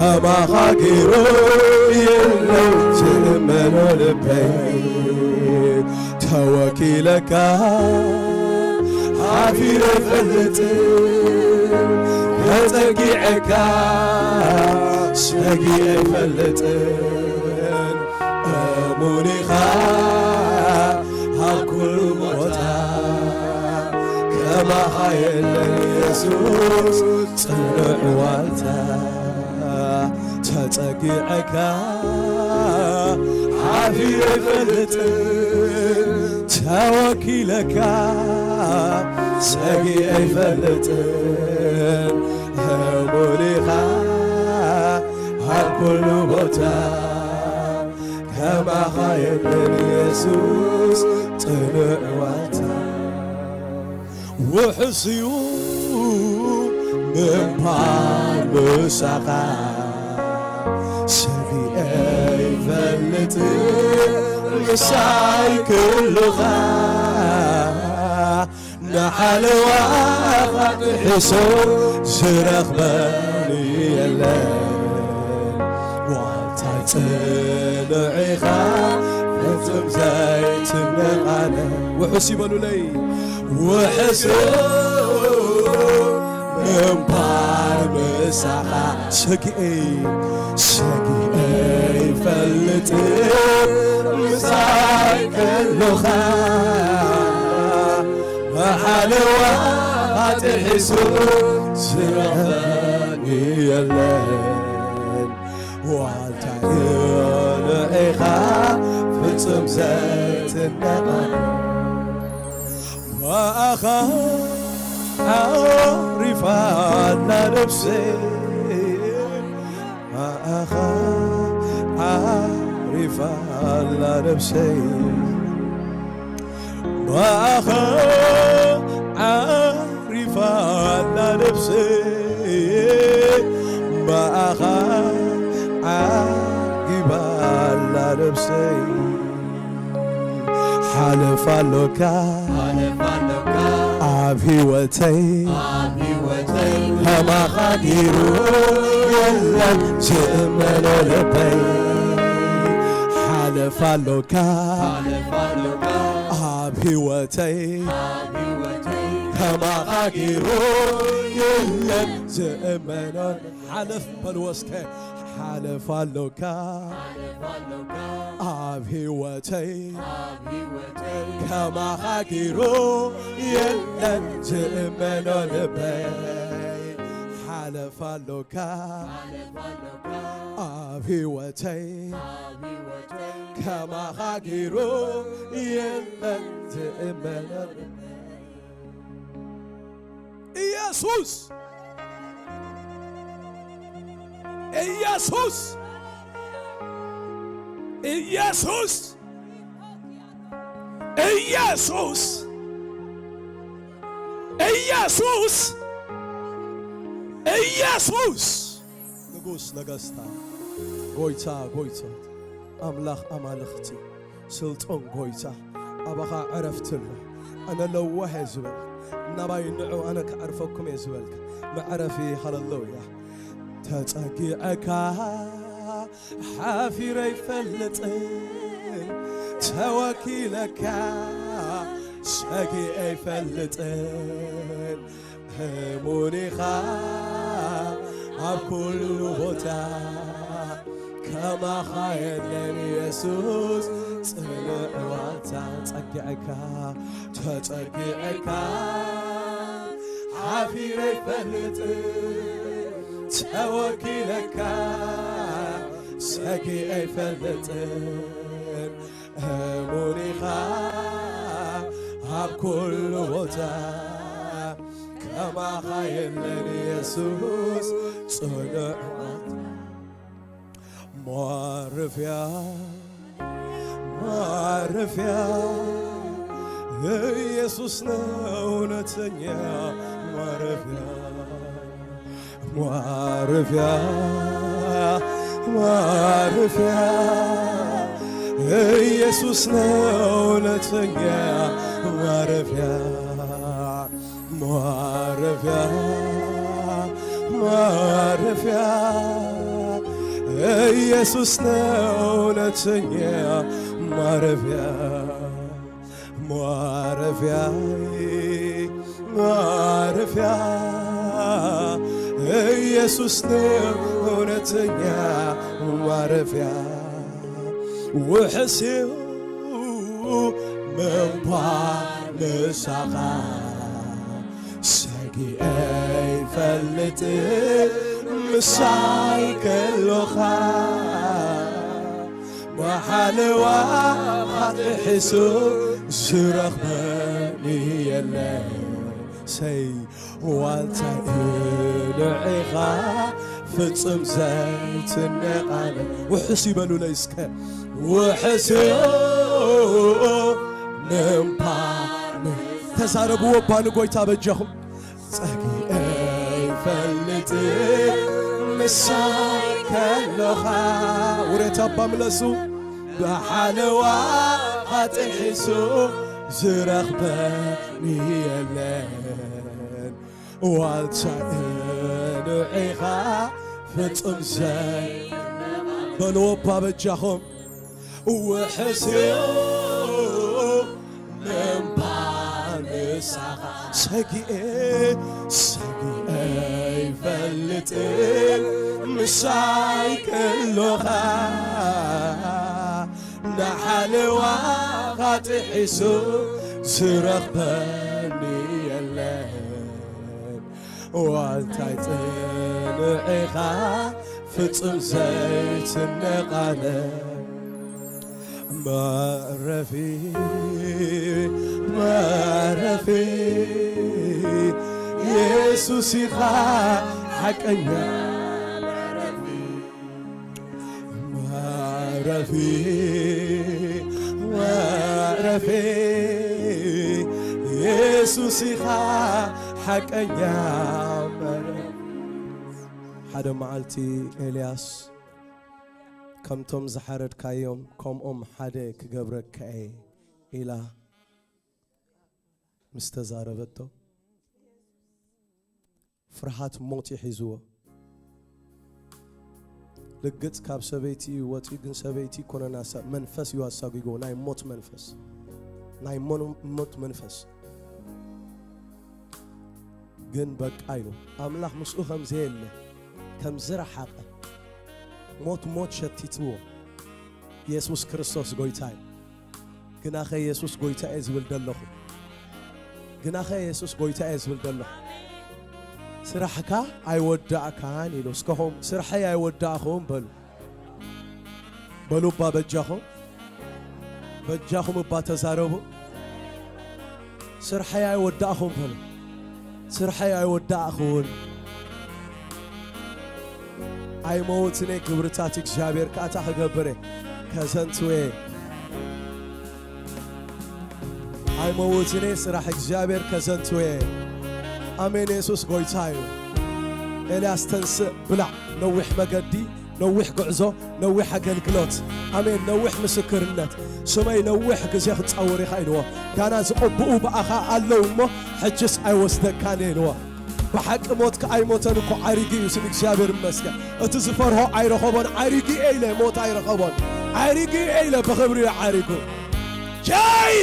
ከማኻ ገይሩ የለን ዝእመኖ ልበይ። ተወኪለካ ሓፊረ ኣይፈልጥን፣ ተጸጊዐካ ሰጊኤ ኣይፈልጥን። እሙን ኢኻ ኣብ ኩሉ ቦታ፣ ከማኻ የለን የሱስ ጽኑዕ ዋልታ። ተጸጊዐካ ሓፊረ ኣይፈልጥን፣ ተወኪለካ ሰጊኤ ኣይፈልጥን። እሙን ኢኻ ኣብ ኩሉ ቦታ፣ ከማኻ የለን የሱስ ጽኑዕ ዋልታ። ውሑስ እዩ ምንባር ምሳኻ፣ ሰጊኤ ኣይፈልጥን ምሳይ ክህሉኻ። ንሓለዋ ጥሒሱ ዝረኽበኒ የለን። ዋልታ ጽኑዕ ኢኻ ፍጹም ዘይትነቓነቕ። ውሑስ ይበሉለይ። ውሕስ ምንባር ምሳኻ፣ ሰጊኤ ሰጊኤ ኣይፈልጥን ምሳይ ከሎኻ። ብሓለዋ ጥሒሱ ዝረኽበኒ የለን። ዋልታ ጽኑዕ ኢኻ ፍጹም ዘይትነቓነቕ። ብኣኻ ዓሪፋ ኣላ ነፍሰይ፣ ብኣኻ ዓሪፋ ኣላ ነፍሰይ። ብኣኻ ዓሪፋ ኣላ ነፍሰይ፣ ብኣኻ ዓጊባ ኣላ ነፍሰይ። ሓለፋ ኣሎካ፣ ሓለፋ ኣሎካ ኣብ ህይወተይ፣ ኣብ ህይወተይ ከማኻ ገይሩ የለን ዝእመኖ ልበይ። ሓለፋ ኣሎካ፣ ሓለፋ ኣሎካ ኣብ ህይወተይ፣ ኣብ ህይወተይ ከማኻ ገይሩ የለን ዝእመኖ። ሓለፍ በልዎ እስከ። ሓለፋ ኣሎካ፣ ሓለፋ ኣሎካ ኣብ ህይወተይ፣ ኣብ ህይወተይ ከማኻ ገይሩ የለን ዝእመኖ ልበይ። ሓለፋ ኣሎካ፣ ሓለፋ ኣሎካ ኣብ ህይወተይ፣ ኣብ ህይወተይ ከማኻ ገይሩ የለን ዝእመኖ ልበይ። ኢየሱስ፣ ኢየሱስ፣ ኢየሱስ፣ ኢየሱስ፣ ኢየሱስ፣ ኢየሱስ። ንጉስ ነገስታት፣ ጎይታ ጎይታት፣ ኣምላኽ ኣማልኽቲ፣ ስልጡን ጎይታ፣ ኣባኻ ዕረፍቲ ኣሎ። ኣነ ለዋህ እየ ዝበልካ፣ ናባይ ንዑ ኣነ ከዕርፈኩም እየ ዝበልካ፣ መዕረፊ። ሃለሉያ። ተጸጊዐካ ሓፊረ ኣይፈልጥን፣ ተወኪለካ ሰጊኤ ኣይፈልጥን። እሙን ኢኻ ኣብ ኩሉ ቦታ፣ ከማኻ የለን የሱስ ጽኑዕ ዋልታ። ጸጊዐካ፣ ተጸጊዐካ ሓፊረ ኣይፈልጥን፣ ተወኪለካ ሰጊኤ ኣይፈልጥን። እሙን ኢኻ ኣብ ኩሉ ቦታ፣ ከማኻ የለን የሱስ ጽኑዕ። ማረፊያ፣ ማረፊያ ኢየሱስ ነው እውነተኛ ማረፊያ። ማረፊያ፣ ማረፊያ ኢየሱስ ነው እውነተኛ ማረፊያ። ማረፊያ፣ ማረፊያ ኢየሱስ ነው እውነተኛ ማረፊያ፣ ማረፊያ፣ ማረፊያ። ኢየሱስ ነው እውነተኛ ማረፊያ። ውሕስዩ ምንባር ምሳኻ ሰጊኤ ይፈልጥ ምሳይ ከሎኻ ብሓለዋ ጥሒሱ ዝረኽበኒ የለ። ሰይ ዋልታይ ንዒኻ ፍጹም ዘይትነቓነ። ውሕስ ይበሉለይ እስከ። ውሕስ ምንባር ተዛረብዎ እባ ንጎይታ በጃኹም። ጸጊኤ ይፈልጥ ምሳይ ከሎኻ። ውሬታ እባ ምለሱ። ብሓለዋ ጥሒሱ ዝረኽበኒ የለን። ዋልታ ንዒኻ ፍጹም ዘይ በልዎ እባ በጃኹም። ውሕስዮ ምንባር ምሳኻ ሰጊኤ ሰጊኤ ይፈልጥ ምሳይ ከሎኻ ንሓለዋ ጥሒሱ ዝረኽበኒ የለን። ዋልታይ ጽንዒኻ ፍጹም ዘይትነቓነ መዕረፊ መዕረፊ የሱስ ኢኻ ሓቀኛ መዕረፊ መዕረፊ የሱስ ኢኻ ሓቀኛ መዕረፊ። ሓደ መዓልቲ ኤልያስ ከምቶም ዝሓረድካዮም ከምኦም ሓደ ክገብረካ እየ ኢላ ምስ ተዛረበቶ ፍርሃት ሞት እዩ ሒዝዎ። ልግጽ ካብ ሰበይቲ እዩ ወጺኡ፣ ግን ሰበይቲ ኮነና መንፈስ እዩ ኣሳጒጎ፣ ናይ ሞት መንፈስ፣ ናይ ሞት መንፈስ። ግን በቃ ኢሉ ኣምላኽ ምስኡ ከም ዘየለ ከም ዝረሓቐ ሞት ሞት ሸቲትዎ። የሱስ ክርስቶስ ጎይታ እዩ። ግናኸ የሱስ ጎይታ እየ ዝብል ደለኹ። ግናኸ የሱስ ጎይታ እየ ዝብል ደለኹ። ስራሕካ ኣይወዳእካን ኢሉ። እስከኹም ስርሐይ ኣይወዳእኹን በሉ። በሉ እባ በጃኹም። በጃኹም እባ ተዛረቡ። ስርሐይ ኣይወዳእኹን በሉ። ስርሐይ ኣይወዳእኹን። ኣይመውትኔ ግብርታት እግዚኣብሔር ከኣታ ክገብረ ከዘንትዌ ኣይመውትኔ ስራሕ እግዚኣብሔር ከዘንትዌ። ኣሜን። የሱስ ጎይታ እዩ። ኤልያስ ተንስእ ብላዕ። ነዊሕ መገዲ፣ ነዊሕ ጉዕዞ፣ ነዊሕ ኣገልግሎት። ኣሜን። ነዊሕ ምስክርነት። ስመይ ነዊሕ ግዜ ክትጸውር ኢኻ ኢልዎ። ጋና ዝቐብኡ ብኣኻ ኣለዉ እሞ ሕጅስ ኣይወስደካን እየ ኢልዎ። ብሓቂ ሞት ከኣይሞተን እኮ ዓሪጉ እዩ። ስም እግዚኣብሔር ይመስገን። እቲ ዝፈርሆ ኣይረኸቦን። ዓሪጉ እየ ኢለ ሞት ኣይረኸቦን። ዓሪጉ እየ ኢለ ብኽብሪ እዩ ዓሪጉ። ጀይ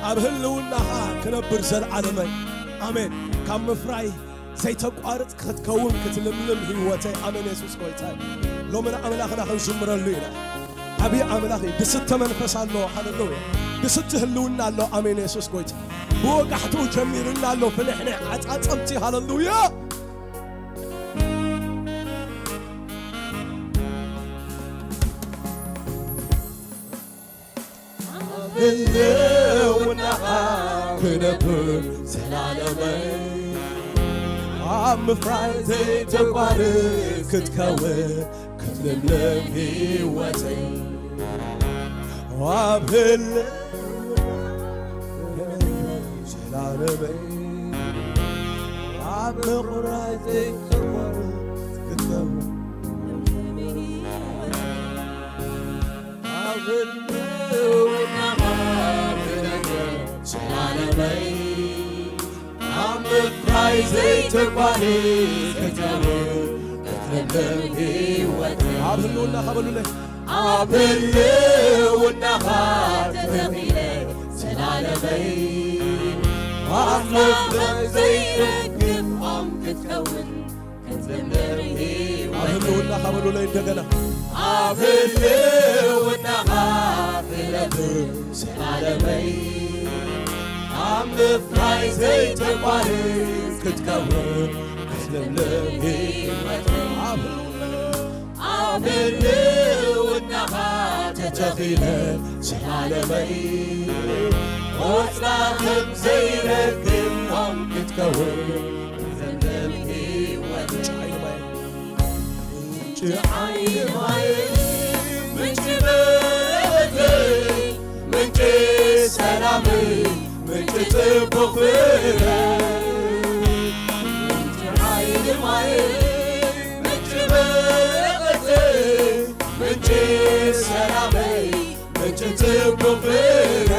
ኣብ ህልውናኻ ክነብር ዘልዓለመይ። ኣሜን። ካብ ምፍራይ ዘይተቋርጽ ክትከውን ክትልምልም ህይወተይ። ኣሜን። የሱስ ጎይታ እዩ። ሎሚ ንኣምላኽና ክንዝምረሉ ኢና። ዓብዪ ኣምላኽ እዩ። ድስተ መንፈስ ኣለዎ። ሃሌሉያ። ድስቲ ህልውና ኣሎ። ኣሜን። የሱስ ጎይታ ብወጋሕትኡ ጀሚርና ኣሎ። ፍንሕንሕ ዓጻጸምቲ። ሃሌሉያ። ህልውናኻ ክነብር ዘላለመይ ኣብ ምፍራይ ዘይተቋርጥ ክትከውን ክትልምልም ህይወተይ ኣብ ህልውና ዘላለመይ ኣብ ምቑራይ ዘይተቋርጥ ክትከውን ዘይተቋርጥ ክትነብር ክትለምለም ህይወት ኣብ ህልውናኻ በሉለይ። ኣብ ህልውናኻ ተተኺለ ዘላለመይ ኣምላኽ ዘይረግፍ ኦም ክትከውን ክትለምለም ህይወት ኣብ ህልውናኻ በሉለይ እንደገና። ኣብ ህልውናኻ ክነብር ዘላለመይ ኣብ ምፍራይ ዘይተቋርጥ ክትከውን ክትለምለም ህይወት ኣብ ህልውና ኣብ ህልውናኻ ተተኺለ ዘላለመይ ቆጽላ ከም ዘይረግም ኦም ክትከውን ክትለምለም ህይወት ምንጪ ዓይኒ ማይ ምንጪ ዓይኒ ማይ ምንጪ በረኸተይ ምንጪ ሰላመይ ምንጪ ጽቡቕ ፍረ ምንጪ ዓይኒ ማይ ምንጪ በረኸተይ ምንጪ ሰላመይ ምንጪ ጽቡቕ ፍረ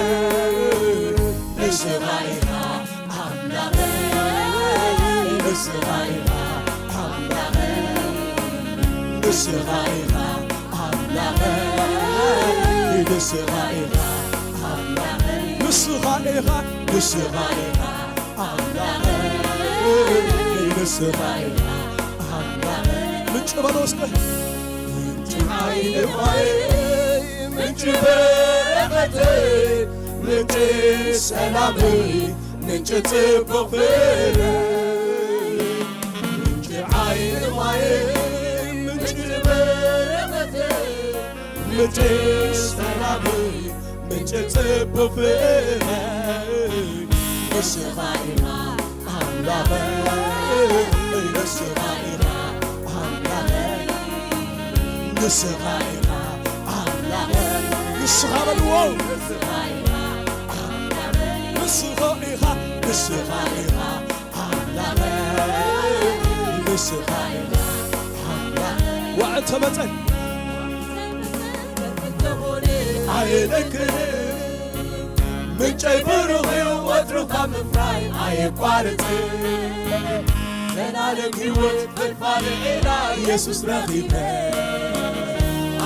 ንስኻ ኢኻ ኣምላኸይ ንስኻ ኢኻ ኣምላኸይ ንስኻ ኢኻ ኣምላኸይ ንስኻ ኢኻ ኣምላኸይ ንስኻ ኢኻ ንስኻ ኢኻ ኣምላኸይ ንስኻ ኢኻ ኣምላኸይ ምንጭ በሎ እስከ ምንጭ ዓይኒ ማይ ምንጭ በረኸተይ ምንጭ ሰላመይ ምንጭ ጽቡቕ ፍረ ምንጭ ዓይኒ ማይ ምንጭ በረኸተይ ምንጭ ሰላመይ ምንጭ ጽቡቕ ፍረ ንስኻ ኢኻ ኣምላኸይ ንስኻ ኢኻ ኣምላኸይ ንስኻ ኢኻ ኣምላኸይ ንስኻ በልዎ ንስኻ ኢኻ ንስኻ ኢኻ ኣምላኸይ ንስኻ ኢኻ ኣምላኸይ ዋዕ ተመጸ ኣየነክር ምንጨይ ብሩኽ እዩ ወትሩ ካብ ምፍራይ ኣየቋርጽ ዘላለም ህይወት ፈልፋሊ ዒላ ኢየሱስ ረኺበ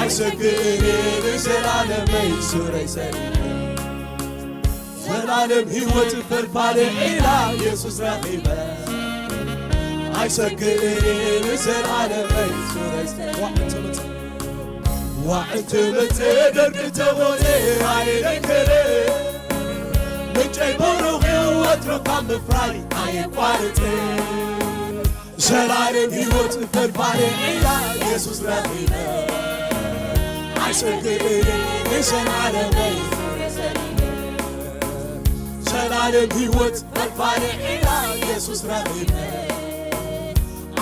ኣይሰግእን ንዘላለመይ ሱረይ ሰሪተ ዘላለም ህይወት ፈልፋሊ ዒላ ኢየሱስ ረኺበ ኣይሰግእን ንዘላለመይ ሱረይ ሰሪተ ዋዕንቲ መጽ ዋዕንቲ መጽ ደርቂ ተኾነ ኣይደንከረ ምንጨይ ብሩኽ እዩ ወትሩ ካብ ምፍራይ ኣየቋርጽ ዘላለም ህይወት ፈልፋሊ ዒላ ኢየሱስ ረኺበ ኣይሰግእን ንዘላለመይ ዘላለም ህይወት ፈልፋሊ ዒላ ኢየሱስ ረኺበ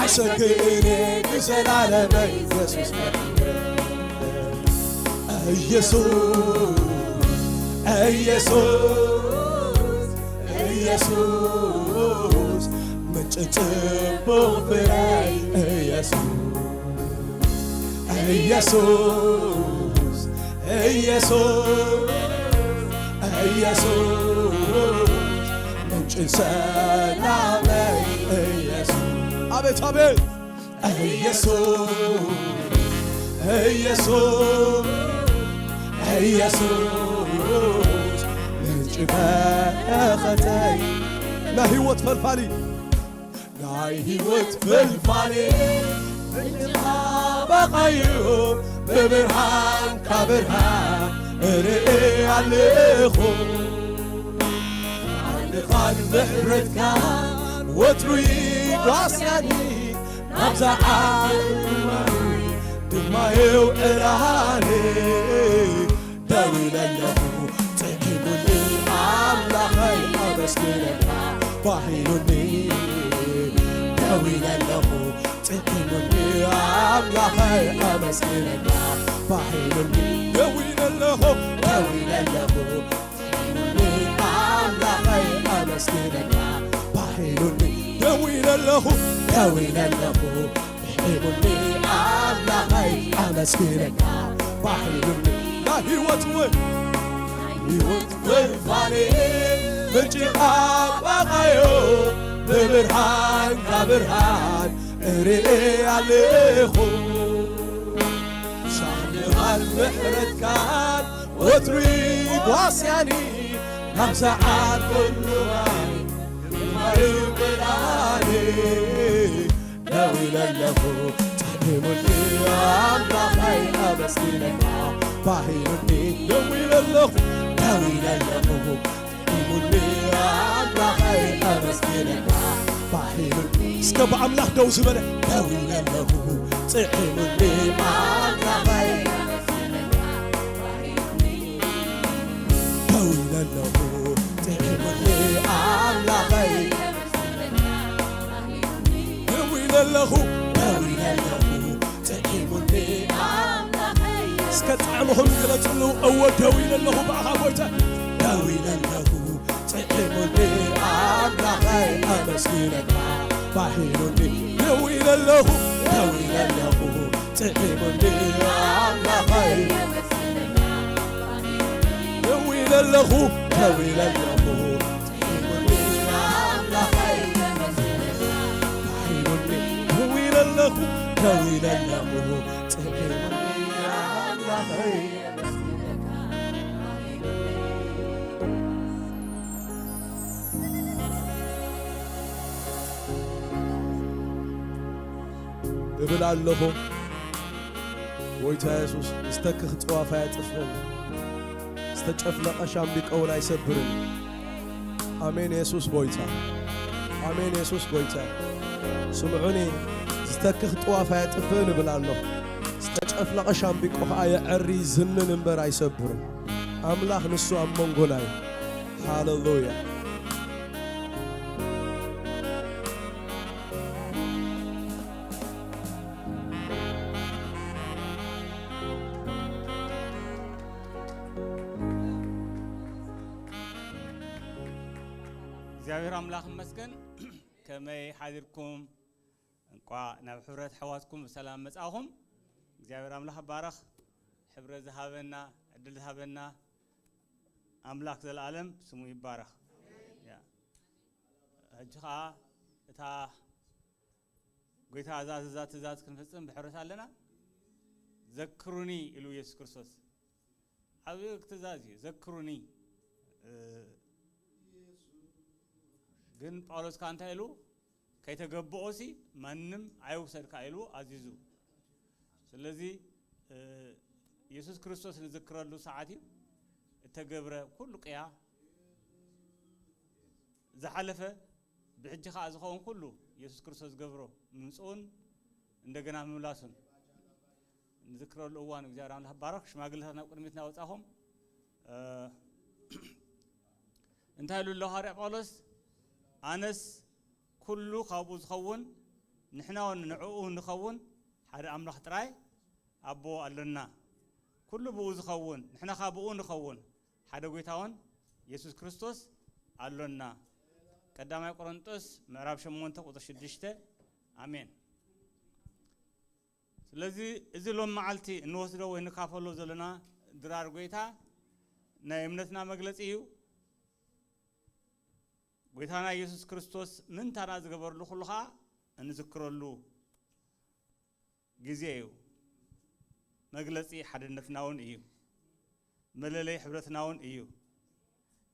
ኣይሰግእን ንዘላለመይ ኢየሱስ ኢየሱስ ኢየሱስ ኢየሱስ ምንጭ ጽቡቕ ፍረይ ኢየሱስ ኢየሱስ ኢየሱስ ኢየሱስ ምንጭ ሰላመይ ኢየሱስ ኣቤት ኣቤት ኢየሱስ ኢየሱስ ኢየሱስ ምንጭ በረኸተይ ናይ ህይወት ፈልፋሊ ናይ ህይወት ፈልፋሊ ምንጭኻ ባቓዩ ብብርሃንካ ብርሃን እርኢ ኣለኹ ኣልኻን ምሕረትካ ወትሩ ይጓስያኒ ናብዛ ዓለም ድማ የውዕላኒ ደው ኢለ ኣለኹ ጸጊሙኒ ኣምላኸይ ኣመስግነካ ባሂሉኒ ደው ኢለ ኣለኹ ጸጊሙኒ ኣምላኸይ ኣመስግነካ ባሂሉኒ ደው ኢለ ኣለኹ ደው ኢለ ኣለኹ ጸጊሙኒ ኣምላኸይ ኣመስግነካ ባሂሉኒ ደው ኢለ ኣለኹ ደው ኢለ ኣለኹ ሒቡኒ ኣምላኸይ ኣመስግነካ ባሒቡኒ ናይ ህይወት እውን ህይወት ፈልፋሊ ምንጭ ኣባኻዮ ብብርሃንካ ብርሃን እርኢ ኣለኹ። ሻዕብኻን ምሕረትካን ወትሩ ይጓስያኒ። ናብ ሰዓት ኩሉ ማይ ማይ ብርሃኔ ደው ኢለ ኣለኹ። ጸሊሙኒ ኣምላኸይ ኣመስግነካ። ባሂሉኒ ደው ኢለ ኣለኹ። ደው ኢለ ኣለኹ። ጸሊሙኒ ኣምላኸይ ኣመስግነካ። ባሂሉኒ እስከ ብኣምላኽ ደው ዝበለ ደው ኢለ ኣለኹ። ጸሊሙኒ ኣምላኸይ ደው ኢለ ኣለኹ። ጸሊሙኒ ኣምላኸይ ደው ኢለ ኣለኹ። ደው ኢለ ኣለኹ። ጸሊሙኒ ኣምላኸይ እስከ ጣዕምኹም ግለጽሉ። እወ ደው ኢለ ኣለኹ ብኣኻ ጎይታ። ደው ኢለ ኣለኹ። ጸሊሙኒ ኣምላኸይ ኣመስግነካ። ባሂሉኒ ደው ኢለ ኣለኹ። ደው ኢለ ኣለኹ። ጸሊሙኒ ኣምላኸይ ደው ኢለ ኣለኹ። ደው ኢለ ኣለኹ። ጸሊሙኒ ኣምላኸይ ባሂሉኒ ደው ኢለ ኣለኹ። ደው ኢለ ኣለኹ። ጸሊሙኒ ኣምላኸይ እብል ኣለኹ። ጎይታ የሱስ ዝተክኽ ጥዋፍ ኣየጥፍእን፣ ዝተጨፍለቐ ሻምብቆ እውን ኣይሰብርን። ኣሜን። የሱስ ጎይታ። ኣሜን። የሱስ ጎይታ። ስምዑኒ፣ ዝተክኽ ጥዋፍ ኣየጥፍእን እብል ኣለኹ። ዝተጨፍለቐ ሻምብቆ ኸኣ የዐሪ፣ ይዝንን እምበር ኣይሰብርን። ኣምላኽ ንሱ ኣብ መንጎና እዩ። ሃሌሉያ። እግዚኣብሔር ኣምላኽ ይመስገን። ከመይ ሓዲርኩም? እንቋዕ ናብ ሕብረት ኣሕዋትኩም ብሰላም መጻእኹም። እግዚኣብሔር ኣምላኽ ይባረኽ። ሕብረት ዝሃበና፣ ዕድል ዝሃበና ኣምላኽ ዘለኣለም ስሙ ይባረኽ። ያ። ሕጂ ኸኣ እታ ጎይታ ዝኣዘዛ ትእዛዝ ክንፍጽም ብሕብረት ኣለና። ዘክሩኒ ኢሉ የሱስ ክርስቶስ። ዓብዪ ትእዛዝ እዩ፣ ዘክሩኒ። እ፣ ግን ጳውሎስ ከኣ እንታይ ኢሉ? ከይተገብኦሲ ማንም ኣይውሰድካ ኢሉ ኣዚዙ። ስለዚ፣ እ፣ የሱስ ክርስቶስ ንዝክረሉ ሰዓት እዩ። እተገብረ ኩሉ ቅያ ዝሓለፈ ብሕጂ ኸኣ ዝኸውን ኩሉ የሱስ ክርስቶስ ዝገብሮ ምምጽኡን እንደገና ምምላሱን ንዝክረሉ እዋን እግዚኣብሔር ኣምላኽ ባረኽ። ሽማግለታት ናብ ቅድሚት እናወጻኹም፣ እ፣ እንታይ ኢሉ ኣሎ ሃዋርያ ጳውሎስ? ኣነስ ኩሉ ካብኡ ዝኸውን ንሕና እውን ንዕኡ ንኸውን ሓደ ኣምላኽ ጥራይ ኣቦ ኣሎና። ኩሉ ብኡ ዝኸውን ንሕና ኸኣ ብኡ ንኸውን ሓደ ጎይታ እውን የሱስ ክርስቶስ ኣሎና። ቀዳማይ ቆሮንጦስ ምዕራፍ ሸሞንተ ቁጽሪ ሽዱሽተ። ኣሜን። ስለዚ እዚ ሎም መዓልቲ እንወስዶ ወይ ንካፈሎ ዘለና ድራር ጎይታ ናይ እምነትና መግለጺ እዩ። ጎይታና ኢየሱስ ክርስቶስ ምንታና ዝገበርሉ ኩሉ ኸኣ እንዝክረሉ ግዜ እዩ። መግለጺ ሓድነትና እውን እዩ። መለለይ ሕብረትና እውን እዩ።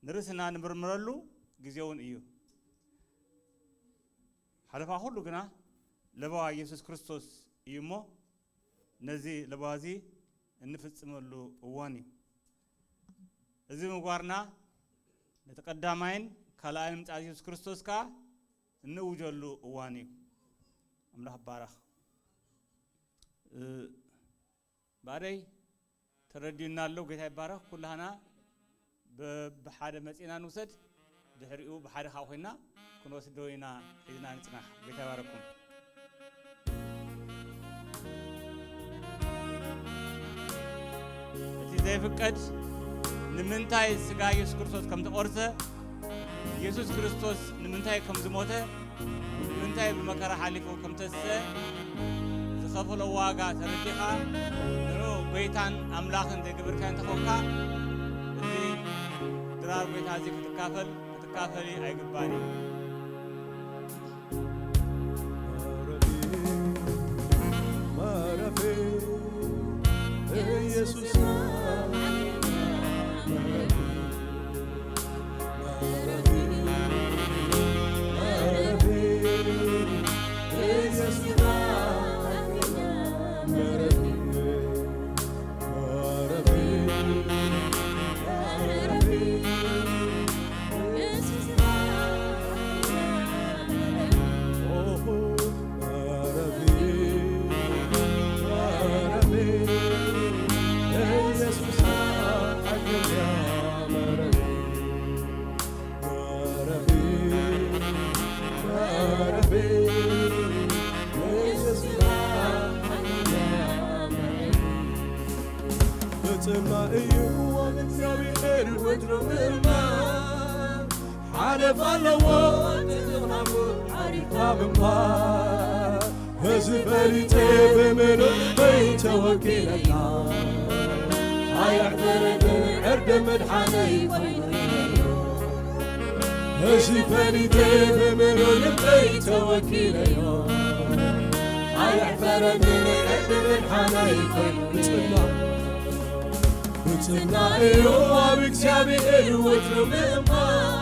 ንርእስና ንምርምረሉ ግዜ እውን እዩ። ሓለፋ ኩሉ ግና ለበዋ ኢየሱስ ክርስቶስ እዩ እሞ ነዚ ለበዋ እዚ እንፍጽመሉ እዋን እዩ። እዚ ምግባርና ነቲ ቀዳማይን ካልኣይን ምጽኣት ኢየሱስ ክርስቶስ ከኣ እንእውጀሉ እዋን እዩ። ኣምላኽ ይባረኽ። እ፣ ባደይ ተረዲኡና ኣሎ። ጌታ ይባረኽ። ኩላህና ብ-፣ ብሓደ መጺእና ንውሰድ። ድሕሪኡ ብሓደ ካብ ኮይና ክንወስዶ ኢና። ሒዝና ንጽናሕ። ጌታ ይባረኩም። እቲ ዘይፍቀድ ንምንታይ ስጋ ኢየሱስ ክርስቶስ ከም ተቖርሰ፣ ኢየሱስ ክርስቶስ ንምንታይ ከም ዝሞተ፣ ንምንታይ ብመከራ ሓሊፉ ከም ተስሰ ዝኸፈሎ ዋጋ ተረዲኻ፣ ንዑ ጎይታን ኣምላኽን ዘይገበርካዮ እንተኾንካ፣ እዚ ድራር ጎይታ እዚ ክትካፈል፣ ክትካፈሊ ኣይግባን እዩ። ምእማን ሓለፍ ኣለዎ። ትጥቕናፉ ሓሪፍካ ምንባር። እዚ ፈሊጠ ብምሉእ ልበይ ተወኪለዮ። ኣየሕፈረንን ዕርዲ ምድሓነይ ኮይኑ። እዚ ፈሊጠ ብምሉእ ልበይ ተወኪለዮ። ኣየሕፈረንን ዕርዲ ምድሓነይ ኮይኑ። ብጽና እዩ ኣብ እግዚኣብሔር ወትሩ ምእማን።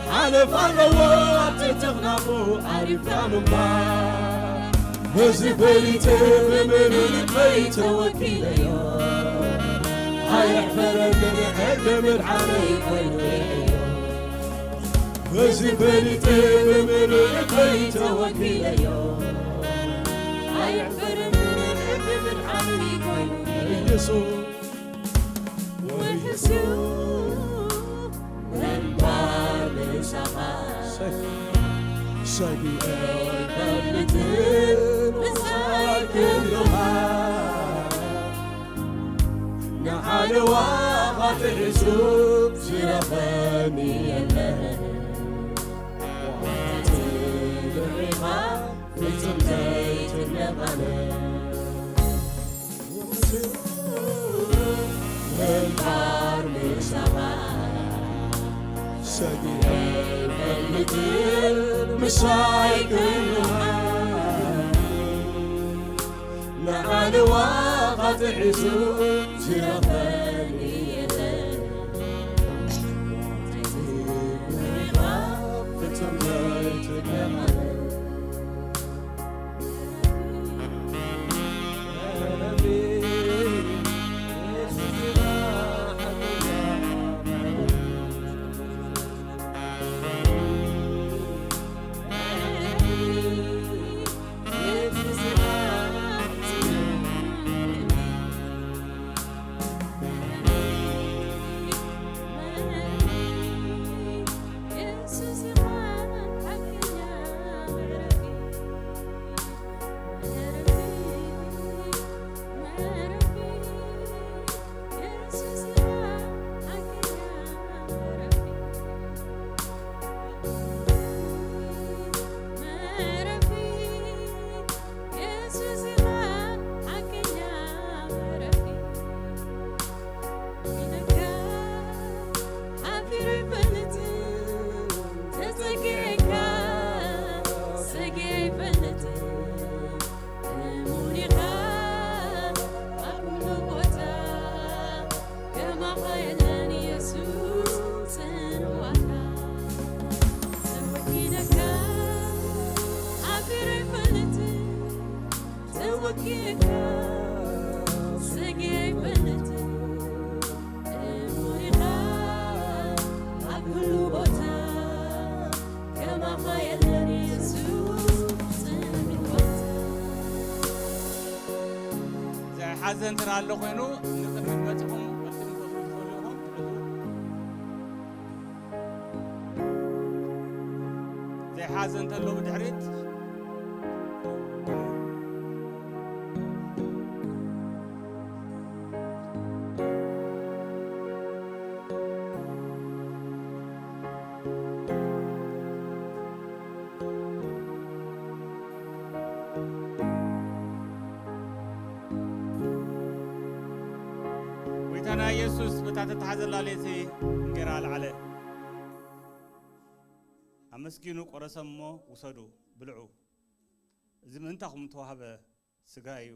ሓለፍ ኣለዎ ኣብ ትሕቲ ክናፉ ዓሪፍካ ምንባር። በዚ ፈሊጠ ብምሉእ ልበይ ተወኪለዮ። ኣየሕፈረንን ዕርዲ ምድሓነይ ኮይኑ። በዚ ፈሊጠ ብምሉእ ልበይ ተወኪለዮ። ኣየሕፈረንን ዕርዲ ምድሓነይ ኮይኑ። ኢየሱስ ወየሱ ምንባር ምሳኻ። ሰጊ ሰጊ ኣይፈልጥን ምሳይ ክህልኻ። ንሓለዋ ኻትሒዙ ዝረኸኒ የለን። ትድሪኻ ፍጹም ዘይትነቐለ። ምንባር ምሳኻ ሰጊኤ ኣይፈልጥን ምሳይ ክህልኻ። ንዓለዋ ኻትሒዙ ዝረኽበኒ የለን። ትድሪኻ ፍጹም ዘይትነቐለ። ዘይሓዘ እንተ ኣሎ ኮይኑ ንቕድሚት መጺኹም ቅድም ክትብሉ ትኽእሉ ኢኹም። ዘይሓዘ እንተሎ ብድሕሪት። ጎይታና ኢየሱስ በታ ተተሓዘላ ለይቲ እንጌራ ኣልዓለ። ኣመስጊኑ ቆረሰ እሞ፣ ውሰዱ፣ ብልዑ። እዚ ምእንታኹም እተዋህበ ስጋይ እዩ።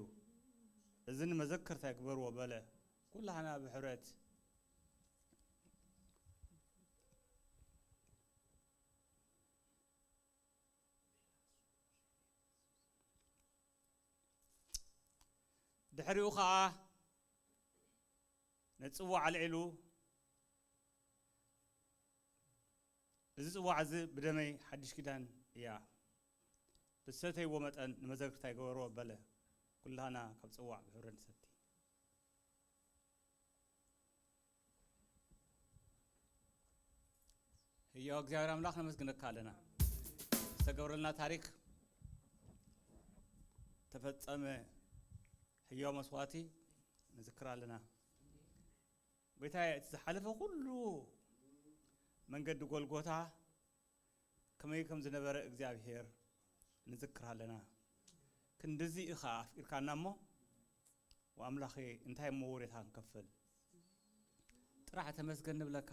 እዚ ንመዘከርታይ ግበርዎ በለ። ኩላህና ብሕብረት። ድሕሪኡ ኸኣ ነቲ ጽዋዕ ኣልዒሉ፣ እዚ ጽዋዕ እዚ ብደመይ ሓድሽ ኪዳን እያ፣ ብዝሰተይዎ መጠን ንመዘክርታይ ግበርዎ በለ። ኩላህና ካብ ጽዋዕ ብሕብረት ንሰቲ። ህያው እግዚኣብሔር ኣምላኽ ነመስግነካ ኣለና። ዝተገብረልና ታሪክ ተፈጸመ ህያው መስዋዕቲ ንዝክር ኣለና። ጌታዬ፣ እቲ ዝሓለፈ ኩሉ መንገዲ ጎልጎታ ከመይ ከም ዝነበረ እግዚኣብሔር ንዝክር ኣለና። ክንድዚ ኢኻ ኣፍቂርካና እሞ፣ ወኣምላኸይ፣ እንታይ እሞ ውሬታ ክንከፍል? ጥራሕ ተመስገን ንብለካ።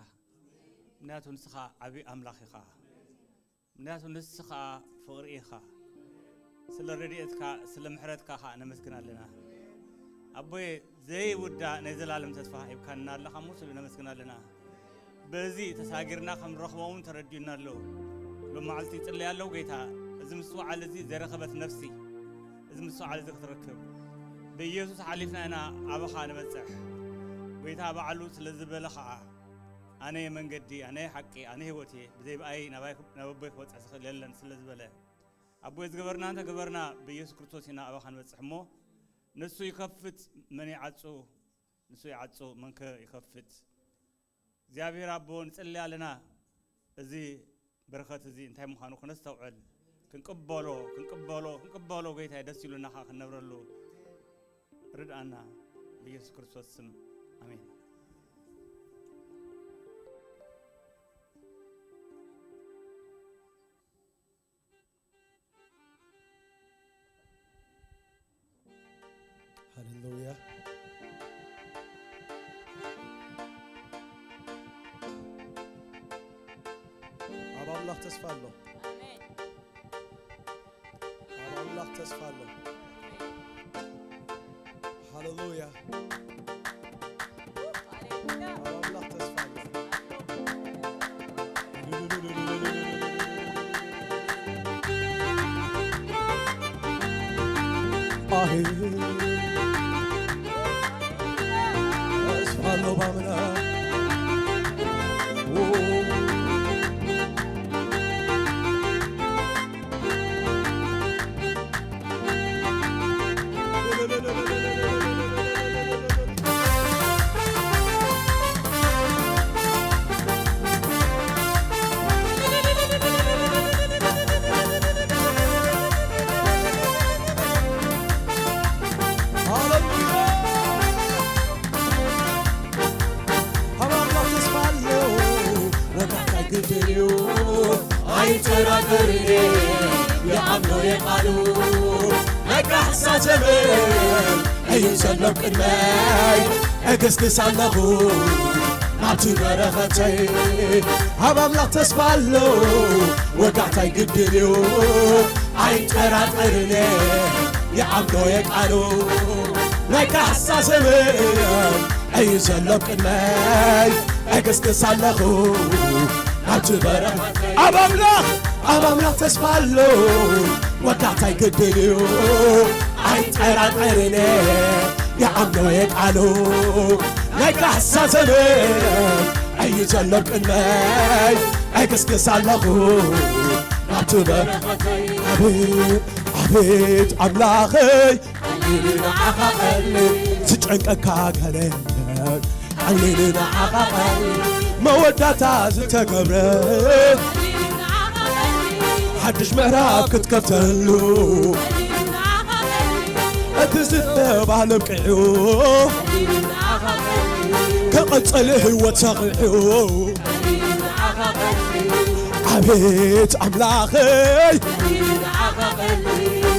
ምክንያቱ ንስኻ ዓቢ ኣምላኽ ኢኻ። ምክንያቱ ንስኻ ፍቕሪ ኢኻ። ስለ ረድኤትካ፣ ስለ ምሕረትካ ኸኣ ነመስግን ኣለና። ኣቦየ፣ ዘይውዳእ ናይ ዘላለም ተስፋ ሂብካና ኣለኻ እሞ፣ ስለ ነመስግን ኣለና። በዚ ተሳጊርና ከም ንረኽቦ እውን ተረዲኡና ኣሎ። ሎመዓልቲ ይጽለይ ኣለዉ፣ ጌታ፣ እዚ ምስትውዓል እዚ ዘይረኸበት ነፍሲ፣ እዚ ምስትውዓል እዚ ክትረክብ፣ ብኢየሱስ ሓሊፍና ኢና ኣባኻ ንበጽሕ። ጌታ ባዕሉ ስለ ዝበለ ኸኣ፣ ኣነ እየ መንገዲ፣ ኣነ እየ ሓቂ፣ ኣነ ህይወት እየ፣ ብዘይ ብኣይ ናባይ ናብ ኣቦይ ክበጽሕ ዝኽእል የለን ስለ ዝበለ፣ ኣቦይ ዝገበርና እንተ ገበርና ብኢየሱስ ክርስቶስ ኢና ኣባኻ ንበጽሕ እሞ፣ ንሱ ይኸፍት፣ መን ይዓጹ? ንሱ ይዓጹ፣ መንከ ይኸፍት? እግዚኣብሔር ኣቦ ንጽሊ ኣለና፣ እዚ በረኸት እዚ እንታይ ምዃኑ ክነስተውዕል፣ ክንቅበሎ፣ ክንቅበሎ፣ ክንቅበሎ፣ ጌታዬ፣ ደስ ኢሉና ኸኣ ክንነብረሉ ርድኣና፣ ብኢየሱስ ክርስቶስ ስም፣ ኣሜን። ሃሌሉያ። ኣብ ኣምላኽ ተስፋ ኣሎ። ኣሜን። ኣብ ኣምላኽ ተስፋ ኣሎ። ሃሌሉያ። ሃሌሉያ። ኣብ ኣምላኽ ተስፋ ኣሎ። ኣሄ፣ ተስፋ ኣሎ ባምላኽ። ኣብ ኣምላኽ ተስፋ ኣሎ፣ ወጋሕታ ግድን እዩ፣ ኣይጠራጠርን እየ፣ ይኣምኖ እየ ቃሉ። ናይ ካሕሳ ዘመን እዩ ዘሎ ቅድመይ፣ እግስግስ ኣለኹ ናብቲ በረኸተይ። ኣብ ኣምላኽ ተስፋ ኣሎ፣ ወጋሕታይ ግድን እዩ፣ ኣይጠራጠርን እየ፣ ይኣምኖ እየ ቃሉ። ናይ ካሕሳ ዘመን እዩ ዘሎ ቅድመይ፣ እግስግስ ኣለኹ ናብቲ በረኸት። ኣብ ኣምላኽ፣ ኣብ ኣምላኽ ተስፋ ኣሎ፣ ወጋሕታይ ግድን እዩ፣ ኣይጠራጠርን እየ፣ ይኣምኖ እየ ቃሉ። ናይ ካሕሳ ዘመን እዩ ዘሎ ቅድመይ፣ እግስግስ ኣለኹ ናብቲ በረኸት። ኣቤት፣ ኣቤት ኣምላኸይ፣ ቀሊል ንዓኻ ቀሊል፣ ዝጨንቀካ ገለ የለን። ቀሊል ንዓኻ ቀሊል፣ መወዳእታ ዝተገብረ፣ ሓድሽ ምዕራፍ ክትከፍተሉ፣ እቲ ዝተባህለ ኣብቂዑ፣ ክቕጽል ህይወት ሰኺዑ። ኣቤት ኣምላኸይ፣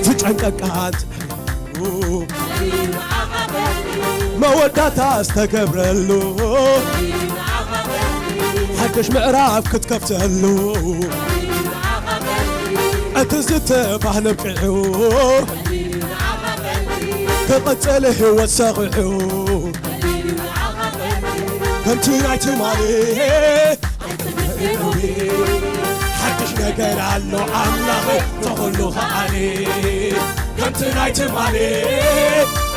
ዝጨንቀካ መወዳእታ ዝተገብረሉ፣ ሓድሽ ምዕራፍ ክትከፍተሉ፣ እቲ ዝተባህለ ኣብቂዑ፣ ክቕጽል ህይወት ሰኺዑ፣ ከምቲ ናይ ትማሊ ሓድሽ ነገር ኣሎ ኣምላኽ ተኹሉ ኸኣሊ። ከምቲ ናይ ትማሊ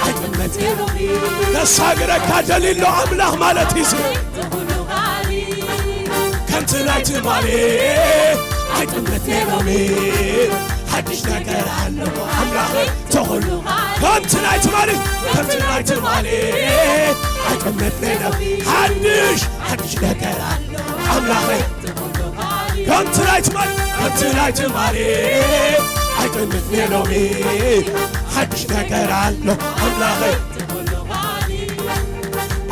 ኣይጥመት። ከሳግረካ ደሊሎ ኣምላኽ ማለት እዩ። ከምቲ ናይ ትማሊ ኣይጥመት ሎሚ ሓድሽ ነገር ኣሎ ኣምላኽ ተኹሉ። ከምቲ ናይ ትማሊ፣ ከምቲ ናይ ትማሊ ኣይጥመት ሎሚ ሓድሽ፣ ሓድሽ ነገር ኣሎ ኣምላኽ። ከምቲ ናይ ትማሊ፣ ከምቲ ናይ ትማሊ ኣይጥዕምት ሎሚ ሓድሽ ነገር ኣሎ ኣምላኸይ።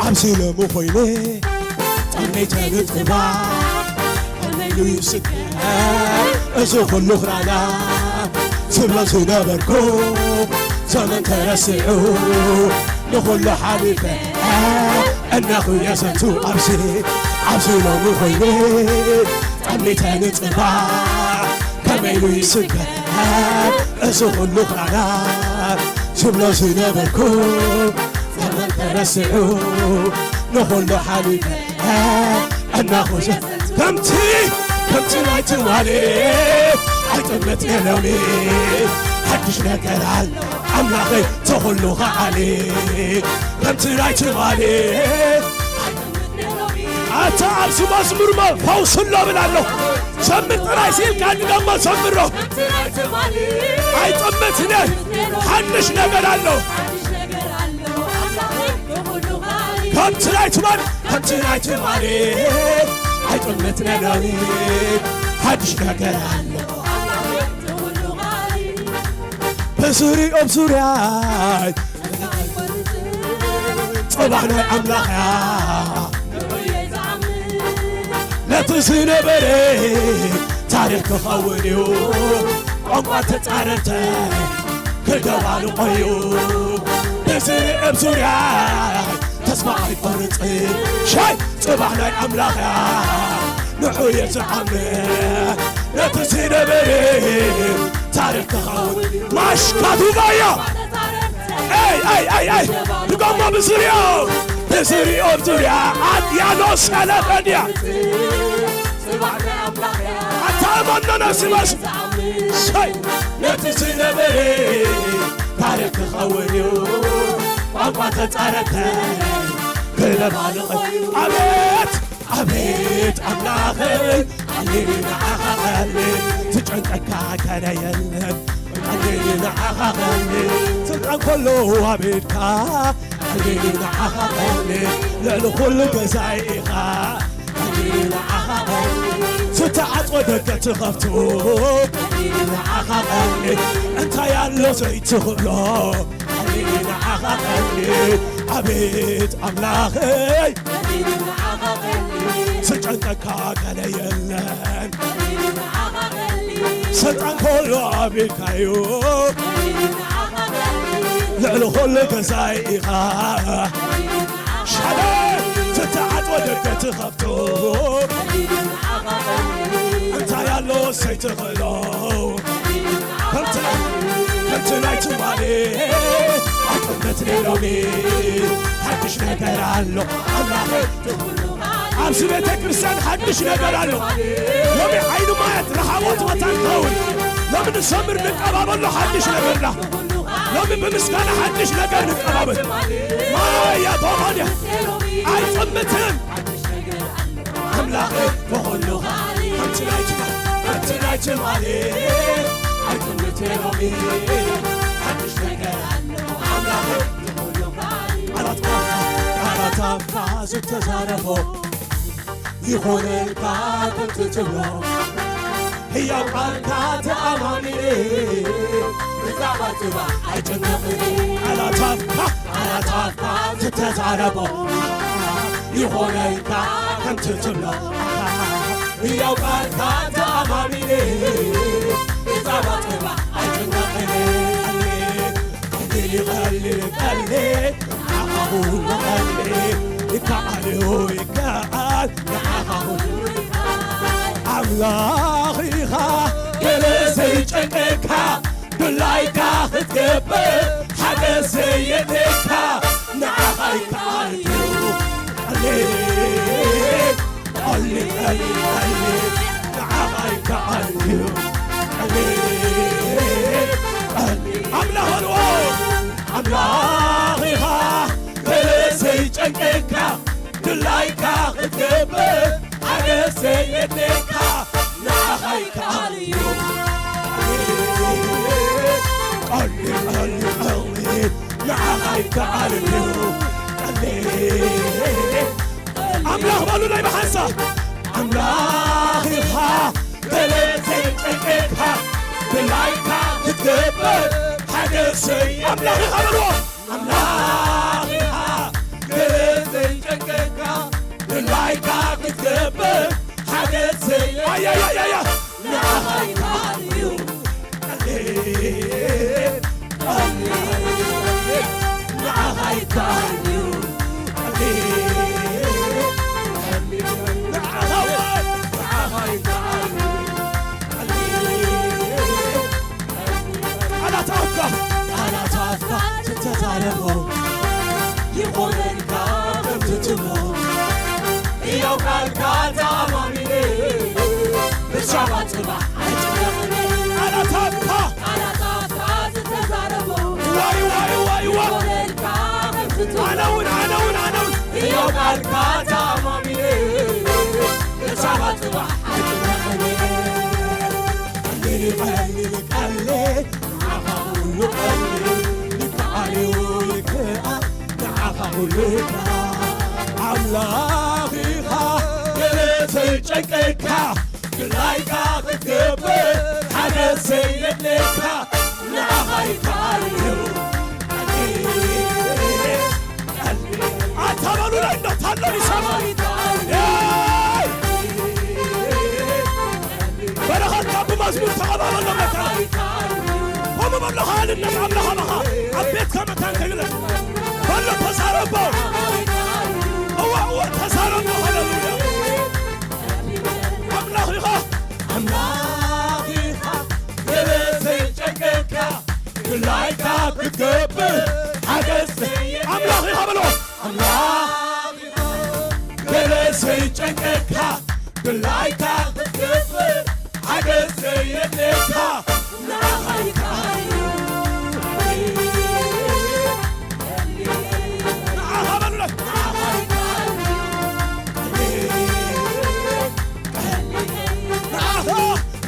ኣብዚ ሎሚ ኮይነ ጠመይተ ንጥባ ከመይ ኢሉ ይስከ እዚ ኩሉ ክራና ዝብሎ ዝነበርኩ ዘመን ተረሲዑ ንኹሉ ሓሊፈ እናኹ የሰቱ ኣብዚ ኣብዚ ሎሚ ኮይነ ጠመይተ ንጥባ ከመይ ኢሉ ይስከ እዚ ኩሉ ክራና ዝብሎ ዝነበርኩ ዘመን ተረሲዑ ንኹሉ ሓሊፈ እናኹ ከምቲ ከምቲ ናይ ትማሊ ኣይጥምት የሎሚ ሓድሽ ነገር ኣሎ ኣምላኸይ ተኹሉ ከዓሊ ከምቲ ናይ ትማሊ ኣታ ኣብዚ መዝሙር ፈውስ ኣሎ ብል ኣሎ ዘምር ጥራይ ሲልካ እንዲ ደሞ ዘምሮ ኣይጥምት ነ ሓድሽ ነገር ኣሎ ከምቲ ናይ ትማሊ ከምቲ ናይ ትማሊ ኣይጥምት ነሎኒ ሓድሽ ነገር ኣሎ ብዙሪኦም ዙርያይ ጽባሕ ናይ ኣምላኽያ ነቲ ዝነበረ ታሪኽ ክኸውን እዩ ቋንቋ ተጻረርተ ክገባልቆ እዩ ብዝርኦም ዙርያይ ተስፋ ኣይቆርጽ ሻይ ጽባሕ ናይ ኣምላኽያ ንዑ የዝዓመ ነቲ ዝነበረ ታሪኽ ክኸውን ማሽካቱባዮ ኣይ ኣይ ኣይ ኣይ ድገሞ ብዝሪኦ ብዝሪኦ ዙርያ ኣድያኖስ ያለፈንያ ኣታ መኖና ስማስ ሻይ ነቲ ዝነበረ ታሪኽ ክኸውን እዩ ቋንቋ ተጻረተ ክለባልቕ ኣቤት ኣቤት ኣምላኸይ ቀሊል ንዓኻ ቀሊል ትጨንቀካ ከነ የለን ቀሊል ንዓኻ ቀሊል ስልጣን ከሎ ኣቤትካ ቀሊል ንዓኻ ቀሊል ልዕሊ ኩሉ ገዛኢ ኢኻ ቀሊል ንዓኻ ቀሊል ዝተዓጽወ ደገ ትኸፍቱ ቀሊል ንዓኻ ቀሊል እንታይ ኣሎ ዘይትኽእሎ ቀሊል ንዓኻ ቀሊል ኣቤት ኣምላኸይ ዝጨንቀካ ገለ የለን ሰይጣን ከሎ ኣቤካዩ ልዕሊ ኹሉ ገዛይ ኢኻ ሻለ ዝተዓጽወ ደገ ትኸፍቶ እንታይ ኣሎ ሰይትኽእሎ ከምቲ ከምቲ ናይ ትማሊ ኣይጥምት ሎሚ ሓድሽ ነገር ኣሎ ኣምላኸ ኣብዚ ቤተ ክርስቲያን ሓድሽ ነገር ኣሎ ሎሚ ዓይኒ ማየት ረሃቦት መታን ክኸውን ሎሚ ንሰምር ንቀባበሎ ሓድሽ ነገርና ሎሚ ብምስጋና ሓድሽ ነገር ንቀባበል ማያ ቦማንያ ኣይጥምትን ኣምላኸ ብኹሉ ከምቲ ናይ ትማሊ ከምቲ ናይ ትማሊ ኣይትምት ሎሚ ሓድሽ ነገር ኣሎ ኣምላኸ ብኹሉ ቃላት ቃላት ኣፍካ ዝተዛረቦ ይኾነልካ ከምቲ ትብሎ ህያው ቃልካ ተኣማሚነ ብዛዕባ ጽባ ኣይጨነቕን ቃላት ኣፍካ ቃላት ኣፍካ ዝተዛረቦ ይኾነልካ ከምቲ ትብሎ ህያው ቃልካ ተኣማሚነ ብዛዕባ ጽባ ኣይጨነቕን ቀሊል ቀሊል ቀሊል ንዓኻ ኩሉ ቀሊል ይከኣል እዩ ይከኣል ንዓኻ ኩሉ ኣምላኽ ኢኻ ገለ ዘይጨንቀካ ድላይካ ክትገብር ሓገዝ ዘየድልየካ ንዓኻ ይከኣል እዩ ቀሊል ቀሊል ቀሊል ቀሊል ንዓኻ ይከኣል እዩ ቀሊል ቀሊል ኣምላኽ በልዎ ኣምላኽ ኢኻ ገለ ዘይጨንቀካ ድላይካ ክትገብር ሓገዝ ዘየድልየካ ንዓኻ ይከኣል እዩ ቀሊል ቀሊል ቀሊል ንዓኻ ይከኣል እዩ ቀሊል ኣምላኽ በሉ ናይ ብሓንሳብ ኣምላኽ ኢኻ ገለ ዘይጨንቀካ ድላይካ ክትገብር ሓገዝ ዘይ ኣምላኽ ኢኻ በልዎ ኣምላኽ ኢኻ ገለ ዘይ ላይካ ክትገብር ሓገዘይ። ኣያያያያ ንዓኻ ይከኣል እዩ። ንዓኻ ይከኣል እዩ። ንዓኻ ይከኣል እዩ። ቃላት ኣፍካ ቃላት ኣፍካ ትተዛረቦ ይኾነልካ ከም ትትሞ ሕያው ቃልካ ተኣማሚነ ብሻባ ጽባሕ ኣይጭነቕን። ቃላት ኣፍካ ቃላት ኣፍካ ዝተዛረቦ ዋይ ዋይ ዋይ ዋይ ይኾነልካ ከም ትትሞ ኣነውን ኣነውን ኣነውን ሕያው ቃልካ ተኣማሚነ ብሻባ ጽባሕ ኣይጭነቕን። ቀሊል ቀሊል ቀሊል ንዓኻ ኩሉ ቀሊል ይከኣል እዩ ይከኣል ንዓኻ ኩሉ ይከኣል። ኣምላኽ ኢኻ ገለ ዘይጨንቀካ ድላይካ ክትገብር ሓገዝ ዘየድልየካ ንዓኻ ይከኣል እዩ። ኣታ በሉለይ እንዶ ታሎ ይሰማ። በረኸት ካብ መዝሙር ተቐባበሎ መከራ። ከምኡ በሎ ሃልነት ኣምላኽ ኣባኻ ኣብ ቤትካ መታን ከይለ። በሎ ተዛረቦ። እወ፣ እወ፣ ተዛረቦ። ሃሌሉያ። ኣምላኽ ኢኻ። ኣምላኽ ኢኻ። ገለ ዘይጨንቀካ ድላይካ ክትገብር ሓገዝ ኣምላኽ ኢኻ በሎ። ኣምላኽ ኢኻ። ገለ ዘይጨንቀካ ድላይካ ክትገብር ሓገዝ ዘየድልየካ ንዓኻ ይከኣል እዩ። ንዓኻ በሉለይ። ንዓኻ፣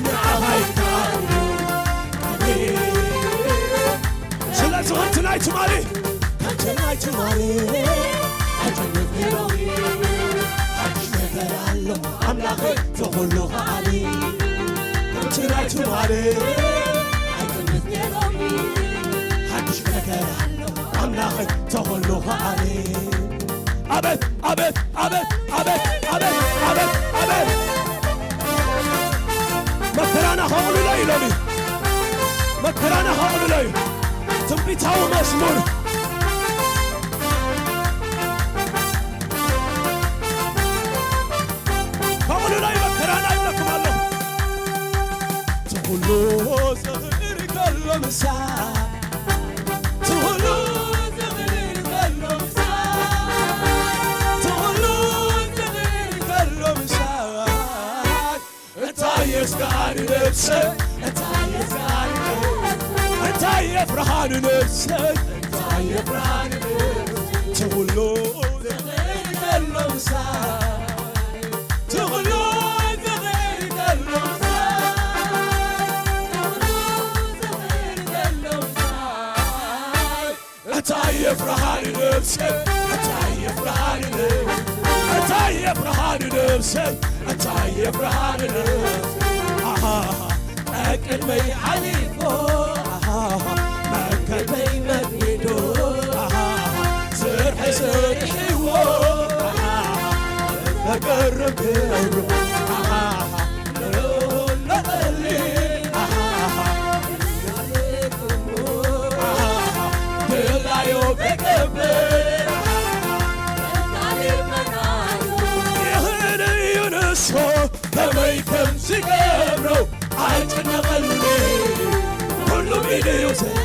ንዓኻ ይከኣል እዩ። ስለዚ ከምቲ ናይ ትማሊ፣ ከምቲ ናይ ትማሊ ኣይትምክሮም። ሓድሽ ነገር ኣሎ ኣምላኸይ፣ ተኹሉ ከኣሊ። ከምቲ ናይ ትማሊ ኣይትምክሮም። ሓድሽ ነገር ኣሎ ኣምላኸይ፣ ተኹሉ ከኣሊ። ኣቤት፣ ኣቤት፣ ኣቤት፣ ኣቤት፣ ኣቤት፣ ኣቤት፣ ኣቤት። መከራና ከቕልሎ እዩ ሎሚ። መከራና ከቕልሎ እዩ። ትንቢታዊ መዝሙር። ከቕልሎ እዩ መከራና ይብለኩም ኣሎ። ትኹሉ ዝኽእል ከሎ ምሳይ፣ ትኹሉ ዝኽእል ከሎ ምሳይ፣ ትኹሉ ዝኽእል ከሎ ምሳይ፣ እንታይ የስግኣኒ ነብሰይ፣ እንታይ የስግኣኒ፣ እንታይ የፍርሃኒ ነብሰይ፣ እንታይ የፍርሃኒ ነብሰይ፣ ትኹሉ ዝኽእል ከሎ ምሳይ፣ ትኹሉ ዝኽእል ከሎ ምሳይ፣ ትኹሉ ዝኽእል ከሎ ምሳይ፣ እንታይ የፍርሃኒ ነብሰይ፣ እንታይ የፍርሃኒ ነብሰይ፣ እንታይ የፍርሃኒ ነብሰይ፣ እንታይ የፍርሃኒ ነብሰይ። ኣሃ፣ ኣብ ቅድመይ ሓሊፎ፣ ኣሃ፣ መንገደይ መጊዱ፣ ኣሃ፣ ስርሐይ ሰሪሕዎ፣ ኣሃ፣ ተገርም ክብሩ፣ ኣሃ፣ ልዑል ነቐሊ፣ ኣሃ፣ ድላዮ ክገብር ይኽእል እዩ ንሱ ከመይ ከም ዝገብሮ ኣይጭነቐሉ ኩሉ ኢሉ እዩ ዘር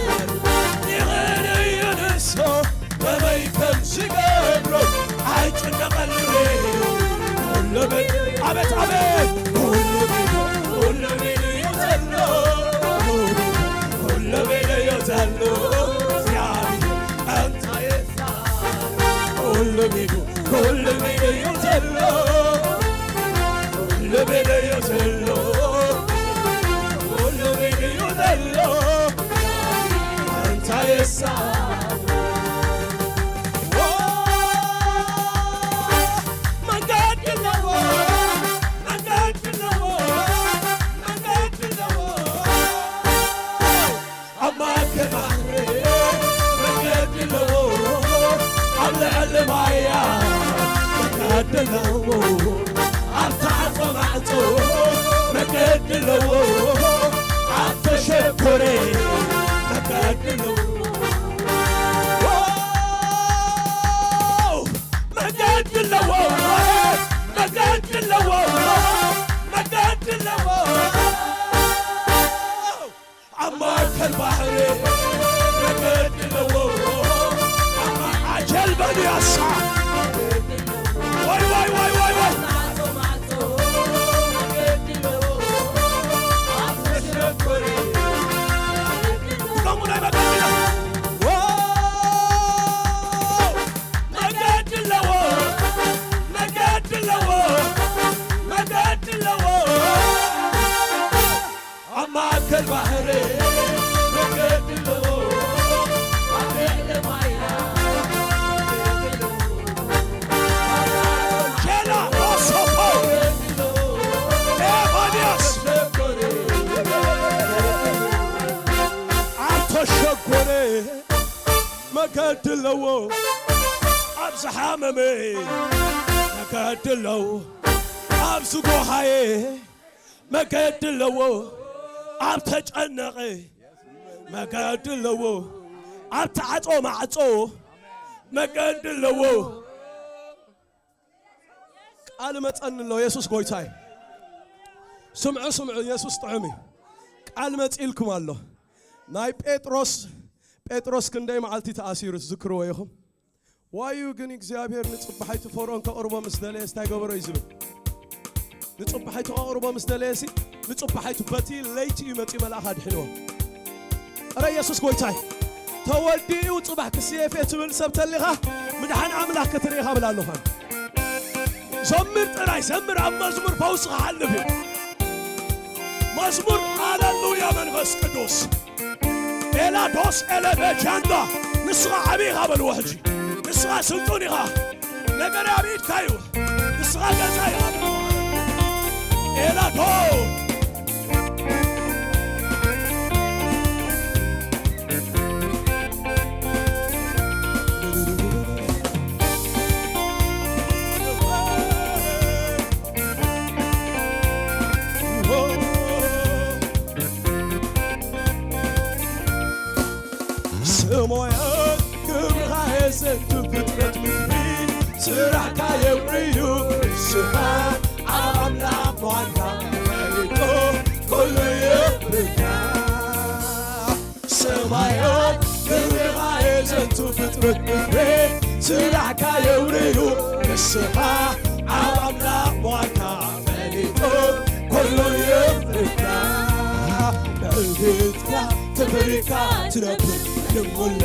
ይኽእል እዩ ንሱ ከመይ ከም ዝገብሮ ኣይጭነቐሉ ኩሉ ኢሉ ኣቤት ኣቤት ኩሉ ኢሉ ኩሉ ኢሉ እዩ ዘሎ ኩሉ ኢሉ እዩ ዘሎ እግዚኣብሔር እንታይ ኩሉ ኢሉ ኩሉ ኢሉ እዩ ዘሎ ኩሉ ኢሉ እዩ ዘሎ ኩሉ ኢሉ እዩ ዘሎ ኣለዎ ኣብ ተዓጾ ማዕጾ መገዲ ኣለዎ ኣብ ተሸኮረ መገዲ ኣለዎ መገዲ ኣለዎ መገዲ ኣለዎ መገዲ ኣለዎ ኣብ ማእከል ባሕሪ መገዲ ኣለዎ ኣብ ማእከል ጀልባ ድያሳ ወይ ወይ ወይ ወይ ወይ ኣብ ማእከል ባሕሪ መገዲ ኣለዎ ኣብ ልዕሊ ማያት ሸላ ኦሶፖ ኤባድያስ ኣብ ተሸጎረ መገዲ ኣለዎ ኣብ ዝሓመመ መገዲ ኣለዎ ኣብ ዝጎሃየ መገዲ ኣለዎ ኣብ ተጨነቐ መገዲ ኣለዎ ኣብ ተዓጾ ማዕጾ መገዲ ኣለዎ ቃል መጸኒ ኣሎ የሱስ ጎይታይ ስምዑ ስምዑ የሱስ ጥዑም እዩ ቃል መጺልኩም ኣሎ ናይ ጴጥሮስ ጴጥሮስ ክንደይ መዓልቲ ተኣሲሩ ትዝክርዎ ኢኹም ዋዩ ግን እግዚኣብሔር ንጽባሓይቱ ፈርኦን ከቕርቦ ምስ ደለየ እንታይ ገበሮ እዩ ዝብል ንጽባሓይቱ ከቕርቦ ምስ ደለየ ሲ ንጽባሓይቱ በቲ ለይቲ እዩ መጺኡ መልኣኽ ኣድሕንዎ እረ የሱስ ጎይታይ ተወዲኡ ጽባሕ ክስየፍ እየ ትብል ሰብ ተሊኻ ምድሓን ኣምላኽ ክትርኢ ኻብል ኣለኻ ዘምር ጥራይ ዘምር ኣብ መዝሙር ፈውስ ክሓልፍ እዩ መዝሙር ሃለሉያ መንፈስ ቅዱስ ኤላዶስ ኤለበጃንዳ ንስኻ ዓብዪ ኢኻ በልዎ ሕጂ ንስኻ ስልጡን ኢኻ ነገር ኣብ ኢድካ እዩ ንስኻ ገዛ ኢኻ በልዎ ኤላዶ ስሞያን ክብርኻ የዘንቱ ፍጥረት ምድሪ ስራሕካ የውርዩ ንስኻ ኣብ ኣምላኽ ምዃንካ ፈሊጡ ኩሉ የብርካ ሰማያት ክብርኻ የዘንቱ ፍጥረት ምድሪ ስራሕካ የውርዩ ንስኻ ኣብ ኣምላኽ ምዃንካ ፈሊጡ ኩሉ የብርካ ብዕብየትካ ተፈሪካ ትነብር ንሙሉ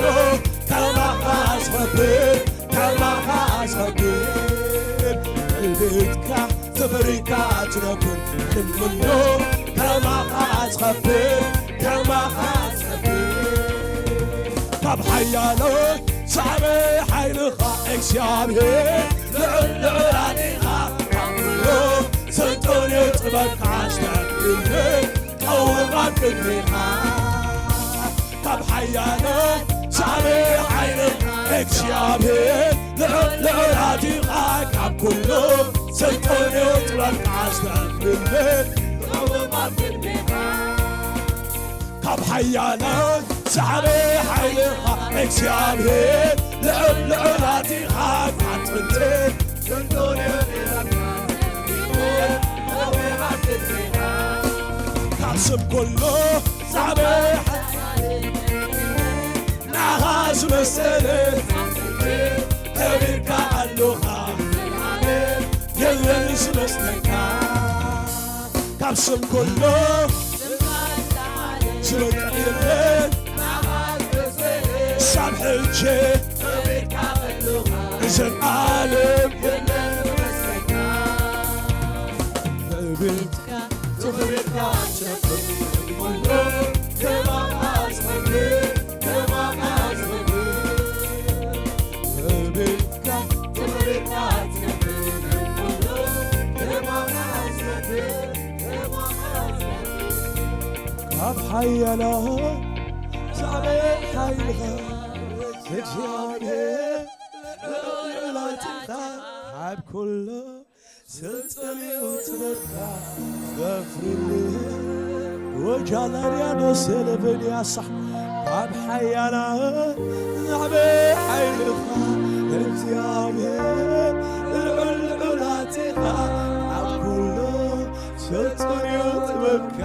ከማኻ ዝኸብር ከማኻ ዝኸብር ብዕብየትካ ተፈሪካ ትነብር ንሙሉ ከማኻ ዝኸብር ከማኻ ዝኸብር ካብ ሓያሎ ሳዕበ ሓይልኻ እግዚኣብሔር ልዑል ልዑል ኣዲኻ ካብ ኩሉ ስልጡን እዩ ጥበብካ ኣስተብህል ቀውም ኣብ ቅድሚኻ ካብ ሓያሎ ሳዕበ ሓይልኻ እግዚኣብሔር ልዑል ልዑል ኣዲኻ ካብ ኩሉ ስልጡን እዩ ጥበብካ ኣስተብህል ቀውም ኣብ ቅድሚኻ ካብ ሓያላት ዝዓበየ ሓይልኻ እግዚኣብሔር ልዑል ልዑላት ኢኻ ካብ ጥንቲ ካብ ስም ኩሉ ዝዓበየ ሓይሊ ንዓኻ ዝመሰለ ከቢርካ ኣለኻ የለን ዝመስለካ ካብ ስም ኩሉ ዝበልዕ የለን ሳብ ሕጂ ንዘለዓለም ብዕብየትካ ትኽብርካ ትነብር ኩሉ ከማኻ ዝኸብር ከማኻ ዝኸብር ብዕብየትካ ትኽብርካ ትነብር ኩሉ ከማኻ ዝኸብር ካብ ሓያላት ዝዓበየ ሓይልኻ እግዚኣብሔር ልዑል ልዑላትኻ ኣብ ኩሉ ስልጣንኡ ጥበብካ ዘፍርልህ ወጃላርያኖስ ለበልያሳ ካብ ሓያላ ናዕበ ሓይልኻ እግዚኣብሔር ልዑል ልዑላት ኢኻ ኣብ ኩሉ ስልጣንኡ ጥበብካ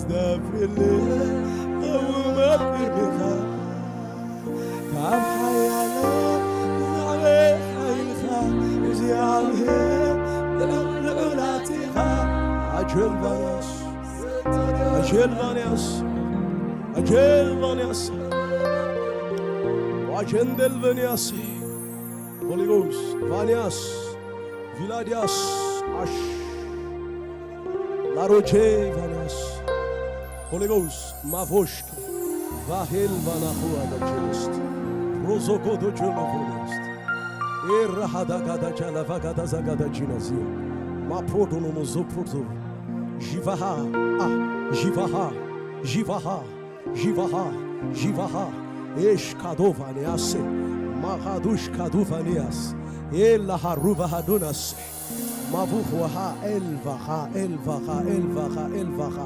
ዘፍርልህ እውመ ቅድሚኻ ካብ ሓያሎ ዝዓበየ ሓይልኻ እግዚኣብሔር ልዑል ልዑላት ኢኻ። ኣጀል ቫንያስ፣ ኣጀል ቫንያስ፣ ኣጀል ቫንያስ፣ ዋጀንደል ቫንያስ፣ ሆሊ ጎስት ቫንያስ፣ ቪላዲያስ፣ ኣሽ፣ ላሮቼ ቫንያስ፣ ሆሊ ጎስት ማቮሽክ ቫሄል ቫናኹ ኣዳችንስት ሮዞኮ ዶጆሎፎንስት ኤራሃዳጋዳ ጃላቫጋዳ ዛጋዳ ጂናዚዮ ማፕሮዶኖሞ ዞፕሮቶ ዢቫሃ አ ዢቫሃ ዢቫሃ ዢቫሃ ዢቫሃ ኤሽ ካዶቫንያስ ማኻዱሽ ካዱቫንያስ ኤላሃ ሩቫሃዶናስ ማቡኽ ወሃ ኤልቫኻ ኤልቫኻ ኤልቫኻ ኤልቫኻ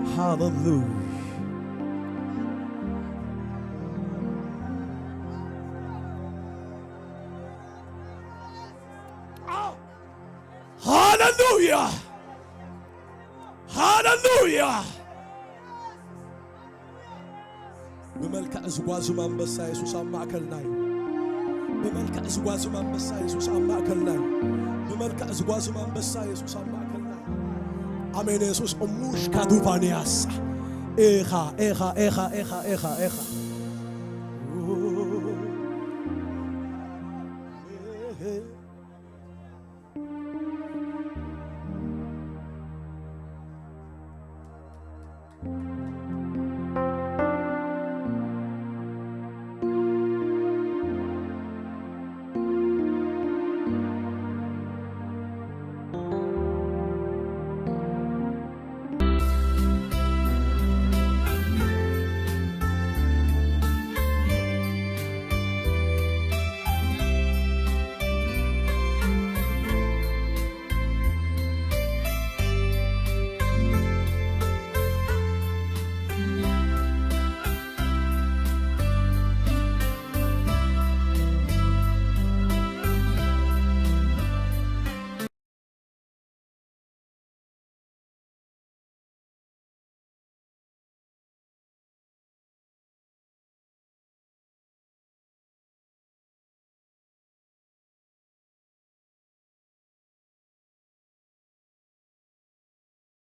ሃሌሉያ። ሃሌሉያ ሃሌሉያ። ብመልክዕ ዝጓዝም ኣንበሳ የሱስ ኣብ ማእከልና እዩ። ብመልክዕ ዝጓዝም ኣንበሳ የሱስ ኣብ ማእከልና እዩ። ብመልክዕ ዝጓዝም ኣንበሳ የሱስ ኣብ ማእከልና እዩ። ኣሜን። የሱስ እሙሽ ካዱቫንያሳ ኤኻ ኤኻ ኤኻ ኤኻ ኤኻ ኤኻ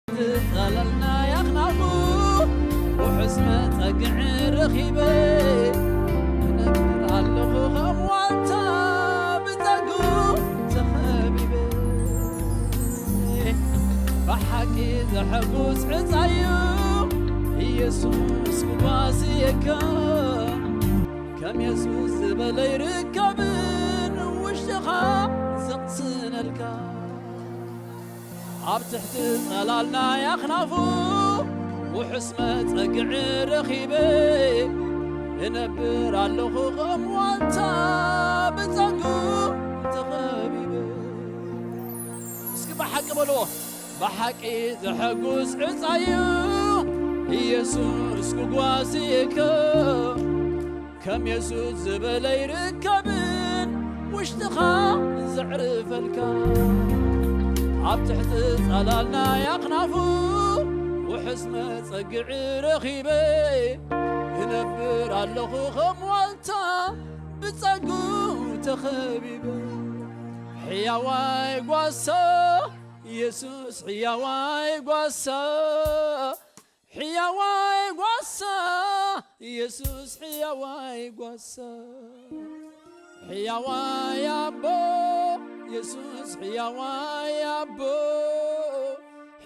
ዝጸለልና ያኽናፉ ውሑስ መጸግዒ ረኺበ እነብር ኣለኹ ከም ዋልታ ብጸጉ ተኸቢበ። ብሓቂ ዘሐጉስ ዕጻዩ ኢየሱስ ክጓዝየካ ከም የሱስ ዝበለ ይርከብን ውሽጥኻ ዘቕስነልካ። ኣብ ትሕቲ ጸላልና ያኽናፉ ውሑስ መጸግዒ ረኺበ እነብር ኣለኹ ከም ዋልታ ብጸጉ ተኸቢበ። እስኪ ብሓቂ በልዎ። ብሓቂ ዘሐጉስ ዕጻዩ ኢየሱስ ክጓዝየካ ከም የሱስ ዝበለ ይርከብን ውሽጥኻ ዘዕርፈልካ። ኣብ ትሕቲ ጸላልና ያኽናፉ ውሑስ መጸግዒ ረኺበ እነብር ኣለኹ ከም ዋልታ ብጸጉ ተኸቢበ። ሕያዋይ ጓሳ የሱስ ሕያዋይ ጓሳ ሕያዋይ ጓሳ የሱስ ሕያዋይ ጓሳ ሕያዋይ ኣቦ የሱስ ሕያዋይ ኣቦ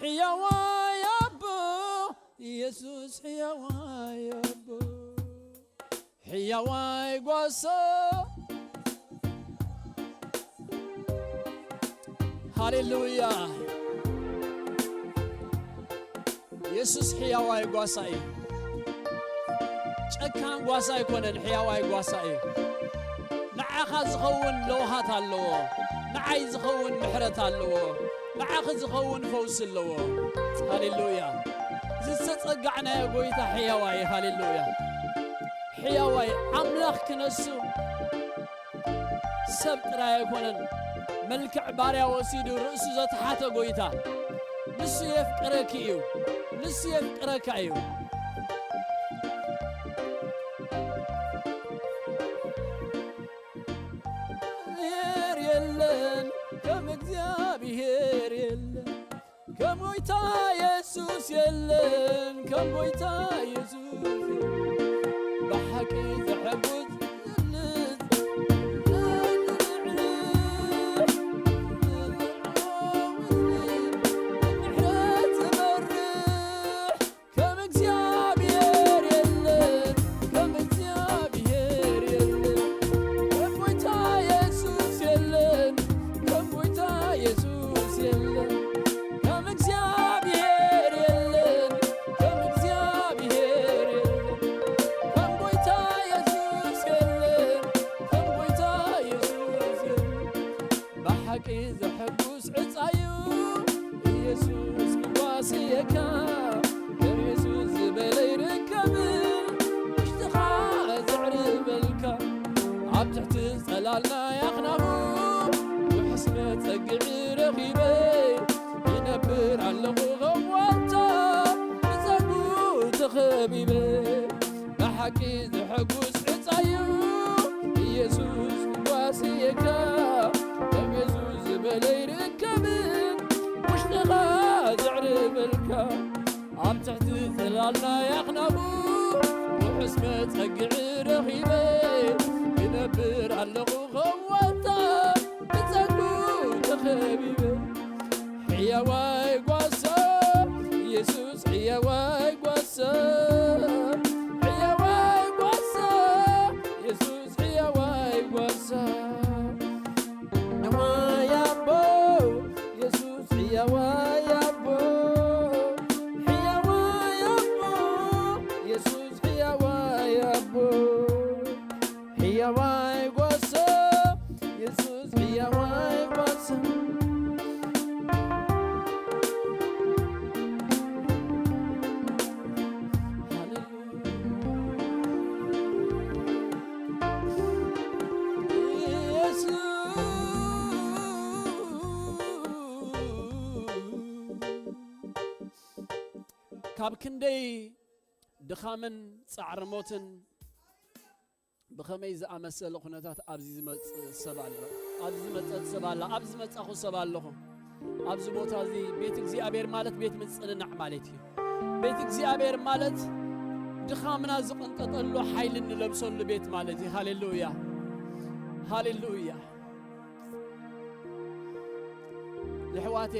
ሕያዋይ ኣቦ የሱስ ሕያዋይ ኣቦ ሕያዋይ ጓሳ ሃሌሉያ። የሱስ ሕያዋይ ጓሳ እዩ። ጨካን ጓሳ ኣይኮነን፣ ሕያዋይ ጓሳ እዩ። ንዓ ንዓኻ ዝኸውን ለውሃት ኣለዎ። ንዓይ ዝኸውን ምሕረት ኣለዎ። ንዓኺ ዝኸውን ፈውሲ ኣለዎ። ሃሌሉያ። ዝተጸጋዕናዮ ጎይታ ሕያዋይ፣ ሃሌሉያ። ሕያዋይ ኣምላኽ ክነሱ ሰብ ጥራይ ኣይኮነን። መልክዕ ባርያ ወሲዱ ርእሱ ዘትሓተ ጎይታ። ንሱ የፍቅረኪ እዩ። ንሱ የፍቅረካ እዩ። እግዚኣብሔር የለን፣ ከም እግዚኣብሔር የለን፣ ከም ጎይታ የሱስ የለን፣ ከም ጎይታ የሱስ የለን። ብሓቂ ዘሐጉስ ምሕረት ዝመርሕ ከም እግዚኣብሔር የለን፣ ከም እግዚኣብሔር የለን። ከም ጎይታ የሱስ የለን፣ ከም ጎይታ የሱስ የለን። ከም እግዚኣብሔር የለን፣ ከም እግዚኣብሔር የለን። ከም ጎይታ የሱስ የለን፣ ከም ጎይታ የሱስ የለን። ብሓቂ ዘሐጉስ ዕጻዩ ኢየሱስ ክጓስየካ፣ ከም ኢየሱስ ዝበለ ይርከብን ውሽጥኻ ዘዕርበልካ። ኣብ ትሕቲ ጸላል ናይ ኣኽናፉ ውሑስ መጸግዒ ረኺበ፣ ይነብር ኣለኹ ከም ዋልታ ብጸጉ ተኸቢበ። ብሓቂ ዘሐጉስ ዕጻዩ ኢየሱስ ክጓስየካ፣ ከም ኢየሱስ ዝበለ ይርከብን ውሽጥኻ ዘዕርበልካ። ኣብ ትሕቲ ጽላል ናይ ኣኽናፉ ውሑስ መጸግዒ ረኺበ፣ ይነብር ኣለኹ ከም ዋልታ ብጸጉ ተኸቢበ። ሕያዋይ ጓሳ ኢየሱስ፣ ሕያዋይ ጓሳ፣ ሕያዋይ ጓሳ ኢየሱስ፣ ሕያዋይ ጓሳ። ሕያዋይ ኣቦ ኢየሱስ፣ ሕያዋይ ኣቦ፣ ሕያዋይ ኣቦ ኢየሱስ፣ ሕያዋይ ኣቦ። ሕያዋይ ጓሳ የሱስ፣ ሕያዋይ ጓሳ። ሃሌሉያ። የሱስ። ካብ ክንደይ ድኻምን ጻዕሪ ሞትን ብኸመይ ዝኣመሰለ ኩነታት ኣብዚ ዝመጽእ ሰብ ኣሎ? ኣብዚ ዝመጸት ሰብ ኣላ? ኣብዚ ዝመጻኹ ሰብ ኣለኹ? ኣብዚ ቦታ እዚ ቤት እግዚኣብሔር ማለት ቤት ምጽንናዕ ማለት እዩ። ቤት እግዚኣብሔር ማለት ድኻምና ዝቕንጠጠሉ ሓይሊ እንለብሰሉ ቤት ማለት እዩ። ሃሌሉያ። ሃሌሉያ። የሕዋቴ፣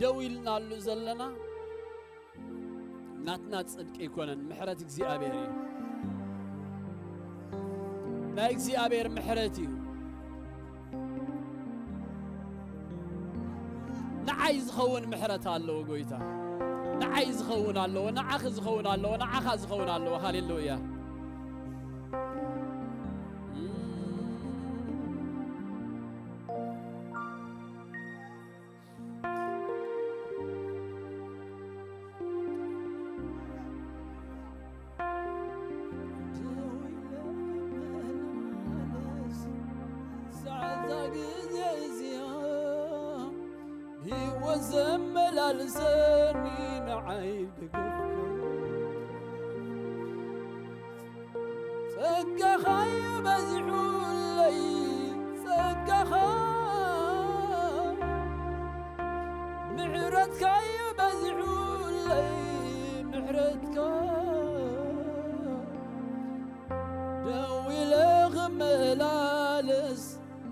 ደው ኢልናሉ ዘለና ናትና ጽድቂ ኣይኮነን፣ ምሕረት እግዚኣብሔር እዩ። ናይ እግዚኣብሔር ምሕረት እዩ። ንዓይ ዝኸውን ምሕረት ኣለዎ ጎይታ። ንዓይ ዝኸውን ኣለዎ፣ ንዓኺ ዝኸውን ኣለዎ፣ ንዓኻ ዝኸውን ኣለዎ። ሃሌሉያ። ዛዕዛ ግዜ እዚኣ ብህይወት ዘመላልሰኒ ንዓይ ደገፍካ። ጸጋኻ እዩ በዚሑለይ፣ ጸጋኻ፣ ምሕረትካ እዩ በዚሑለይ፣ ምሕረትካ። ደው ኢለ ክመላለስ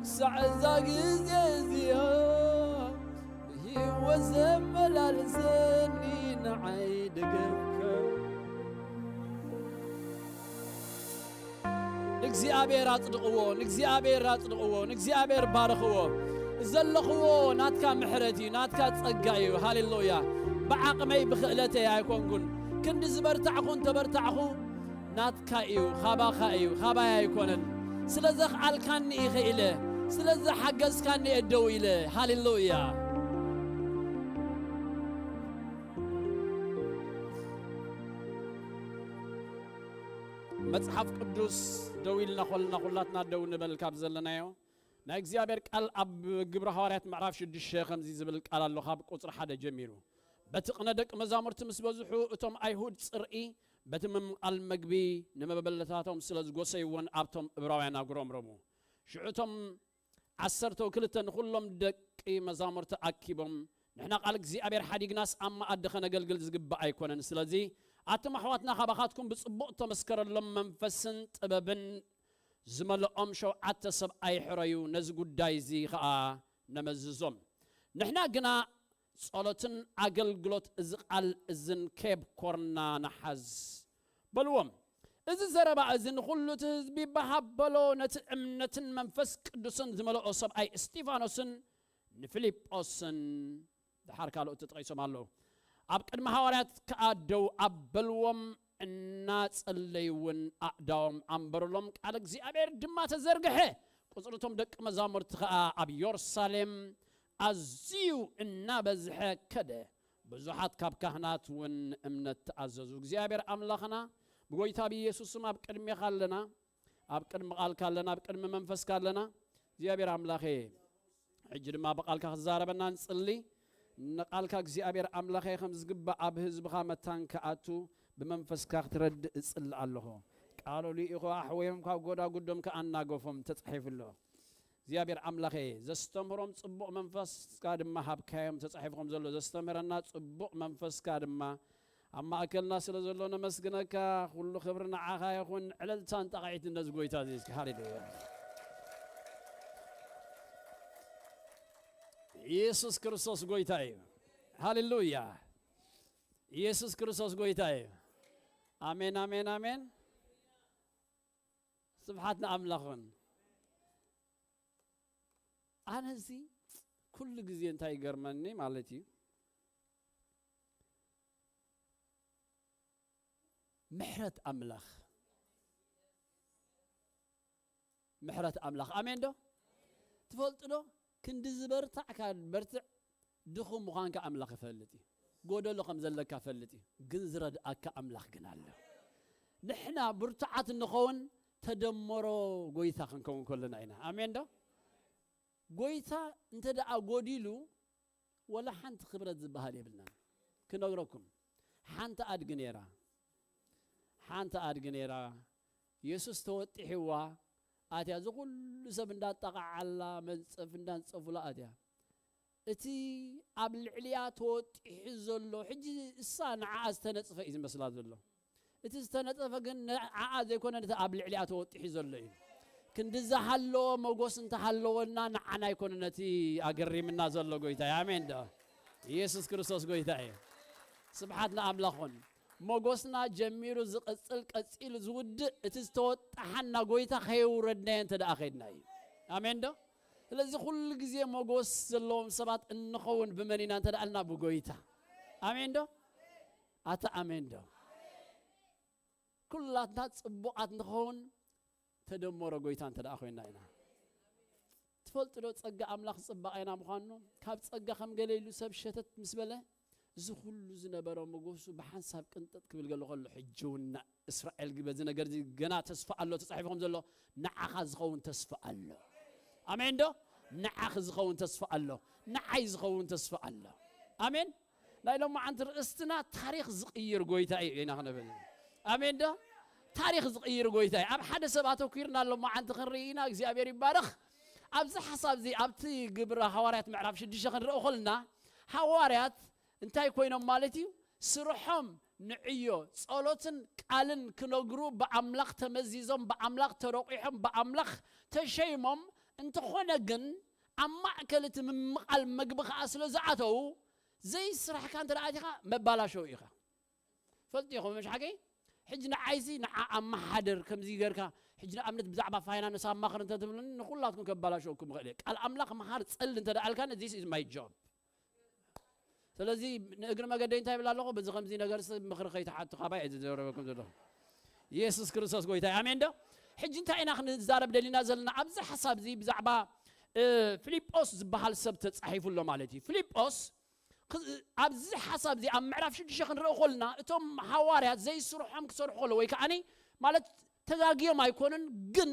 ክሳዕ እዛ ግዜ እዚኣ፣ ብህይወት ዘመላልሰኒ ንዓይ ደገፍካ። ንእግዚኣብሔር ኣጽድቕዎ፣ ንእግዚኣብሔር ኣጽድቕዎ፣ ንእግዚኣብሔር ባርኽዎ። ዘለኽዎ ናትካ ምሕረት እዩ፣ ናትካ ጸጋ እዩ። ሃሌሉያ። ብዓቕመይ ብኽእለተይ ኣይኮንኩን። ክንዲ ዝበርታዕኹ እንተበርታዕኹ ናትካ እዩ፣ ካባኻ እዩ፣ ካባይ ኣይኮነን። ስለ ዘኽኣልካኒ ኢኸ ኢለ፣ ስለ ዝሓገዝካኒ እየ ደው ኢለ። ሃሌሉያ። መጽሓፍ ቅዱስ ደው ኢልና ኾልና፣ ኹላትና ደው ንበል ካብ ዘለናዮ። ናይ እግዚኣብሔር ቃል ኣብ ግብረ ሃዋርያት ምዕራፍ ሽዱሽተ ከምዚ ዝብል ቃል ኣሎ፣ ካብ ቁጽሪ ሓደ ጀሚሩ። በቲ ቅነ ደቂ መዛሙርቲ ምስ በዝሑ፣ እቶም ኣይሁድ ጽርኢ በቲ ምምቓል መግቢ ንመበለታቶም ስለ ዝጎሰይዎን ኣብቶም እብራውያን ኣጉረምረሙ። ሽዑ እቶም ዓሰርተው ክልተ ንኹሎም ደቂ መዛሙርቲ ኣኪቦም፣ "ንሕና ቃል እግዚኣብሔር ሓዲግናስ ኣብ መኣዲ ኸነገልግል ዝግባእ ኣይኮነን። ስለዚ ኣቶም ኣሕዋትና ካባኻትኩም ብጽቡቕ እተመስከረሎም መንፈስን ጥበብን ዝመልኦም ሸውዓተ ሰብኣይ ሕረዩ፣ ነዚ ጉዳይ እዚ ኸኣ ነመዝዞም። ንሕና ግና ጸሎትን ኣገልግሎት እዚ ቃል እዝን ከየብኮርና ንሓዝ" በልዎም። እዚ ዘረባ እዚ ንኹሉ እቲ ህዝቢ በሃበሎ፣ ነቲ እምነትን መንፈስ ቅዱስን ዝመልኦ ሰብኣይ እስጢፋኖስን ንፊልጶስን፣ ደሓር ካልኦት ተጠቒሶም ኣለዉ። ኣብ ቅድሚ ሃዋርያት ከኣ ደው ኣበልዎም፣ እናጸለዩ እውን ኣእዳዎም ኣንበሩሎም፣ ቃል እግዚኣብሔር ድማ ተዘርግሐ። ቁጽሪ እቶም ደቂ መዛሙርቲ ከኣ ኣብ የሩሳሌም ኣዝዩ እናበዝሐ ከደ። ብዙሓት ካብ ካህናት እውን እምነት ተኣዘዙ። እግዚኣብሔር ኣምላኽና ብጎይታ ብኢየሱስ ስም ኣብ ቅድሜኻ ኣለና፣ ኣብ ቅድሚ ቃልካ ኣለና፣ ኣብ ቅድሚ መንፈስካ ኣለና። እግዚኣብሔር ኣምላኸ፣ ሕጂ ድማ ብቃልካ ክዛረበና ንጽሊ። ንቃልካ እግዚኣብሔር ኣምላኸ ከም ዝግባእ ኣብ ህዝብኻ መታን ክኣቱ ብመንፈስካ ክትረድእ እጽሊ ኣለኹ። ቃሉ ልኢኹ ኣሕወዮም ካብ ጎዳጉዶም ከኣ ኣናገፎም ተጻሒፉ ኣሎ። እግዚኣብሔር ኣምላኸ፣ ዘስተምህሮም ጽቡቕ መንፈስካ ድማ ሃብካዮም፣ ተጻሒፉ ከም ዘሎ ዘስተምህረና ጽቡቕ መንፈስካ ድማ ኣብ ማእከልና ስለ ዘሎ ነመስግነካ። ኩሉ ክብሪ ንዓኻ ይኹን። ዕልልታን ጣቕዒትን ነዚ ጎይታ እዚ እስኪ። ሃሌሉያ። ኢየሱስ ክርስቶስ ጎይታ እዩ። ሃሌሉያ። ኢየሱስ ክርስቶስ ጎይታ እዩ። ኣሜን፣ ኣሜን፣ ኣሜን። ስብሓት ንኣምላኽ ይኹን። ኣነ እዚ ኩሉ ግዜ እንታይ ይገርመኒ ማለት እዩ፣ ምሕረት ኣምላኽ፣ ምሕረት ኣምላኽ። ኣሜን ዶ? ትፈልጡ ዶ? ክንዲ ዝበርታዕካ በርትዕ፣ ድኹም ምዃንካ ኣምላኽ ይፈልጥ እዩ። ጎደሎ ከም ዘለካ ፈልጥ እዩ። ግን ዝረድኣካ ኣምላኽ ግን ኣሎ። ንሕና ብርቱዓት እንኸውን ተደመሮ ጎይታ ክንከውን ከለና ኢና። ኣሜን ዶ? ጎይታ እንተ ደኣ ጎዲሉ፣ ወላ ሓንቲ ክብረት ዝበሃል የብልናን። ክነግረኩም፣ ሓንቲ ኣድጊ ነይራ። ሓንቲ ኣድጊ ነይራ። የሱስ ተወጢሕዋ ኣትያ። እዚ ኩሉ ሰብ እንዳጣቕዓላ፣ መንጸፍ እንዳንጸፉላ ኣትያ። እቲ ኣብ ልዕሊኣ ተወጢሑ ዘሎ፣ ሕጂ እሳ ንዓኣ ዝተነጽፈ እዩ ዝመስላ ዘሎ። እቲ ዝተነጸፈ ግን ንዓኣ ዘይኮነ፣ ነቲ ኣብ ልዕሊኣ ተወጢሑ ዘሎ እዩ። ክንዲ ዝሃለወ መጎስ እንተሃለወና፣ ንዓና ኣይኮነ ነቲ ኣገሪምና ዘሎ ጎይታ እዩ። ኣሜን ዶ? ኢየሱስ ክርስቶስ ጎይታ እዩ። ስብሓት ንኣምላኽ ኹን። መጎስና ጀሚሩ ዝቕጽል፣ ቀጺሉ ዝውድእ፣ እቲ ዝተወጣሓና ጎይታ ከየውረድናዮ እንተ ደኣ ኸይድና እዩ። ኣሜን ዶ? ስለዚ ኩሉ ግዜ መጎስ ዘለዎም ሰባት እንኸውን ብመን ኢና እንተ ደኣልና፣ ብጎይታ። ኣሜን ዶ? ኣታ ኣሜን ዶ? ኩላትና ጽቡቓት ንኸውን ተደመሮ ጎይታ እንተ ደኣ ኮይና ኢና። ትፈልጡ ዶ ጸጋ ኣምላኽ ጽባቐና ምዃኑ? ካብ ጸጋ ከም ገለ ኢሉ ሰብ ሸተት ምስ በለ፣ እዚ ኩሉ ዝነበረ መጎሱ ብሓንሳብ ቅንጥጥ ክብል ገለ ከሎ፣ ሕጂ እውን ና-፣ እስራኤል በዚ ነገር እዚ ገና ተስፋ ኣሎ ተጻሒፉ ከም ዘሎ፣ ንዓኻ ዝኸውን ተስፋ ኣሎ። ኣሜን ዶ? ንዓኺ ዝኸውን ተስፋ ኣሎ። ንዓይ ዝኸውን ተስፋ ኣሎ። ኣሜን። ናይ ሎማዓንቲ ርእስትና ታሪኽ ዝቕይር ጎይታ እዩ ኢና ክንብል። ኣሜን ዶ? ታሪኽ ዝቕይር ጎይታ እዩ። ኣብ ሓደ ሰብ ኣተኲርና ሎማዓንቲ ክንርኢ ኢና። እግዚኣብሔር ይባረኽ። ኣብዚ ሓሳብ እዚ ኣብቲ ግብረ ሃዋርያት ምዕራፍ ሽዱሽተ ክንርኢ ከለና፣ ሃዋርያት እንታይ ኮይኖም ማለት እዩ? ስርሖም ንዕዮ፣ ጸሎትን ቃልን ክነግሩ ብኣምላኽ ተመዚዞም፣ ብኣምላኽ ተረቂሖም፣ ብኣምላኽ ተሸይሞም፣ እንተኾነ ግን ኣብ ማእከል እቲ ምምቓል መግቢ ከኣ ስለ ዝኣተዉ፣ ዘይስራሕካ እንተ ደኣ ኣቲኻ መባላሸዊ ኢኻ። ፈልጡ ኢኹም ምሽ ሓቀይ? ሕጂ ንዓይሲ ንዓ ኣመሓድር ከምዚ ገርካ፣ ሕጂ ንኣብነት ብዛዕባ ፋይናንስ ኣማኽር እንተ ትብሉኒ፣ ንኹላትኩም ከባላሸወኩም ይኽእል እየ። ቃል ኣምላኽ መሃር ጸሊ እንተ ደኣ ኣልካኒ፣ this is my job። ስለዚ ንእግሪ መገደይ እንታይ ይብል ኣለኹ? በዚ ከምዚ ነገርሲ ምኽሪ ከይትሓቱ ካባይ እየ ዝዘረበኩም ዘለኹ። ኢየሱስ ክርስቶስ ጎይታ እዩ። ኣሜን ዶ? ሕጂ እንታይ ኢና ክንዛረብ ደሊና ዘለና? ኣብዚ ሓሳብ እዚ ብዛዕባ እ፣ ፊልጶስ ዝበሃል ሰብ ተጻሒፉ ኣሎ ማለት እዩ። ፊልጶስ ክ- ኣብዚ ሓሳብ እዚ ኣብ ምዕራፍ ሽዱሽተ ክንርኢ ከለና እቶም ሃዋርያት ዘይስርሖም ክሰርሑ ከለዉ ወይ ከዓኒ ማለት ተጋግዮም ኣይኮኑን፣ ግን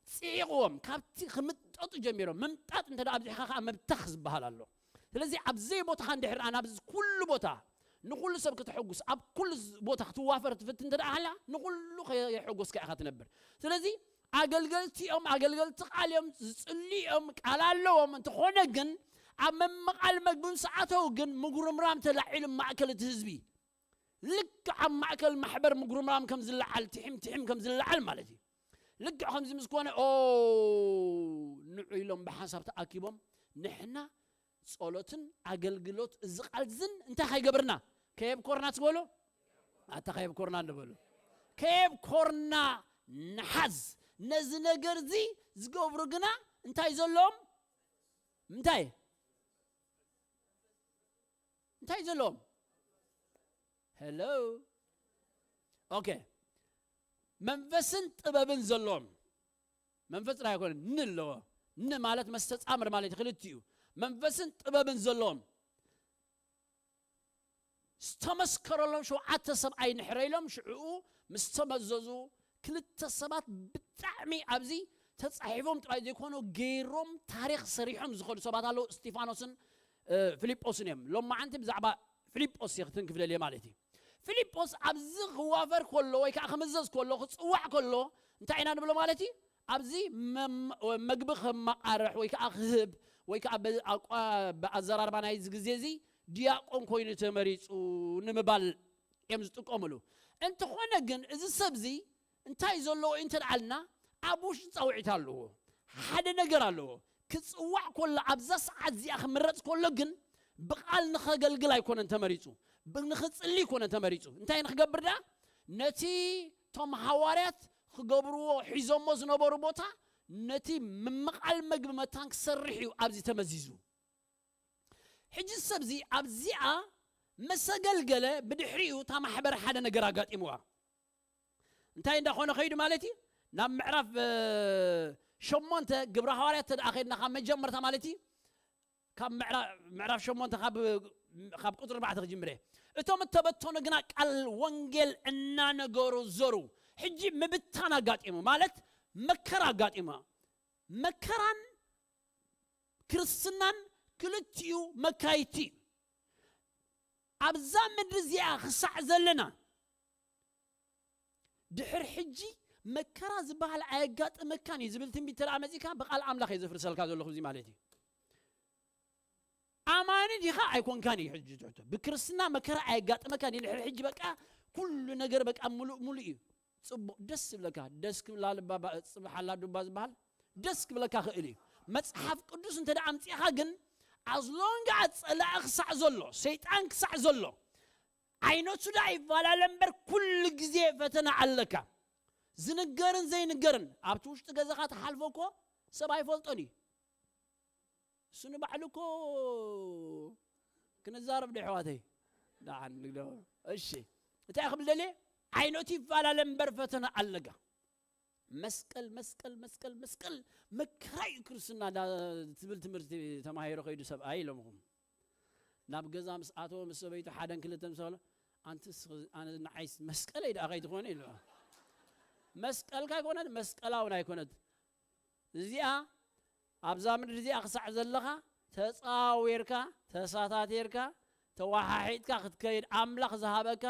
ጽዒቕዎም ካብቲ ክምጠጡ ጀሚሮም። ምምጣጥ እንተ ደኣ ኣብዚሕካ ከኣ ምብታኽ ዝበሃል ኣሎ። ስለዚ ኣብ ዘይቦታኻ እንድሕር ደኣ ናብዚ ኩሉ ቦታ ንኹሉ ሰብ ክተሐጉስ ኣብ ኩሉ ዝ- ቦታ ክትዋፈር ትፍትን እንተ ደኣ ሃላ ንኹሉ ከየሐጎስካ ኢኻ ትነብር። ስለዚ ኣገልገልቲ እዮም፣ ኣገልገልቲ ቃል እዮም፣ ዝጽልዩ እዮም፣ ቃል ኣለዎም። እንተኾነ ግን ኣብ ምምቓል መግቢ ምስ ኣተው ግን ምጉርምራም ተላዒሉ ማእከል እቲ ህዝቢ ልክዕ ኣብ ማእከል ማሕበር ምጉርምራም ከም ዝለዓል ትሒም ትሒም ከም ዝለዓል ማለት እዩ። ልክዕ ከምዚ ምስ ኮነ ኦ ንዑ ኢሎም ብሓንሳብ ተኣኪቦም ንሕና ጸሎትን ኣገልግሎት እዚ ቃል ዝን እንታይ ከይገብርና ከየብኮርና ትበሉ ኣታ ከየብኮርና ንበሉ ከየብኮርና ንሓዝ ነዚ ነገር እዚ ዝገብሩ ግና እንታይ ዘለዎም እንታይ እንታይ ዘለዎም ሄሎ ኦኬ መንፈስን ጥበብን ዘለዎም መንፈስ ጥራይ ኣይኮነ ን ኣለዎ ን ማለት መስተጻምር ማለት ክልቲኡ መንፈስን ጥበብን ዘለዎም ዝተመስከረሎም ሸውዓተ ሰብኣይ ንሕረ ኢሎም ሽዕኡ ምስ ተመዘዙ ክልተ ሰባት ብጣዕሚ ኣብዚ ተጻሒፎም ጥራይ ዘይኮኑ ገይሮም ታሪክ ሰሪሖም ዝኸዱ ሰባት ኣለዉ እስጢፋኖስን ፊልጶስን እዮም ሎማዓንቲ ብዛዕባ ፊልጶስ እየ ክትንክፍ ደልየ ማለት እዩ ፊልጶስ ኣብዚ ክዋፈር ከሎ ወይ ከዓ ክምዘዝ ከሎ ክፅዋዕ ከሎ እንታይ ኢና ንብሎ ማለት እዩ ኣብዚ መግቢ ከማቃርሕ ወይ ከዓ ክህብ ወይ ከዓ ብኣዘራርባ ናይዚ ግዜ እዚ ዲያቆን ኮይኑ ተመሪፁ ንምባል እዮም ዝጥቀምሉ እንተኾነ ግን እዚ ሰብ እዚ እንታይ ዘለዎ እዩ እንተደኣልና ኣብ ውሽጢ ፃውዒት ኣለዎ ሓደ ነገር ኣለዎ ክፅዋዕ ኮሎ ኣብዛ ሰዓት እዚኣ ክምረፅ ኮሎ ግን ብቃል ንኸገልግል ኣይኮነን ተመሪፁ ንኽፅሊ ይኮነ ተመሪፁ እንታይ ንክገብር ደኣ ነቲ ቶም ሃዋርያት ክገብርዎ ሒዞሞ ዝነበሩ ቦታ ነቲ ምምቃል መግቢ መታን ክሰርሕ እዩ ኣብዚ ተመዚዙ ሕጂ ሰብዚ ኣብዚኣ መሰገልገለ ብድሕሪኡ እታ ማሕበር ሓደ ነገር ኣጋጢምዋ እንታይ እንዳኾነ ከይዱ ማለት እዩ ናብ ምዕራፍ ሸሞንተ ግብረ ሃዋርያት ተደኣ ከይድና ካብ መጀመርታ ማለት እዩ ካብ ምዕራፍ ሸሞንተ ካብ ቁፅሪ ኣርባዕተ ክጅምረ እቶም እተበተኑ ግና ቃል ወንጌል እናነገሩ ዘሩ ሕጂ ምብታን ኣጋጢሙ ማለት መከራ ኣጋጢሙ መከራን ክርስትናን ክልቲኡ መካይቲ ኣብዛ ምድሪ እዚኣ ክሳዕ ዘለና ድሕር ሕጂ መከራ ዝበሃል ኣየጋጥመካን እዩ ዝብል ትንቢት ተደኣ መፂካ ብቃል ኣምላኽ እየ ዘፍርሰልካ ዘለኹ እዚ ማለት እዩ ኣማኒ ዲኻ ኣይኮንካን እዩ ሕጂ ትሕቶ ብክርስትና መከራ ኣየጋጥመካን እዩ ድሕር ሕጂ በቃ ኩሉ ነገር በቃ ሙሉእ ሙሉእ እዩ ፅቡቅ ደስ ዝብለካ ደስ ክብላ ልባ ፅብሓላ ዱባ ዝበሃል ደስ ክብለካ ክእል እዩ መፅሓፍ ቅዱስ እንተ ደኣ ኣምፂእኻ ግን ኣዝሎንጋ ፀላኢ ክሳዕ ዘሎ ሰይጣን ክሳዕ ዘሎ ዓይነቱ ደኣ ይፈላለ እምበር ኩሉ ግዜ ፈተና ኣለካ ዝንገርን ዘይንገርን ኣብቲ ውሽጢ ገዛኻ ትሓልፎ እኮ ሰብ ኣይፈልጦን እዩ እሱ ንባዕሉ እኮ ክንዛረብ ዶ ኣሕዋተይ ደሓን ንግዶ እሺ እንታይ ክብል ደልየ ዓይነቱ ይፈላለ እምበር ፈተና ኣለጋ መስቀል መስቀል መስቀል መስቀል መከራ እዩ ክርስትና ትብል ትምህርቲ ተማሂሩ ከይዱ ሰብኣይ ኢሎምኹም ናብ ገዛ ምስ ኣተወ ምስ ሰበይቱ ሓደን ክልተ ምስ በሎ ኣንቲ ንዓይስ መስቀለይ ደኣ ከይትኾነ ኢሉ መስቀልካ ኣይኮነት መስቀላ እውን ኣይኮነት እዚኣ ኣብዛ ምድሪ እዚኣ ክሳዕ ዘለኻ ተፃዊርካ ተሳታቲርካ ተዋሓሒጥካ ክትከይድ ኣምላኽ ዝሃበካ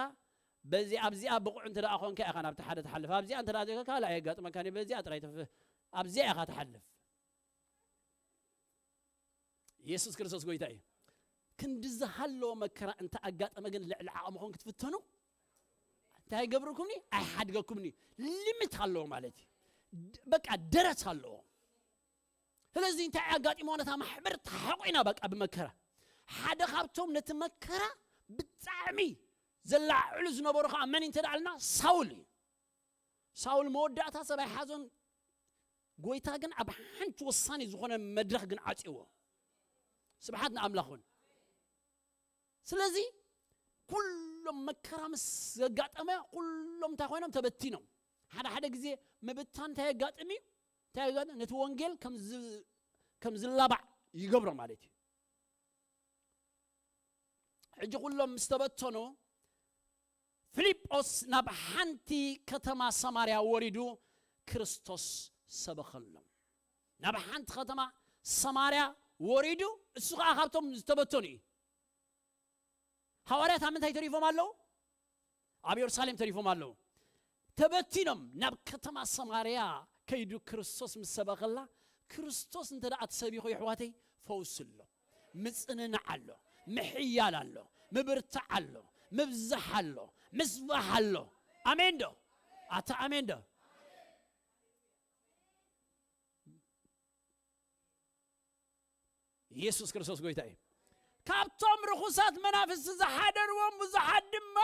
በዚ ኣብዚኣ ብቑዕ እንተ ደኣ ኾንካ ኢኻ ናብቲ ሓደ ትሓልፍ ኣብዚኣ እንተ ደኣ ዘይኮንካ ካልእ ኣየጋጥመካን እዩ በዚኣ ጥራይ ተፍ ኣብዚኣ ኢኻ ትሓልፍ ኢየሱስ ክርስቶስ ጎይታ እዩ ክንዲ ዝሃለዎ መከራ እንተ ኣጋጠመ ግን ልዕሊ ዓቕምኹም ክትፍተኑ እንታይ ይገብርኩምኒ ኣይሓድገኩምኒ ሊሚት ኣለዎ ማለት እዩ በቃ ደረት ኣለዎ ስለዚ እንታይ ኣጋጢሞ ነታ ማሕበር ተሓቑና በቃ ብመከራ ሓደ ካብቶም ነቲ መከራ ብጣዕሚ ዘላዕዕሉ ዝነበሩ ከዓ መን እንተ ደኣልና ሳውል እዩ ሳውል መወዳእታ ሰብ ኣይሓዞን ጎይታ ግን ኣብ ሓንቲ ወሳኒ ዝኾነ መድረኽ ግን ዓፅዎ ስብሓት ንኣምላኽ ኹን ስለዚ ኩሎም መከራ ምስ ዘጋጠመ ኩሎም እንታይ ኮይኖም ተበቲኖም ሓደ ሓደ ግዜ ምብታን እንታይ የጋጥም እዩ? እንታይ የጋጥም? ነቲ ወንጌል ከም ዝ-፣ ከም ዝላባዕ ይገብሮ ማለት እዩ። ሕጂ ኩሎም ምስ ተበተኑ፣ ፊልጶስ ናብ ሓንቲ ከተማ ሰማርያ ወሪዱ ክርስቶስ ሰበኸሎም። ናብ ሓንቲ ከተማ ሰማርያ ወሪዱ፣ እሱ ኸዓ ካብቶም ዝተበተኑ እዩ። ሃዋርያት ኣብ ምንታይ ተሪፎም ኣለዉ? ኣብ የሩሳሌም ተሪፎም ኣለዉ። ተበቲኖም ናብ ከተማ ሰማርያ ከይዱ ክርስቶስ ምስ ሰበኸላ፣ ክርስቶስ እንተ ደኣ ተሰቢኹ፣ የሕዋተይ፣ ፈውሲ ኣሎ፣ ምጽንናዕ ኣሎ፣ ምሕያል ኣሎ፣ ምብርታዕ ኣሎ፣ ምብዛሕ ኣሎ፣ ምስፋሕ ኣሎ። ኣሜን ዶ? ኣታ ኣሜን ዶ? ኢየሱስ ክርስቶስ ጎይታ እዩ። ካብቶም ርኹሳት መናፍስቲ ዝሓደርዎም ብዙሓት ድማ፣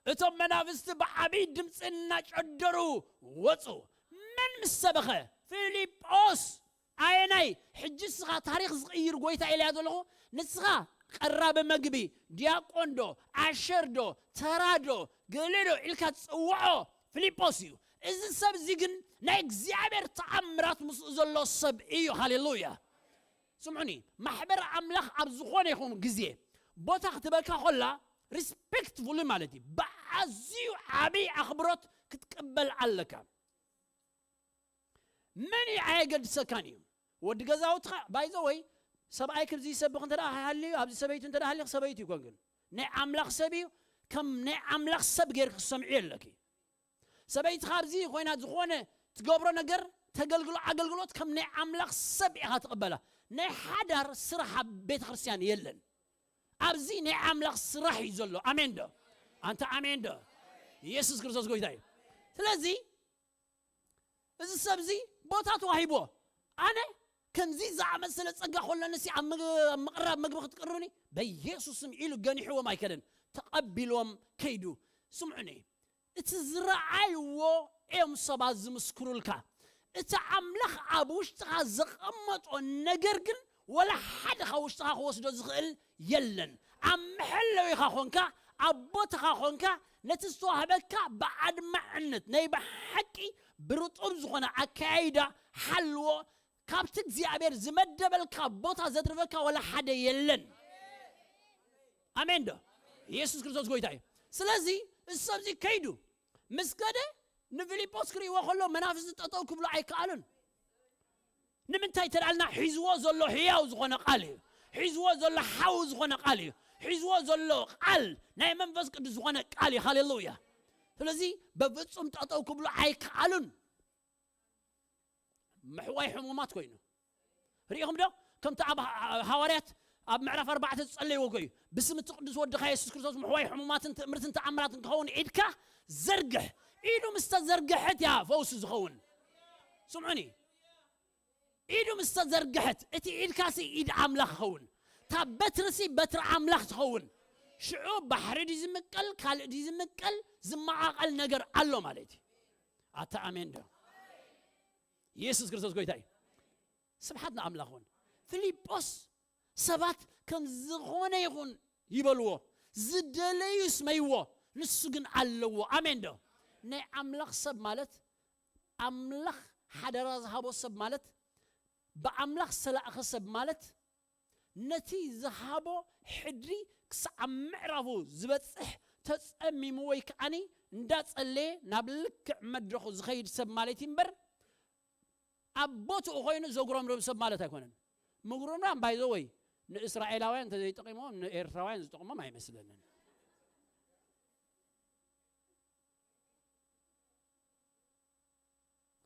እቶም መናፍስቲ ብዓብዪ ድምፂ እናጨደሩ ወፁ። መን ምስ ሰበኸ? ፊልጶስ። ኣየናይ? ሕጂ ንስኻ ታሪኽ ዝቕይር ጎይታ ኢለያ ዘለኹ። ንስኻ ቀራቢ መግቢ፣ ዲያቆን ዶ፣ ኣሸር ዶ፣ ተራ ዶ፣ ገሌ ዶ ኢልካ ትጽውዖ ፊልጶስ እዩ። እዚ ሰብ እዚ ግን ናይ እግዚኣብሔር ተኣምራት ምስኡ ዘሎ ሰብ እዩ። ሃሌሉያ። ስምዑኒ፣ ማሕበር ኣምላኽ ኣብ ዝኾነ ይኹን ግዜ ቦታ ክትበካ ኮላ፣ ሪስፔክትፉሊ ማለት እዩ፣ ብኣዝዩ ዓብዪ ኣኽብሮት ክትቅበል ኣለካ። መን እዩ ኣየገድሰካን እዩ። ወዲ ገዛውትኻ፣ ባይዘ ወይ፣ ሰብኣይ ክብዚ ይሰብኽ እንተ ደኣ ሃልዩ፣ ኣብዚ ሰበይቱ እንተ ደኣ ሃልዩ፣ ሰበይቱ ይኮን ግን። ናይ ኣምላኽ ሰብ እዩ፣ ከም ናይ ኣምላኽ ሰብ ጌርክ ክሰምዑ የለኪ። ሰበይትኻ ኣብዚ ኮይና ዝኾነ ትገብሮ ነገር፣ ተገልግሎ ኣገልግሎት ከም ናይ ኣምላኽ ሰብ ኢኻ ትቕበላ። ናይ ሓዳር ስራሕ ኣብ ቤተ ክርስቲያን የለን። ኣብዚ ናይ ኣምላኽ ስራሕ እዩ ዘሎ። ኣሜን ዶ? ኣንታ ኣሜን ዶ? ኢየሱስ ክርስቶስ ጎይታ እዩ። ስለዚ እዚ ሰብ እዚ ቦታ ተዋሂብዎ። ኣነ ከምዚ ዝኣመሰለ ጸጋ ኮለንሲ ኣብ ምግ-፣ ኣብ ምቕራብ ምግቢ ክትቅርብኒ በኢየሱስ ስም ኢሉ ገኒሕዎም ኣይከደን። ተቐቢልዎም ከይዱ። ስምዑኒ፣ እቲ ዝረኣይዎ እዮም ሰባት ዝምስክሩልካ። እቲ ኣምላኽ ኣብ ውሽጥኻ ዘቐመጦ ነገር ግን ወላ ሓደ ካብ ውሽጥኻ ክወስዶ ዝኽእል የለን። ኣብ መሐለዊኻ ኾንካ፣ ኣብ ቦታኻ ኾንካ፣ ነቲ ዝተዋህበካ ብኣድማዕነት ናይ ብሓቂ ብርጡብ ዝኾነ ኣካያይዳ ሓልዎ። ካብቲ እግዚኣብሔር ዝመደበልካ ቦታ ዘትርፈካ ወላ ሓደ የለን። ኣሜን ዶ? ኢየሱስ ክርስቶስ ጎይታ እዩ። ስለዚ እዚ ሰብዚ ከይዱ ምስ ከደ ንፊልጶስ ክርእይዎ ከሎ መናፍስቲ ጠጠው ክብሉ ኣይከኣሉን። ንምንታይ ተዳልና ሒዝዎ ዘሎ ህያው ዝኾነ ቃል እዩ። ሒዝዎ ዘሎ ሓው ዝኾነ ቃል እዩ። ሒዝዎ ዘሎ ቃል ናይ መንፈስ ቅዱስ ዝኾነ ቃል እዩ። ሃሌሉያ። ስለዚ በፍጹም ጠጠው ክብሉ ኣይከኣሉን። ምሕዋይ ሕሙማት ኮይኑ ርኢኹም ዶ? ከምቲ ኣብ ሃ-፣ ሃዋርያት ኣብ ምዕራፍ ኣርባዕተ ዝጸለይዎ እኮ እዩ። ብስም እቲ ቅዱስ ወድኻ የሱስ ክርስቶስ ምሕዋይ ሕሙማትን ትእምርትን ተኣምራትን ክኸውን ኢድካ ዘርግሕ። ኢዱ ምስ ተዘርግሐት እያ ፈውሲ ዝኸውን። ስምዑኒ፣ ኢዱ ምስ ተዘርግሐት፣ እቲ ኢድካሲ ኢድ ኣምላኽ ይኸውን። እታ በትርሲ በትሪ ኣምላኽ ትኸውን። ሽዑ ባሕሪ ድዩ ዝምቀል፣ ካልእ ድዩ ዝምቀል፣ ዝመቓቐል ነገር ኣሎ ማለት እዩ። ኣታ ኣሜን ዶ? ኢየሱስ ክርስቶስ ጎይታ እዩ። ስብሓት ንኣምላኽ ይኹን። ፊልጶስ ሰባት ከም ዝኾነ ይኹን ይበልዎ፣ ዝደለዩ ይስመይዎ፣ ንሱ ግን ኣለዎ። ኣሜን ዶ? ናይ ኣምላኽ ሰብ ማለት፣ ኣምላኽ ሓደራ ዝሃቦ ሰብ ማለት፣ ብኣምላኽ ዝተላእኸ ሰብ ማለት፣ ነቲ ዝሃቦ ሕድሪ ክሳዕ ኣብ ምዕራፉ ዝበጽሕ ተጸሚሙ ወይ ከዓኒ እንዳጸለየ ናብ ልክዕ መድረኹ ዝኸይድ ሰብ ማለት እዩ እምበር፣ ኣብ ቦትኡ ኮይኑ ዘጉረምርም ሰብ ማለት ኣይኮነን። ምጉርምራም ባይዘ ወይ ንእስራኤላውያን እንተዘይጠቂሞም ንኤርትራውያን ዝጠቕሞም ኣይመስለንን።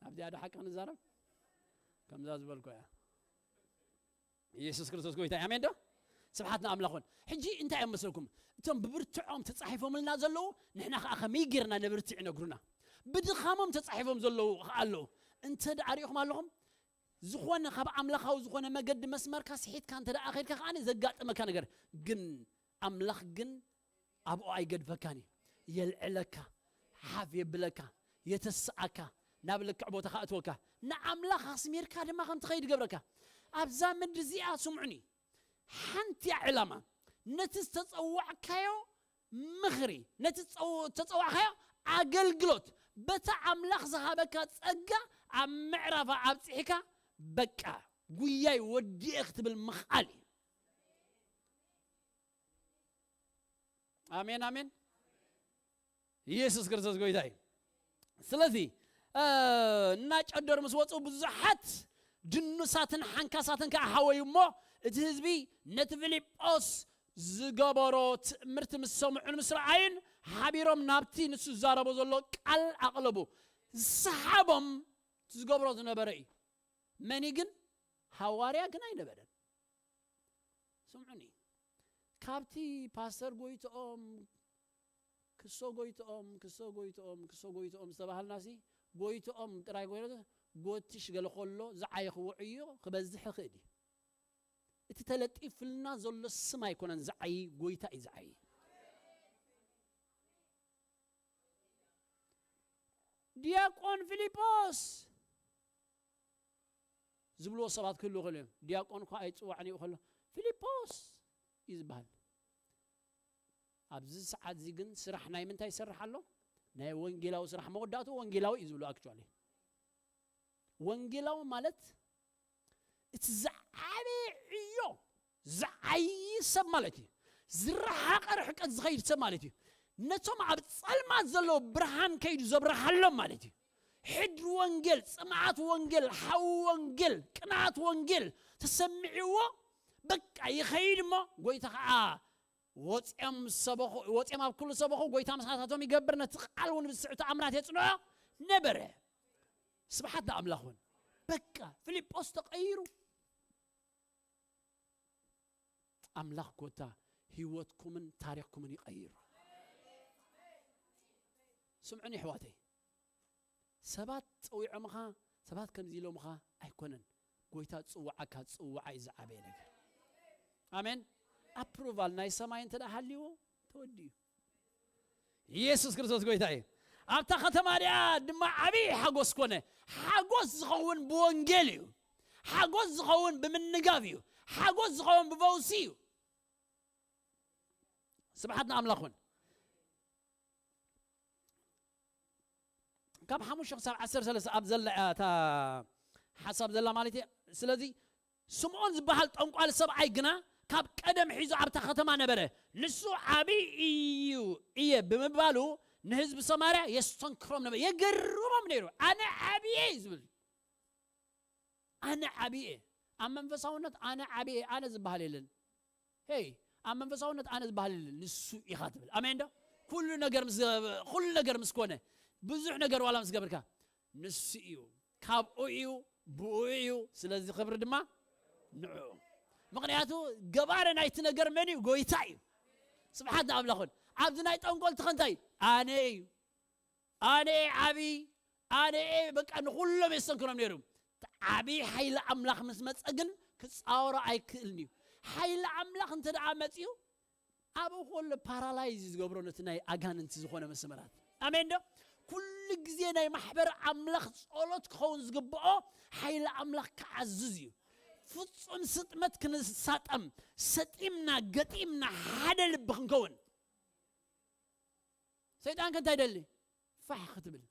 ኣብዚኣ ዶ ሓቂ ክንዛረብ? ከምዛ ዝበልኩ እያ። ኢየሱስ ክርስቶስ ጎይታ እዩ። ኣሜን ዶ? ስብሓት ንኣምላኽ ይኹን። ሕጂ እንታይ እዮም መስለኩም? እቶም ብብርትዖም ተጻሒፎምልና ዘለዉ፣ ንሕና ኸዓ ከመይ ጌርና ነብርትዕ ይነግሩና። ብድኻሞም ተጻሒፎም ዘለዉ ኸዓ ኣለዉ። እንተ ደኣ ሪኢኹም ኣለኹም፣ ዝኾነ ካብ ኣምላኻዊ ዝኾነ መገዲ መስመርካ ስሒትካ እንተ ደኣ ኸይድካ ኸዓ ዘጋጥመካ ነገር። ግን ኣምላኽ ግን ኣብኡ ኣይገድፈካን እዩ። የልዕለካ፣ ሓፍ የብለካ፣ የተስኣካ፣ ናብ ልክዕ ቦታ ከእትወካ፣ ንኣምላኽ ኣስሚርካ ድማ ከም ትኸይድ ይገብረካ። ኣብዛ ምድሪ እዚኣ ስምዑኒ፣ ሓንቲ እያ ዕላማ፣ ነቲ ዝተጸዋዕካዮ ምኽሪ፣ ነቲ ዝጸው-፣ ዝተጸዋዕካዮ ኣገልግሎት በታ ኣምላኽ ዝሃበካ ጸጋ ኣብ ምዕራፋ ኣብጺሕካ፣ በቃ ጉያይ ወዲኤ ክትብል ምኽኣል እዩ። ኣሜን፣ ኣሜን። ኢየሱስ ክርስቶስ ጎይታ እዩ። ስለዚ እናጨደሩ ምስ ወፁ ብዙሓት ድኑሳትን ሓንካሳትን ከዓ ሓወዩ እሞ፣ እቲ ህዝቢ ነቲ ፊልጶስ ዝገበሮ ትእምርቲ ምስ ሰምዑን ምስ ረኣዩን ሓቢሮም ናብቲ ንሱ ዝዛረቦ ዘሎ ቃል ኣቕለቡ። ዝሰሓቦም እቲ ዝገብሮ ዝነበረ እዩ። መኒ ግን? ሃዋርያ ግን ኣይነበረን። ስምዑኒ፣ ካብቲ ፓስተር ጎይትኦም ክሶ ጎይትኦም ክሶ ጎይትኦም ክሶ ጎይትኦም ዝተባሃልናሲ፣ ጎይትኦም ጥራይ ጎይቶ ጎትሽ ገለ ከሎ ዝዓየኽዎ ዕዮ ክበዝሕ ይኽእል እዩ። እቲ ተለጢፍልና ዘሎ ስም ኣይኮነን ዝዓይ፣ ጎይታ እዩ ዝዓይ። ዲያቆን ፊልጶስ ዝብልዎ ሰባት ክህልዉ ይኽእሉ እዮም። ዲያቆን እኳ ኣይፅዋዕን እዩ ከሎ፣ ፊልጶስ እዩ ዝበሃል። ኣብዚ ሰዓት እዚ ግን ስራሕ ናይ ምንታይ ይሰርሕ ኣሎ? ናይ ወንጌላዊ ስራሕ። መወዳእቱ ወንጌላዊ እዩ ዝብሉ። ኣክቹዋሊ ወንጌላዊ ማለት እቲ ዝዓበየ ዕዮ ዝዓይ ሰብ ማለት እዩ። ዝረሓቐ ርሕቀት ዝኸይድ ሰብ ማለት እዩ። ነቶም ኣብ ጸልማት ዘለዉ ብርሃን ከይዱ ዘብርሃሎም ማለት እዩ። ሕድሪ ወንጌል፣ ጽምኣት ወንጌል፣ ሓዊ ወንጌል፣ ቅንኣት ወንጌል ተሰሚዕዎ፣ በቃ ይኸይድ እሞ፣ ጎይታ ኸዓ ወፂኦም ምስ ሰበኹ፣ ወፂኦም ኣብ ኩሉ ሰበኹ፣ ጎይታ ምሳታቶም ይገብር፣ ነቲ ቃል እውን ብስዕቲ ኣምራት የጽንዖ ነበረ። ስብሓት ንኣምላኽ እውን። በቃ ፊልጶስ ተቐይሩ። ኣምላኽ ኮታ ህይወትኩምን ታሪኽኩምን ይቐይሩ። ስምዑኒ ኣሕዋተይ፣ ሰባት ጸዊዖምኻ፣ ሰባት ከምዚ ኢሎምኻ ኣይኮነን። ጎይታ ዝጽውዓካ ጽውዓ እዩ ዝዓበየ ነገር። ኣሜን። ኣፕሩቫል ናይ ሰማይ እንተ ደኣ ሃልይዎ ተወዲኡ። ኢየሱስ ክርስቶስ ጎይታ እዩ። ኣብታ ከተማ እዚኣ ድማ ዓብዪ ሓጎስ ኮነ። ሓጎስ ዝኸውን ብወንጌል እዩ። ሓጎስ ዝኸውን ብምንጋፍ እዩ። ሓጎስ ዝኸውን ብፈውሲ እዩ። ስብሓት ንኣምላኽ ይኹን። ካብ ሓሙሽተ ክሳብ ዓሰርተ ሰለስተ ኣብ ዘላ እያ እታ ሓሳብ ዘላ ማለት እየ። ስለዚ ስምዖን ዝበሃል ጠንቋሊ ሰብኣይ ግና ካብ ቀደም ሒዙ ኣብታ ከተማ ነበረ። ንሱ ዓብዪ እዩ እየ ብምባሉ ንህዝቢ ሰማርያ የስተንክሮም ነበር፣ የገርሞም ነይሩ። ኣነ ዓብዪ እየ ዝብል፣ ኣነ ዓብዪ እየ። ኣብ መንፈሳውነት ኣነ ዓብዪ እየ፣ ኣነ ዝበሃል የለን። ሄይ፣ ኣብ መንፈሳውነት ኣነ ዝበሃል የለን፣ ንሱ ኢኻ ትብል። ኣሜን ዶ? ኩሉ ነገር ምስ፣ ኩሉ ነገር ምስ ኮነ፣ ብዙሕ ነገር ዋላ ምስ ገብርካ፣ ንሱ እዩ፣ ካብኡ እዩ፣ ብኡ እዩ። ስለዚ ክብሪ ድማ ንዕኡ። ምኽንያቱ ገባሪ ናይቲ ነገር መን እዩ? ጎይታ እዩ። ስብሓት ንኣምላኽ ይኹን። ኣብዚ ናይ ጠንቆልቲ ከ እንታይ? ኣነ እዩ። ኣነ እየ ዓብዪ፣ ኣነ እየ በቃ ንኹሎም የስተንክሮም ነይሩ። እቲ ዓብዪ ሓይሊ ኣምላኽ ምስ መጸ ግን ክጻወሮ ኣይክእልን እዩ። ሓይሊ ኣምላኽ እንተ ደኣ መጺኡ፣ ኣብኡ ከሎ ፓራላይዝ እዩ ዝገብሮ ነቲ ናይ ኣጋንንቲ ዝኾነ መስመራት። ኣሜን ዶ? ኩሉ ግዜ ናይ ማሕበር ኣምላኽ ጸሎት ክኸውን ዝግብኦ ሓይሊ ኣምላኽ ክዓዝዝ እዩ። ፍጹም ስጥመት ክንሳጠም፣ ሰጢምና፣ ገጢምና፣ ሓደ ልቢ ክንከውን። ሰይጣን ከ እንታይ ይደሊ? ፋሕ ክትብል።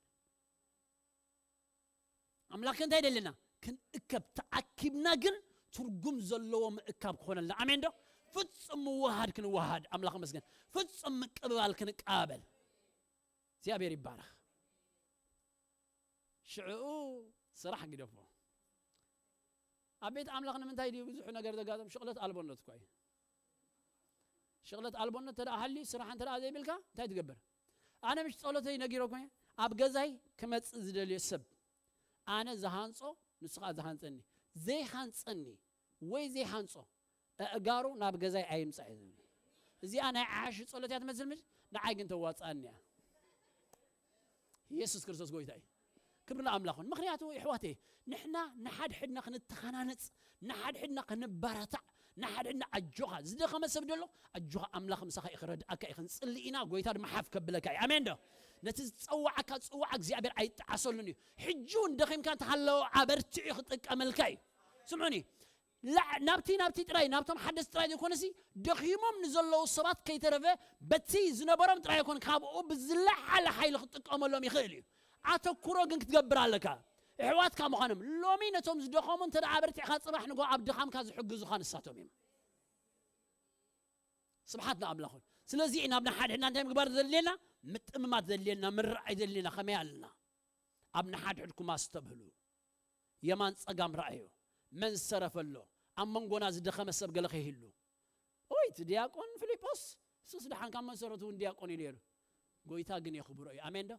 ኣምላኽ ከ እንታይ ይደለና? ክንእከብ። ተኣኪብና ግን ትርጉም ዘለዎ ምእካብ ክኾነልና። ኣሜን ዶ? ፍጹም ምውሃድ ክንወሃድ፣ ኣምላኽ መስገን። ፍጹም ምቅብባል ክንቀባበል። እግዚኣብሔር ይባረኽ። ሽዕኡ ስራሕ ግደፎ። ኣብ ቤት ኣምላኽ ንምንታይ ድዩ ብዙሕ ነገር ዘጋጥም? ሽቕለት ኣልቦነት እኳ እዩ። ሽቕለት ኣልቦነት እንተ ደኣ ሃልዩ፣ ስራሕ እንተ ደኣ ዘይብልካ፣ እንታይ ትገብር? ኣነ ምሽ ጸሎተይ ነጊረኩም እየ። ኣብ ገዛይ ክመጽእ ዝደልዮ ሰብ፣ ኣነ ዝሃንጾ፣ ንሱ ኸኣ ዝሃንጸኒ። ዘይሃንጸኒ ወይ ዘይሃንጾ፣ ኣእጋሩ ናብ ገዛይ ኣይምጻእ እዩ ዝብል። እዚኣ ናይ ዓያሹ ጸሎት እያ ትመስል፣ ምሽ ንዓይ ግን ተዋጽኣኒ እያ። ኢየሱስ ክርስቶስ ጎይታ እዩ። ክብሪ ንኣምላኽ ይኹን። ምኽንያቱ፣ የሕዋተይ፣ ንሕና ንሓድሕድና ክንተኻናነጽ፣ ንሓድሕድና ክንበረታዕ፣ ንሓድሕድና ኣጆኻ፣ ዝደኸመ ሰብ ደሎ፣ ኣጆኻ፣ ኣምላኽ ምሳኻ እዩ፣ ክረድኣካ እዩ፣ ክንጽሊ ኢና፣ ጎይታ ድማ ሓፍ ከብለካ እዩ። ኣሜን ዶ? ነቲ ዝጸዋዓካ ጽዋዓ እግዚኣብሔር ኣይጠዓሰሉን እዩ። ሕጂ እውን ደኺምካ እንተሃለወ፣ ኣበርቲዑ ክጥቀመልካ እዩ። ስምዑኒ፣ ላ-፣ ናብቲ፣ ናብቲ ጥራይ፣ ናብቶም ሓደስቲ ጥራይ ዘይኮነሲ፣ ደኺሞም ንዘለዉ ሰባት ከይተረፈ፣ በቲ ዝነበሮም ጥራይ ኣይኮን፣ ካብኡ ብዝለዓለ ሓይሊ ክጥቀመሎም ይኽእል እዩ። ኣተኩሮ ግን ክትገብር ኣለካ። ኣሕዋትካ ምዃኖም ሎሚ ነቶም ዝደኸሙ እንተ ደኣ ኣበርቲዕካ፣ ጽባሕ ንጎ ኣብ ድኻምካ ዝሕግዙኻ ንሳቶም እዮም። ስብሓት ንኣምላኽ ይኹን። ስለዚ ኢና ኣብ ንሓድሕድና እንታይ ምግባር ዘድልየና? ምጥምማት ዘድልየና፣ ምርኣይ ዘድልየና። ከመይ ኣለና? ኣብ ንሓድሕድኩም ኣስተብህሉ። የማን ጸጋም ረኣዩ። መን ሰረፈ ኣሎ? ኣብ መንጎና ዝደኸመ ሰብ ገለ ከይህሉ። ኦይ፣ እቲ ዲያቆን ፊልጶስ፣ እሱስ ደሓን ካብ መሰረቱ እውን ዲያቆን እዩ ነይሩ። ጎይታ ግን የኽብሮ እዩ። ኣሜን ዶ?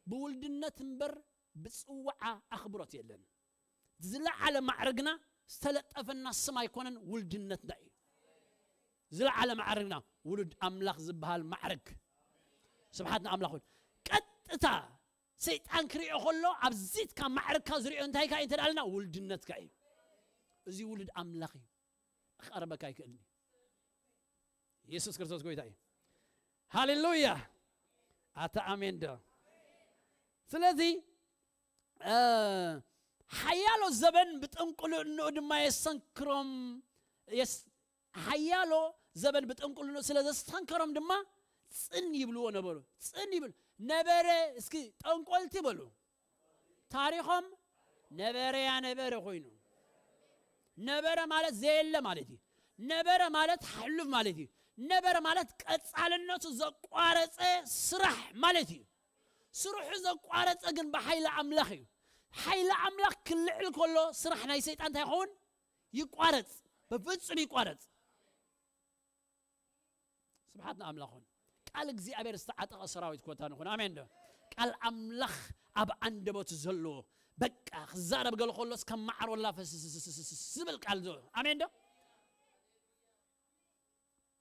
ብውልድነት እምበር ብጽዋዓ ኣኽብሮት የለን። ዝለዓለ ማዕርግና ዝተለጠፈና ስም ኣይኮነን፣ ውልድነትና እዩ። ዝለዓለ ማዕርግና ውሉድ ኣምላኽ ዝበሃል ማዕርግ። ስብሓት ንኣምላኽ ይኹን። ቀጥታ ሰይጣን ክሪኦ ከሎ፣ ኣብዚትካ ማዕርግካ ዝሪኦ እንታይ ከኣ እንተ ደኣልና፣ ውልድነትካ እዩ። እዚ ውሉድ ኣምላኽ እዩ። ክቐርበካ ኣይክእልን እዩ። የሱስ ክርስቶስ ጎይታ እዩ። ሃሌሉያ! ኣታ ኣሜን ዶ? ስለዚ፣ እ፣ ሓያሎ ዘበን ብጥንቁልንኡ ድማ የሰንክሮም፣ የስ-፣ ሓያሎ ዘበን ብጥንቁልንኡ ስለ ዘስተንከሮም ድማ ጽን ይብልዎ ነበሩ። ጽን ይብል ነበረ። እስኪ ጠንቆልቲ በሉ። ታሪኾም ነበረያ ነበረ ኮይኑ። ነበረ ማለት ዘየለ ማለት እዩ። ነበረ ማለት ሕሉፍ ማለት እዩ። ነበረ ማለት ቀጻልነቱ ዘቋረጸ ስራሕ ማለት እዩ። ስርሑ ዘቋረጸ ግን ብሓይሊ ኣምላኽ እዩ። ሓይሊ ኣምላኽ ክልዕል ከሎ ስራሕ ናይ ሰይጣን እንታይ ይኸውን? ይቋረጽ። ብፍጹም ይቋረጽ። ስብሓት ንኣምላኽ ይኹን። ቃል እግዚኣብሔር ዝተዓጠቐ ሰራዊት ኮታ ንኹን። ኣሜን ዶ? ቃል ኣምላኽ ኣብ ኣንደበቱ ዘለዎ፣ በቃ ክዛረብ ገለ ከሎስ ከም ማዕሮ ላፈስ ዝብል ቃል ዘሎ። ኣሜን ዶ?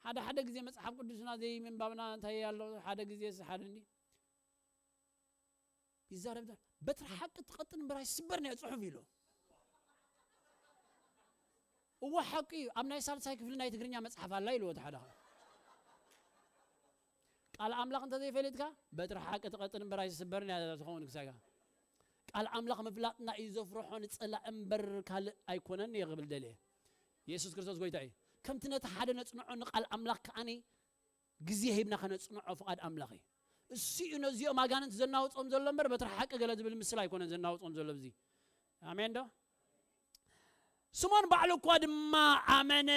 ሓደ ሓደ ግዜ መጽሓፍ ቅዱስና ዘይምንባብና እንታይ ኣሎ? ሓደ ግዜ ሓደ እንዲ ይዛረብ ዛ-፣ በትሪ ሓቂ ትቐጥን እምበር ኣይስበርን እያ ጽሑፍ ኢሉ። እወ ሓቂ እዩ። ኣብ ናይ ሳልሳይ ክፍሊ ናይ ትግርኛ መጽሓፍ ኣላ ኢልዎ እቲ ሓደ። ቃል ኣምላኽ እንተ ዘይፈሊጥካ፣ በትሪ ሓቂ ትቐጥን እምበር ኣይስበርን እያ ትኸውን ክሳጋ። ቃል ኣምላኽ ምፍላጥና እዩ ዘፍርሖ፣ ንጸላእ እምበር ካልእ ኣይኮነን እየ ክብል ደልየ። የሱስ ክርስቶስ ጎይታ እዩ። ከምቲ ነቲ ሓደ ነጽንዖ፣ ንቃል ኣምላኽ ከኣኒ ግዜ ሂብና ከነጽንዖ ፍቓድ ኣምላኽ እዩ። እሱ እዩ ነዚኦም ኣጋንንት ዘናውጾም ዘሎ እምበር፣ በትሪ ሓቂ ገለ ዝብል ምስል ኣይኮነን ዘናውጾም ዘሎ ብዚ። ኣሜን ዶ? ስሞን ባዕሉ እኳ ድማ ኣመነ።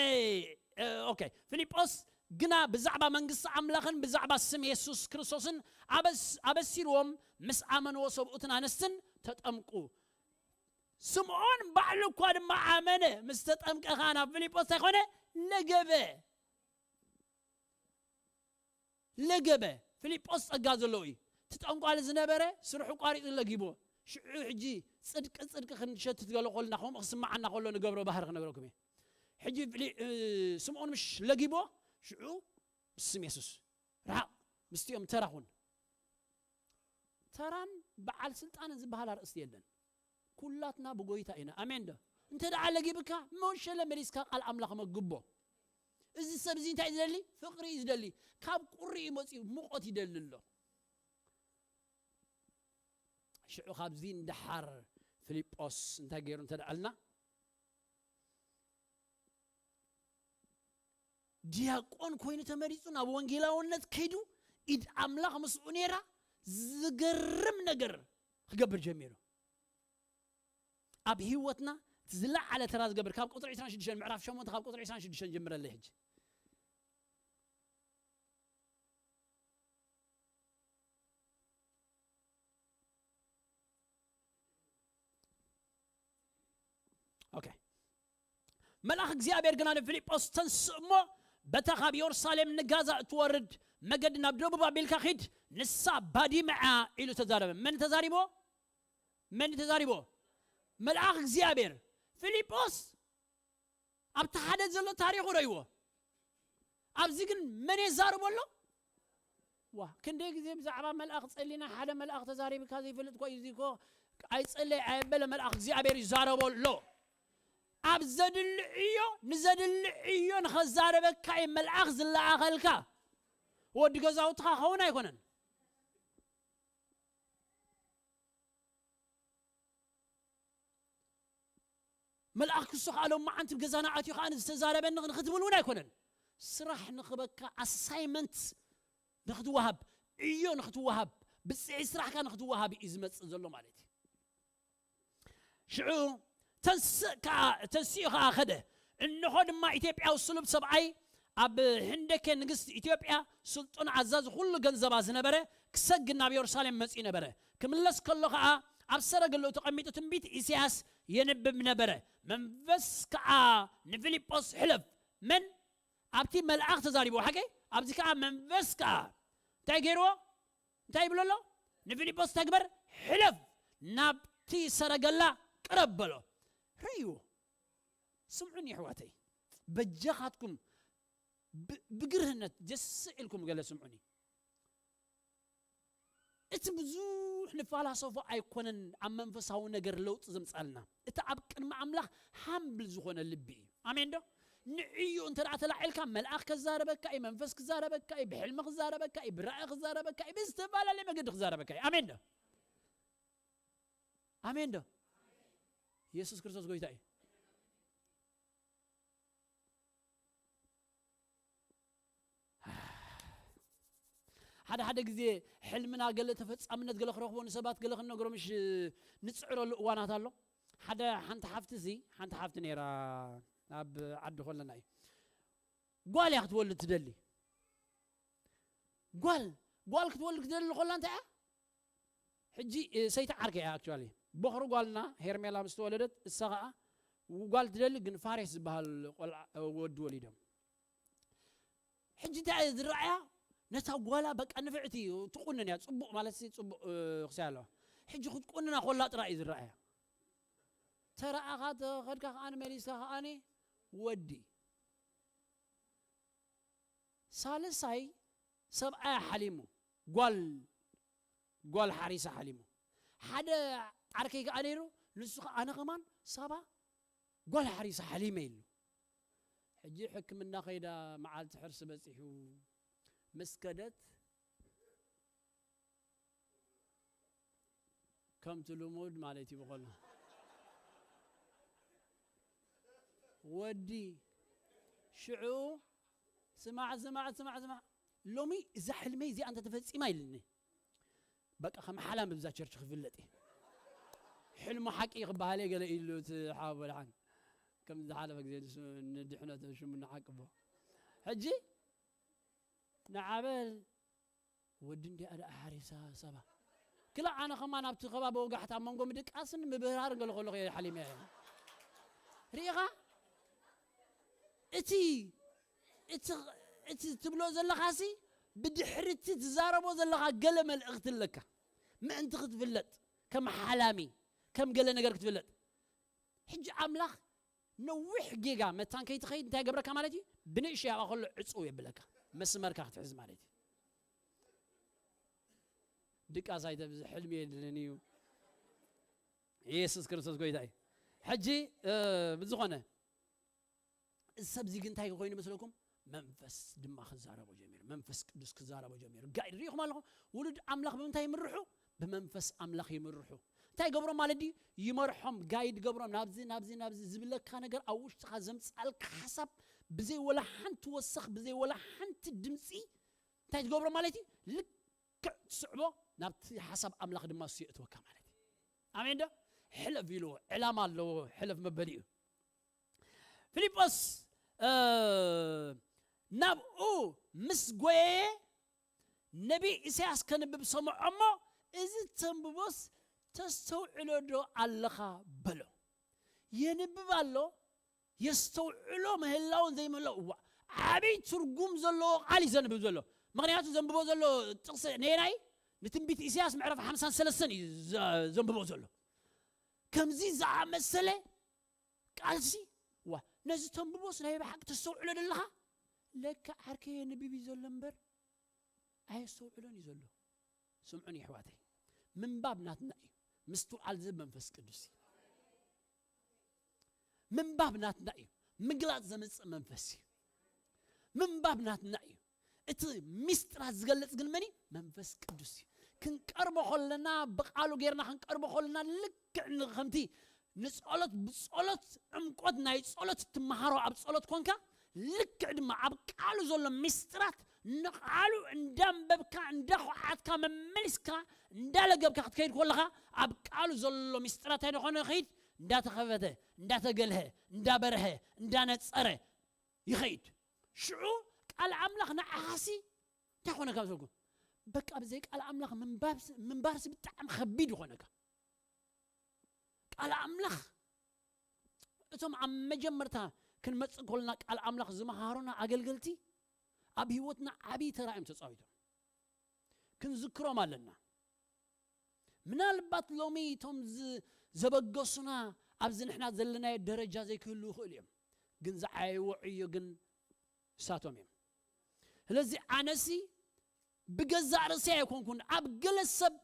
እ፣ ኦኬ። ፊልጶስ ግና ብዛዕባ መንግስቲ ኣምላኽን ብዛዕባ ስም የሱስ ክርስቶስን ኣበስ-፣ ኣበሲርዎም፣ ምስ ኣመንዎ ሰብኡትን ኣንስትን ተጠምቁ። ስምዖን ባዕሉ እኳ ድማ ኣመነ፣ ምስ ተጠምቀ ኸኣ ናብ ፊልጶስ እንታይ ኾነ? ለገበ። ለገበ። ፊልጶስ ጸጋ ዘለዎ እዩ። እቲ ጠንቋሊ ዝነበረ ስርሑ ቋሪጹ ለጊቦ። ሽዑ ሕጂ ጽድቂ፣ ጽድቂ ክንሸትት ገለ ከልና፣ ከምኡ ክስምዓና ከሎ ንገብሮ ባህሪ ክነግረኩም እየ። ሕጂ ፍሊ-፣ እ፣ ስምዖን ምሽ ለጊቦ፣ ሽዑ ብስም የሱስ ርሓቕ፣ ምስቲኦም ተራ ኩን። ተራን በዓል ስልጣንን ዝበሃል ኣርእስቲ የለን። ኩላትና ብጎይታ ኢና። ኣሜን ዶ? እንተ ደኣ ለጊብካ፣ መሸለ መሊስካ ቃል ኣምላኽ መግቦ። እዚ ሰብ እዚ እንታይ ዝደሊ? ፍቕሪ እዩ ዝደሊ። ካብ ቁሪ እዩ መጺኡ፣ ሙቐት ይደሊ ኣሎ። ሽዑ ካብዚ ንደሓር ፊልጶስ እንታይ ገይሩ እንተ ደኣልና፣ ዲያቆን ኮይኑ ተመሪጹ ናብ ወንጌላውነት ከይዱ፣ ኢድ ኣምላኽ ምስኡ ነይራ። ዝገርም ነገር ክገብር ጀሚሩ። ኣብ ህይወትና እቲ ዝለዓለ ተራ ዝገብር፣ ካብ ቁጽሪ ዕስራን ሽዱሽተን፣ ምዕራፍ ሸሞንተ ካብ ቁጽሪ ዕስራን ሽዱሽተን ጀምረለይ ሕጂ። ኦኬ። መልኣኽ እግዚኣብሔር ግና ንፊልጶስ፣ "ተንስእ እሞ በታ ካብ የሩሳሌም ንጋዛ እትወርድ መገዲ ናብ ደቡብ ኣቢልካ ኺድ፣ ንሳ ባዲመ እያ" ኢሉ ተዛረበ። መን ተዛሪቦ? መን ተዛሪቦ? መልኣኽ እግዚኣብሔር። ፊልጶስ ኣብቲ ሓደ ዘሎ ታሪኹ ረእይዎ። ኣብዚ ግን መን የዛርቦ ኣሎ? ዋ፣ ክንደይ ግዜ ብዛዕባ መልኣኽ ጸሊና፣ ሓደ መልኣኽ ተዛሪብካ ዘይፈልጥ እኮ እዩ። እዚ እኮ ኣይጸለይ ኣየበለ፣ መልኣኽ እግዚኣብሔር ይዛረቦ ኣሎ። ኣብ ዘድሊ ዕዮ፣ ንዘድሊ ዕዮ ንኸዛረበካ እዩ መልኣኽ ዝለኣኸልካ። ወዲ ገዛውትኻ ኸውን ኣይኮነን። መልኣኽ ክሱ ከኣ ሎም መዓንቲ ገዛና ኣትዩ ከኣ ዝተዛረበኒ ንኽትብል እውን ኣይኮነን። ስራሕ ንኽበካ፣ ኣሳይመንት ንኽትወሃብ፣ ዕዮ ንኽትወሃብ፣ ብፅዒ ስራሕካ ንክትወሃብ እዩ ዝመፅእ ዘሎ ማለት እዩ። ሽዑ ተንስእ ከኣ ተንሲኡ ከኣ ኸደ። እንሆ ድማ ኢትዮጵያዊ ስሉብ ሰብኣይ ኣብ ህንደኬ ንግስቲ ኢትዮጵያ ስልጡን ኣዛዚ ኩሉ ገንዘባ ዝነበረ ክሰግድ ናብ የሩሳሌም መጺኡ ነበረ። ክምለስ ከሎ ኸኣ ኣብ ሰረገላኡ ተቐሚጡ ትንቢት ኢሳያስ የንብብ ነበረ። መንፈስ ከኣ ንፊልጶስ ሕለፍ። መን ኣብቲ መልኣኽ ተዛሪብዎ ሓቀይ ኣብዚ ከኣ መንፈስ ከኣ እንታይ ገይርዎ? እንታይ ይብሎ ኣሎ? ንፊልጶስ ተግበር ሕለፍ ናብቲ ሰረገላ ቅረብ በሎ። ርእይዎ። ስምዑኒ ኣሕዋተይ፣ በጃኻትኩም ብ- ብግርህነት ጀስዕ ኢልኩም ገለ ስምዑኒ። እቲ ብዙሕ ንፋላሰፎ ኣይኮነን ኣብ መንፈሳዊ ነገር ለውጢ ዘምጻልና። እቲ ኣብ ቅድሚ ኣምላኽ ሃምብል ዝኾነ ልቢ እዩ። ኣሜን ዶ? ንዕዩ እንተ ደኣ ተላዒልካ መልኣኽ ክዛረበካ እዩ፣ መንፈስ ክዛረበካ እዩ፣ ብሕልሚ ክዛረበካ እዩ፣ ብራእይ ክዛረበካ እዩ፣ ብዝተፈላለየ መገዲ ክዛረበካ እዩ። ኣሜን ዶ? ኣሜን ዶ? የሱስ ክርስቶስ ጎይታ እዩ። ሓደ ሓደ ግዜ ሕልምና ገለ ተፈጻምነት ገለ ክረኽቦ ንሰባት ገለ ክንነግሮም እሽ ንጽዕረሉ እዋናት ኣሎ። ሓደ ሓንቲ ሓፍቲ እዚ ሓንቲ ሓፍቲ ነይራ ኣብ ዓዲ ኮለና እዩ ጓል እያ ክትወልድ ትደሊ። ጓል ጓል ክትወልድ ክትደሊ ኮላ እንታይ እያ? ሕጂ እ፣ ሰይቲ ዓርከ እያ ኣክቹዋሊ። ቦኽሪ ጓልና ሄርሜላ ምስ ተወለደት እሳ ኸዓ ጓል ትደሊ ግን ፋሬስ ዝበሃል ቆልዓ እ፣ ወዲ ወሊዶም። ሕጂ እንታይ እየ ዝረኣያ? ነታ ጓላ በቃ ንፍዕቲ ትቁንን እያ። ጽቡቕ ማለት ሲ ጽቡቕ እ፣ ክሳይ ኣለዋ። ሕጂ ክትቁንና ኮላ ጥራይ እዩ ዝረኣያ። ተረኣኻ ተኸድካ ከዓኒ መሊስካ ከዓኒ ወዲ ሳልሳይ ሰብኣያ ሓሊሙ ጓል ጓል ሓሪሳ ሓሊሙ ሓደ ዓርከይ ከዓ ነይሩ ንሱ ከዓ ኣነ ከማን ሳባ ጓል ሓሪሳ ሓሊመ ኢሉ ሕጂ ሕክምና ከይዳ መዓልቲ ሕርሲ በፂሑ ምስ ከደት ከምቲ ልሙድ ማለት እዩ ብኾልና ወዲ ሽዑ ስማዕ ስማዕ ስማዕ ስማዕ ሎሚ እዛ ሕልመይ እዚኣ እንተ ተፈጺማ ኢልኒ በቃ ከም ሓላም ብዛ ቸርች ክፍለጥ እየ ሕልሙ ሓቂ ክበሃል እየ ገለ ኢሉ እቲ ሓወ ደሓን ከም ዝሓለፈ ግዜ ንሱ ንድሕነት ሽሙ ንዓቅቦ ሕጂ ንዓበል ወዲ እንዲኣ ደኣ ሓሪሳ ሰባ ክላ ኣነ ከማ ናብቲ ከባቢ ወጋሕታ ኣብ መንጎ ምድቃስን ምብህራር ገለ ከለኹ እየ ሓሊመ እየ ርኢኻ እቲ እቲ እቲ ትብሎ ዘለኻሲ ብድሕሪ እቲ ትዛረቦ ዘለኻ ገለ መልእኽቲ ኣለካ ምእንቲ ክትፍለጥ ከም ሓላሚ ከም ገለ ነገር ክትፍለጥ ሕጂ ኣምላኽ ነዊሕ ጌጋ መታን ከይትኸይድ እንታይ ገብረካ ማለት እዩ ብንእሽያ ከሎ ዕፅው የብለካ መስመርካ ክትሕዝ ማለት እዩ ድቃስ ኣይተብዝሕ ሕልሚ የድልን እዩ የሱስ ክርስቶስ ጎይታ እዩ ሕጂ ብዝኾነ እዚ ሰብዚ ግን እንታይ ኮይኑ መስለኩም መንፈስ ድማ ክዛረቦ ጀሚሩ መንፈስ ቅዱስ ክዛረቦ ጀሚሩ ጋይድ ሪኢኹም ኣለኹም ውሉድ ኣምላኽ ብምንታይ ይምርሑ ብመንፈስ ኣምላኽ ይምርሑ እንታይ ገብሮም ማለት ድዩ ይመርሖም ጋይድ ገብሮም ናብዚ ናብዚ ናብዚ ዝብለካ ነገር ኣብ ውሽጥኻ ዘምፃልካ ሓሳብ ብዘይ ወላ ሓንቲ ወሰኽ ብዘይ ወላ ሓንቲ ድምፂ እንታይ ትገብሮ ማለት እዩ ልክዕ ትስዕቦ ናብቲ ሓሳብ ኣምላኽ ድማ እሱ የእትወካ ማለት እዩ ኣሜን ዶ ሕለፍ ኢልዎ ዕላማ ኣለዎ ሕለፍ መበሊኡ ፊልጶስ ናብኡ ምስ ጎየየ ነቢይ ኢሳያስ ከንብብ ሰምዖ እሞ እዚ ተንብቦስ ተስተውዕሎ ዶ ኣለኻ በሎ የንብብ ኣሎ የስተውዕሎ ምህላውን ዘይምህላው እዋ ዓብይ ትርጉም ዘለዎ ቃል እዩ ዘንብብ ዘሎ ምክንያቱ ዘንብቦ ዘሎ ጥቕሲ ነየናይ ንትንቢት ኢሳያስ ምዕራፍ ሓምሳን ሰለስተን እዩ ዘንብቦ ዘሎ ከምዚ ዝኣመሰለ ቃልሲ ዋ ነዚ ተንብቦስ ናይ ብሓቂ ተስተውዕሎ ደለኻ ለካ ዓርከይ የንብብ እዩ ዘሎ እምበር ኣየስተውዕሎን እዩ ዘሎ ስምዑን ይሕዋተይ ምንባብ ናትና እዩ ምስትውዓል ዝህብ መንፈስ ቅዱስ እዩ ምንባብ ናትና እዩ ምግላፅ ዘምፅእ መንፈስ እዩ ምንባብ ናትና እዩ እቲ ሚስጥራት ዝገልፅ ግን መን መንፈስ ቅዱስ እዩ ክንቀርቦ ከለና ብቃሉ ጌርና ክንቀርቦ ከለና ልክዕ ከምቲ ንፀሎት ብፀሎት ዕምቆት ናይ ፀሎት ትመሃሮ ኣብ ፀሎት ኮንካ ልክዕ ድማ ኣብ ቃሉ ዘሎ ሚስጥራት ንቓሉ እንዳንበብካ እንዳኹዓትካ መመሊስካ እንዳለገብካ ክትከይድ ከለኻ ኣብ ቃሉ ዘሎ ምስጢራት ኣይደኾነ ኸይድ እንዳተኸፈተ እንዳተገልሀ እንዳበርሀ እንዳነጸረ ይኸይድ። ሽዑ ቃል ኣምላኽ ንዓኻሲ እንታይ ኮነ ካብ ዘልኩም በቃ ብዘይ ቃል ኣምላኽ ምንባርሲ ብጣዕሚ ከቢድ ይኾነካ። ቃል ኣምላኽ እቶም ኣብ መጀመርታ ክንመጽእ ከለና ቃል ኣምላኽ ዝመሃሩና ኣገልገልቲ ኣብ ህይወትና ዓብዪ ተራ እዮም ተፃዊቶም። ክንዝክሮም ኣለና። ምናልባት ሎሚ እቶም ዘበገሱና ኣብዚ ንሕና ዘለናዮ ደረጃ ዘይክህሉ ይኽእሉ እዮም፣ ግን ዝዓየዎ ዕዮ ግን እሳቶም እዮም። ስለዚ ኣነሲ ብገዛእ ርእሲ ኣይኮንኩን ኣብ ገለ ሰብ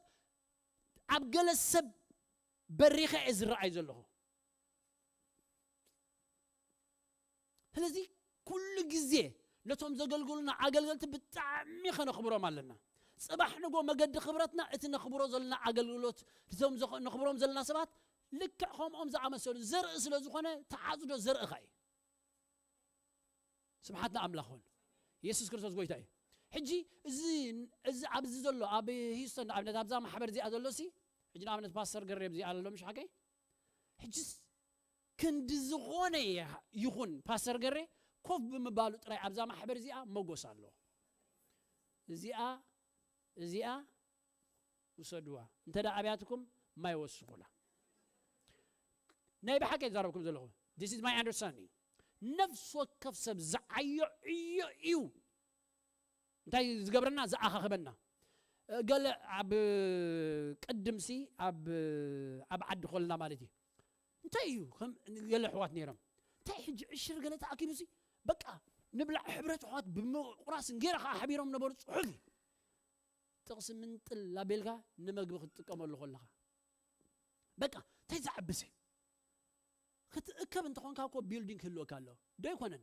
ኣብ ገለ ሰብ በሪኸ እየ ዝረኣይ ዘለኹ። ስለዚ ኩሉ ግዜ ነቶም ዘገልግሉና ኣገልገልቲ ብጣዕሚ ከነኽብሮም ኣለና። ጽባሕ ንጎ መገዲ ክብረትና እቲ ነኽብሮ ዘለና ኣገልግሎት እቶም ነኽብሮም ዘለና ሰባት ልክዕ ከምኦም ዝኣመሰሉ ዘርኢ ስለ ዝኾነ ተዓጽዶ ዘርእኻ እዩ። ስብሓት ንኣምላኽ ኹን። ኢየሱስ ክርስቶስ ጎይታ እዩ። ሕጂ እዚ ኣብዚ ዘሎ ኣብ ሂውስተን ንኣብነት ኣብዛ ማሕበር እዚኣ ዘሎ ሲ ሕጂ ንኣብነት ፓስተር ገሬ እዚኣ ኣሎ ምሽ ሓቀይ ሕጂ ክንዲ ዝኾነ ይኹን ፓስተር ገሬ ኮፍ ብምባሉ ጥራይ ኣብዛ ማሕበር እዚኣ መጎስ ኣሎ። እዚኣ እዚኣ ውሰድዋ እንተ ደኣ ኣብያትኩም ማይ ወስኹላ። ናይ ብሓቂ ዘረብኩም ዘለኹ this is my understanding። ነፍሲ ወከፍ ሰብ ዝዓዮ ዕዮ እዩ እንታይ ዝገብረና ዝኣኻኽበና። ገለ ኣብ ቅድምሲ ኣብ ዓዲ ኮልና ማለት እዩ እንታይ እዩ ገለ ኣሕዋት ነይሮም እንታይ ሕጂ ዕሽር ገለ ተኣኪቡሲ በቃ ንብላዕ ሕብረት ኣሕዋት ብምቁራስ እንጌራ ከዓ ሓቢሮም ነበሩ። ፅሑፍ እዩ ጥቕሲ ምንጥል ኣቤልካ ንመግቢ ክትጥቀመሉ ከለኻ በቃ እንታይ ዝዓብሰ ክትእከብ እንተኾንካ እኮ ቢልዲንግ ክህልወካ ኣለዎ ዶ ኣይኮነን?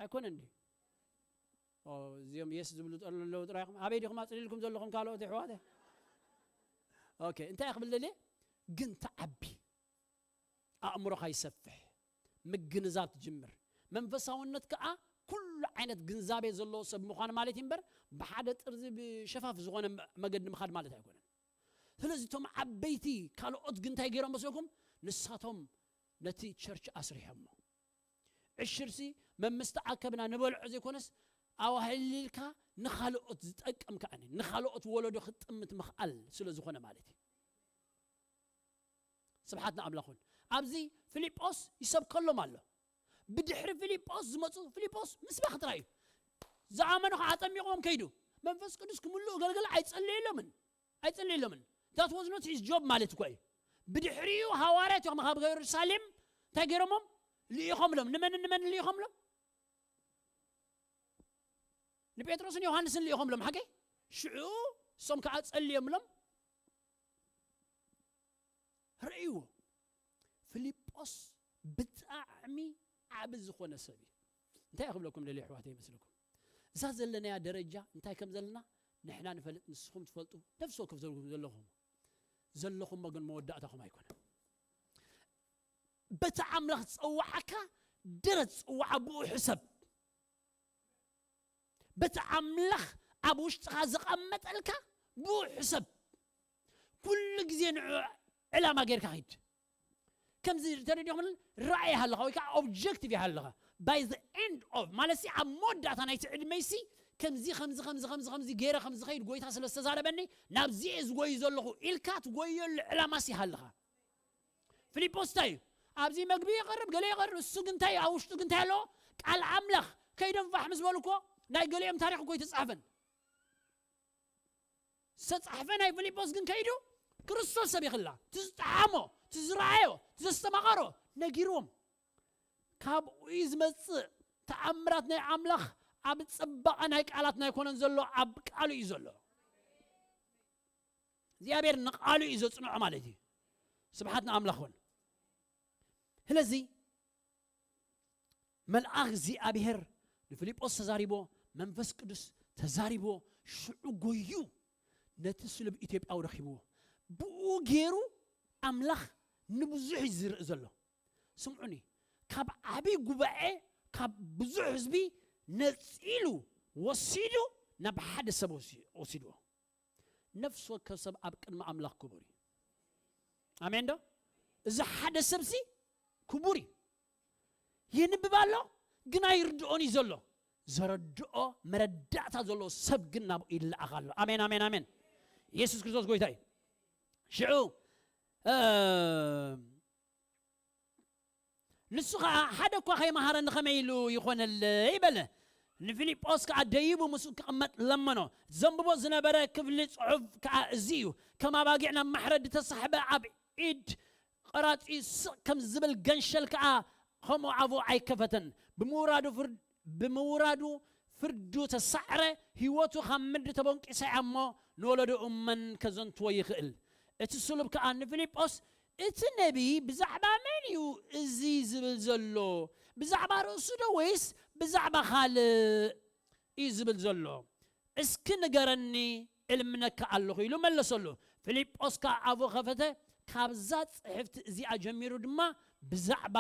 ኣይኮነን ድዩ? እዚኦም የስ ዝብሉ ኣለዉ ጥራይኹም ኣበይ ዲኹም ኣፅሊልኩም ዘለኹም ካልኦት ኣሕዋተ? ኦኬ እንታይ ክብል ደልየ ግን ትዓቢ ኣእምሮኻ ይሰፍሕ ምግንዛብ ትጅምር መንፈሳውነት ከዓ ኩሉ ዓይነት ግንዛቤ ዘለዎ ሰብ ምዃን ማለት እዩ እምበር ብሓደ ጥርዚ ብሸፋፍ ዝኾነ መገዲ ምኻድ ማለት ኣይኮነን። ስለዚ እቶም ዓበይቲ ካልኦት ግን እንታይ ገይሮም መስለኩም? ንሳቶም ነቲ ቸርች ኣስሪሖሞ። ዕሽርሲ መምስ ተኣከብና ንበልዖ ዘይኮነስ ኣዋህሊልካ ንኻልኦት ዝጠቅም ከዓኒ ንኻልኦት ወለዶ ክትጥምት ምኽኣል ስለ ዝኾነ ማለት እዩ። ስብሓት ንኣምላኹን ኣብዚ ፊልጶስ ይሰብከሎም ኣሎ። ብድሕሪ ፊልጶስ ዝመፁ ፊልጶስ ምስባኽ ጥራይ እዩ። ዝኣመኑ ከዓ ኣጠሚቖም ከይዱ መንፈስ ቅዱስ ክምልኡ ገልገል ኣይፀለየሎምን ኣይፀለየሎምን። That was not his job ማለት እኮ እዩ። ብድሕሪኡ ሃዋርያት እዮም ካብ ኢየሩሳሌም እንታይ ገይሮሞም ልኢኾምሎም። ንመን ንመን ልኢኾምሎም? ንጴጥሮስን ዮሃንስን ልኢኾምሎም ሓቂ ሽዑ እሶም ከዓ ፀልዮምሎም። ርእይዎ ፊልጶስ ብጣዕሚ ዓቢ ዝኾነ ሰብ እዩ። እንታይ ክብለኩም ደልየ ኣሕዋተይ ይመስለኩም? እዛ ዘለናያ ደረጃ እንታይ ከም ዘለና ንሕና ንፈልጥ ንስኹም ትፈልጡ ነፍሲ ወከፍ ዘለኹም ዘለኹም ዘለኹሞ ግን መወዳእታኹም ኣይኮነን። በቲ ኣምላኽ ዝጸዋዓካ ደረት ጽዋዓ ብኡ ሕሰብ። በቲ ኣምላኽ ኣብ ውሽጥኻ ዘቐመጠልካ ብኡ ሕሰብ። ኩሉ ግዜ ንዑ ዕላማ ጌርካ ኺድ። ከምዚ ተረዲኹም ራእይ ይሃለኻ ወይ ከዓ ኦብጀክቲቭ ይሃለኻ። By the end of ማለት ሲ ኣብ መወዳእታ ናይቲ ዕድመይሲ ከምዚ ከምዚ ከምዚ ከምዚ ከምዚ ገይረ ከም ዝኸይድ ጎይታ ስለ ዝተዛረበኒ ናብዚ እየ ዝጎይ ዘለኹ ኢልካ ትጎየሉ ዕላማሲ ይሃለኻ። ፊልጶስ እንታይ እዩ ኣብዚ መግቢ ይቐርብ ገለ ይቐርብ እሱ ግን እንታይ ኣብ ውሽጡ ግን እንታይ ኣለዎ? ቃል ኣምላኽ ከይዶም ፋሕ ምስ በሉ እኮ ናይ ገሊኦም ታሪክ እኮ ይተፃሕፈን ዝተፃሕፈ ናይ ፊልጶስ ግን ከይዱ ክርስቶስ ሰቢኽላ ትዝጠዓሞ ትዝረኣዮ ትዘስተማቐሮ ነጊርዎም። ካብኡ ዝመፅእ ተኣምራት ናይ ኣምላኽ ኣብ ፅባቐ ናይ ቃላት ናይ ኮነን ዘሎ ኣብ ቃሉ እዩ ዘሎ። እግዚኣብሔር ንቃሉ እዩ ዘፅንዖ ማለት እዩ። ስብሓት ንኣምላኽ ውን። ስለዚ መልኣኽ እግዚኣብሔር ንፊልጶስ ተዛሪቦ፣ መንፈስ ቅዱስ ተዛሪቦ፣ ሽዑ ጎዩ ነቲ ስሉብ ኢትዮጵያዊ ረኪብዎ። ብኡ ገይሩ ኣምላኽ ንብዙሕ እዩ ዝርኢ ዘሎ። ስምዑኒ፣ ካብ ዓብዪ ጉባኤ ካብ ብዙሕ ህዝቢ ነጺሉ ወሲዱ ናብ ሓደ ሰብ ወሲ- ወሲድዎ። ነፍሲ ወከፍ ሰብ ኣብ ቅድሚ ኣምላኽ ክቡር እዩ። ኣሜን ዶ? እዚ ሓደ ሰብሲ ክቡር እዩ። የንብብ ኣሎ ግን ኣይርድኦን እዩ ዘሎ። ዘረድኦ መረዳእታ ዘለዎ ሰብ ግን ናብኡ ይለኣኽ ኣሎ። ኣሜን፣ ኣሜን፣ ኣሜን። ኢየሱስ ክርስቶስ ጎይታ እዩ። ሽዑ እ፣ ንሱ ኸዓ ሓደ እኳ ከይመሃረኒ ከመይ ኢሉ ይኾነለይ በለ። ንፊልጶስ ከኣ ደይቡ ምስኡ ክቕመጥ ለመኖ። ዘንብቦ ዝነበረ ክፍሊ ጽሑፍ ከኣ እዚ እዩ። ከም ኣባጊዕ ናብ ማሕረድ ዝተሳሕበ ኣብ ኢድ ቀራጺ ስቕ ከም ዝብል ገንሸል ከኣ ከምኡ ኣፉ ኣይከፈተን። ብምውራዱ ፍርድ ብምውራዱ ፍርዱ ተሳዕረ፣ ህይወቱ ካብ ምድሪ ተቦንቂሳ እያ እሞ ንወለዶኡ መን ከዘንትዎ ይኽእል? እቲ ስሉብ ከኣ ንፊልጶስ፣ እቲ ነቢይ ብዛዕባ መን እዩ እዚ ዝብል ዘሎ? ብዛዕባ ርእሱ ዶ ወይስ ብዛዕባ ካልእ እዩ ዝብል ዘሎ? እስኪ ንገረኒ፣ እልምነካ ኣለኹ ኢሉ መለሰሉ። ፊልጶስ ከኣ ኣፉ ኸፈተ፣ ካብዛ ጽሕፍቲ እዚኣ ጀሚሩ ድማ ብዛዕባ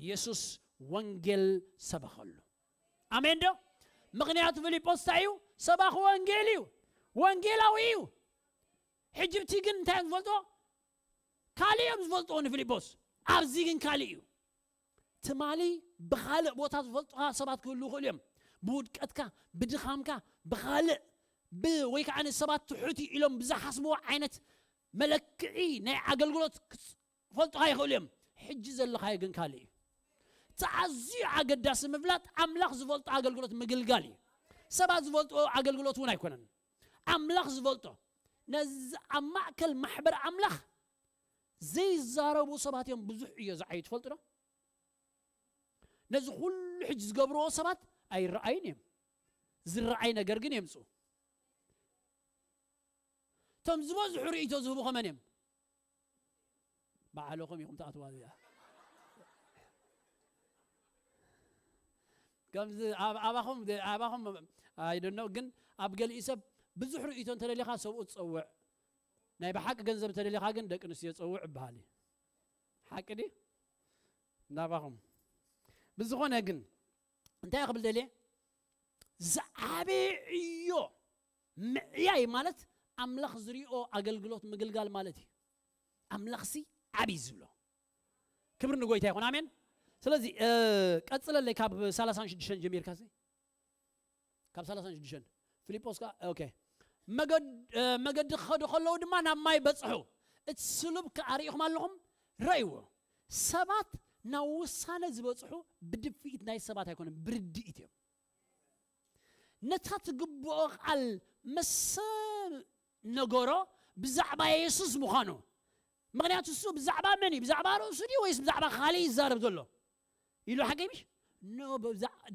የሱስ ወንጌል ሰበኸሉ። ኣሜን ዶ? ምኽንያቱ ፊልጶስ እንታይ እዩ? ሰባኺ ወንጌል እዩ። ወንጌላዊ እዩ። ሕጂ ብቲ ግን እንታይ እዮም ዝፈልጦ? ካልእ እዮም ዝፈልጥዎ ንፊልጶስ። ኣብዚ ግን ካልእ እዩ። ትማሊ ብኻልእ ቦታ ዝፈልጡኻ ሰባት ክህልዉ ይኽእሉ እዮም። ብውድቀትካ፣ ብድኻምካ፣ ብኻልእ ብ- ወይ ከዓ ንሰባት ትሑት እዩ ኢሎም ብዝሓስብዎ ዓይነት መለክዒ ናይ ኣገልግሎት ክፈልጡኻ ይኽእሉ እዮም። ሕጂ ዘለኻዮ ግን ካልእ እዩ። እቲ ኣዝዩ ኣገዳሲ ምፍላጥ ኣምላኽ ዝፈልጦ ኣገልግሎት ምግልጋል እዩ። ሰባት ዝፈልጥዎ ኣገልግሎት እውን ኣይኮነን። ኣምላኽ ዝፈልጦ ነዚ ኣብ ማእከል ማሕበር ኣምላኽ ዘይዛረቡ ሰባት እዮም ብዙሕ እዮ ዝዓዩ ትፈልጡ ዶ? ነዚ ኩሉ ሕጂ ዝገብርዎ ሰባት ኣይረኣዩን እዮም። ዝረኣይ ነገር ግን የምፅኡ። እቶም ዝበዝሑ ርእይቶ ዝህቡ ከመን እዮም? ባዕልኹም ኢኹም ትኣትዋ እዚኣ። ከምዚ ኣብ ኣባኹም ኣባኹም ኣይደኖ ግን ኣብ ገሊኡ ሰብ ብዙሕ ርእይቶ እንተደሊኻ ሰብኡ ትፀውዕ ናይ ብሓቂ ገንዘብ እንተደሊኻ ግን ደቂ ኣንስትዮ ፀውዕ ይበሃል እዩ ሓቂ ድዩ ናባኹም ብዝኾነ ግን እንታይ ክብል ደልየ ዝዓበየ ዕዮ ምዕያይ ማለት ኣምላኽ ዝሪኦ ኣገልግሎት ምግልጋል ማለት እዩ ኣምላኽሲ ዓብይ ዝብሎ ክብሪ ንጎይታ ይኹን ኣሜን ስለዚ ቀፅለለይ ካብ 36 ጀሚርካ ካብ 36 ፊልጶስ መገዲ ክኸዱ ከለዉ ድማ ናብ ማይ በፅሑ እቲ ስሉብ ከኣ ርኢኹም ኣለኹም ረእይዎ ሰባት ናብ ውሳነ ዝበፅሑ ብድፍኢት ናይ ሰባት ኣይኮነን ብርድኢት እዮም ነታ ትግብኦ ቃል መሰል ነገሮ ብዛዕባ የሱስ ምዃኑ ምኽንያቱ እሱ ብዛዕባ መን እዩ ብዛዕባ ርእሱ ድዩ ወይስ ብዛዕባ ካልእ ይዛረብ ዘሎ ኢሉ ሓቂ ምሽ ኖ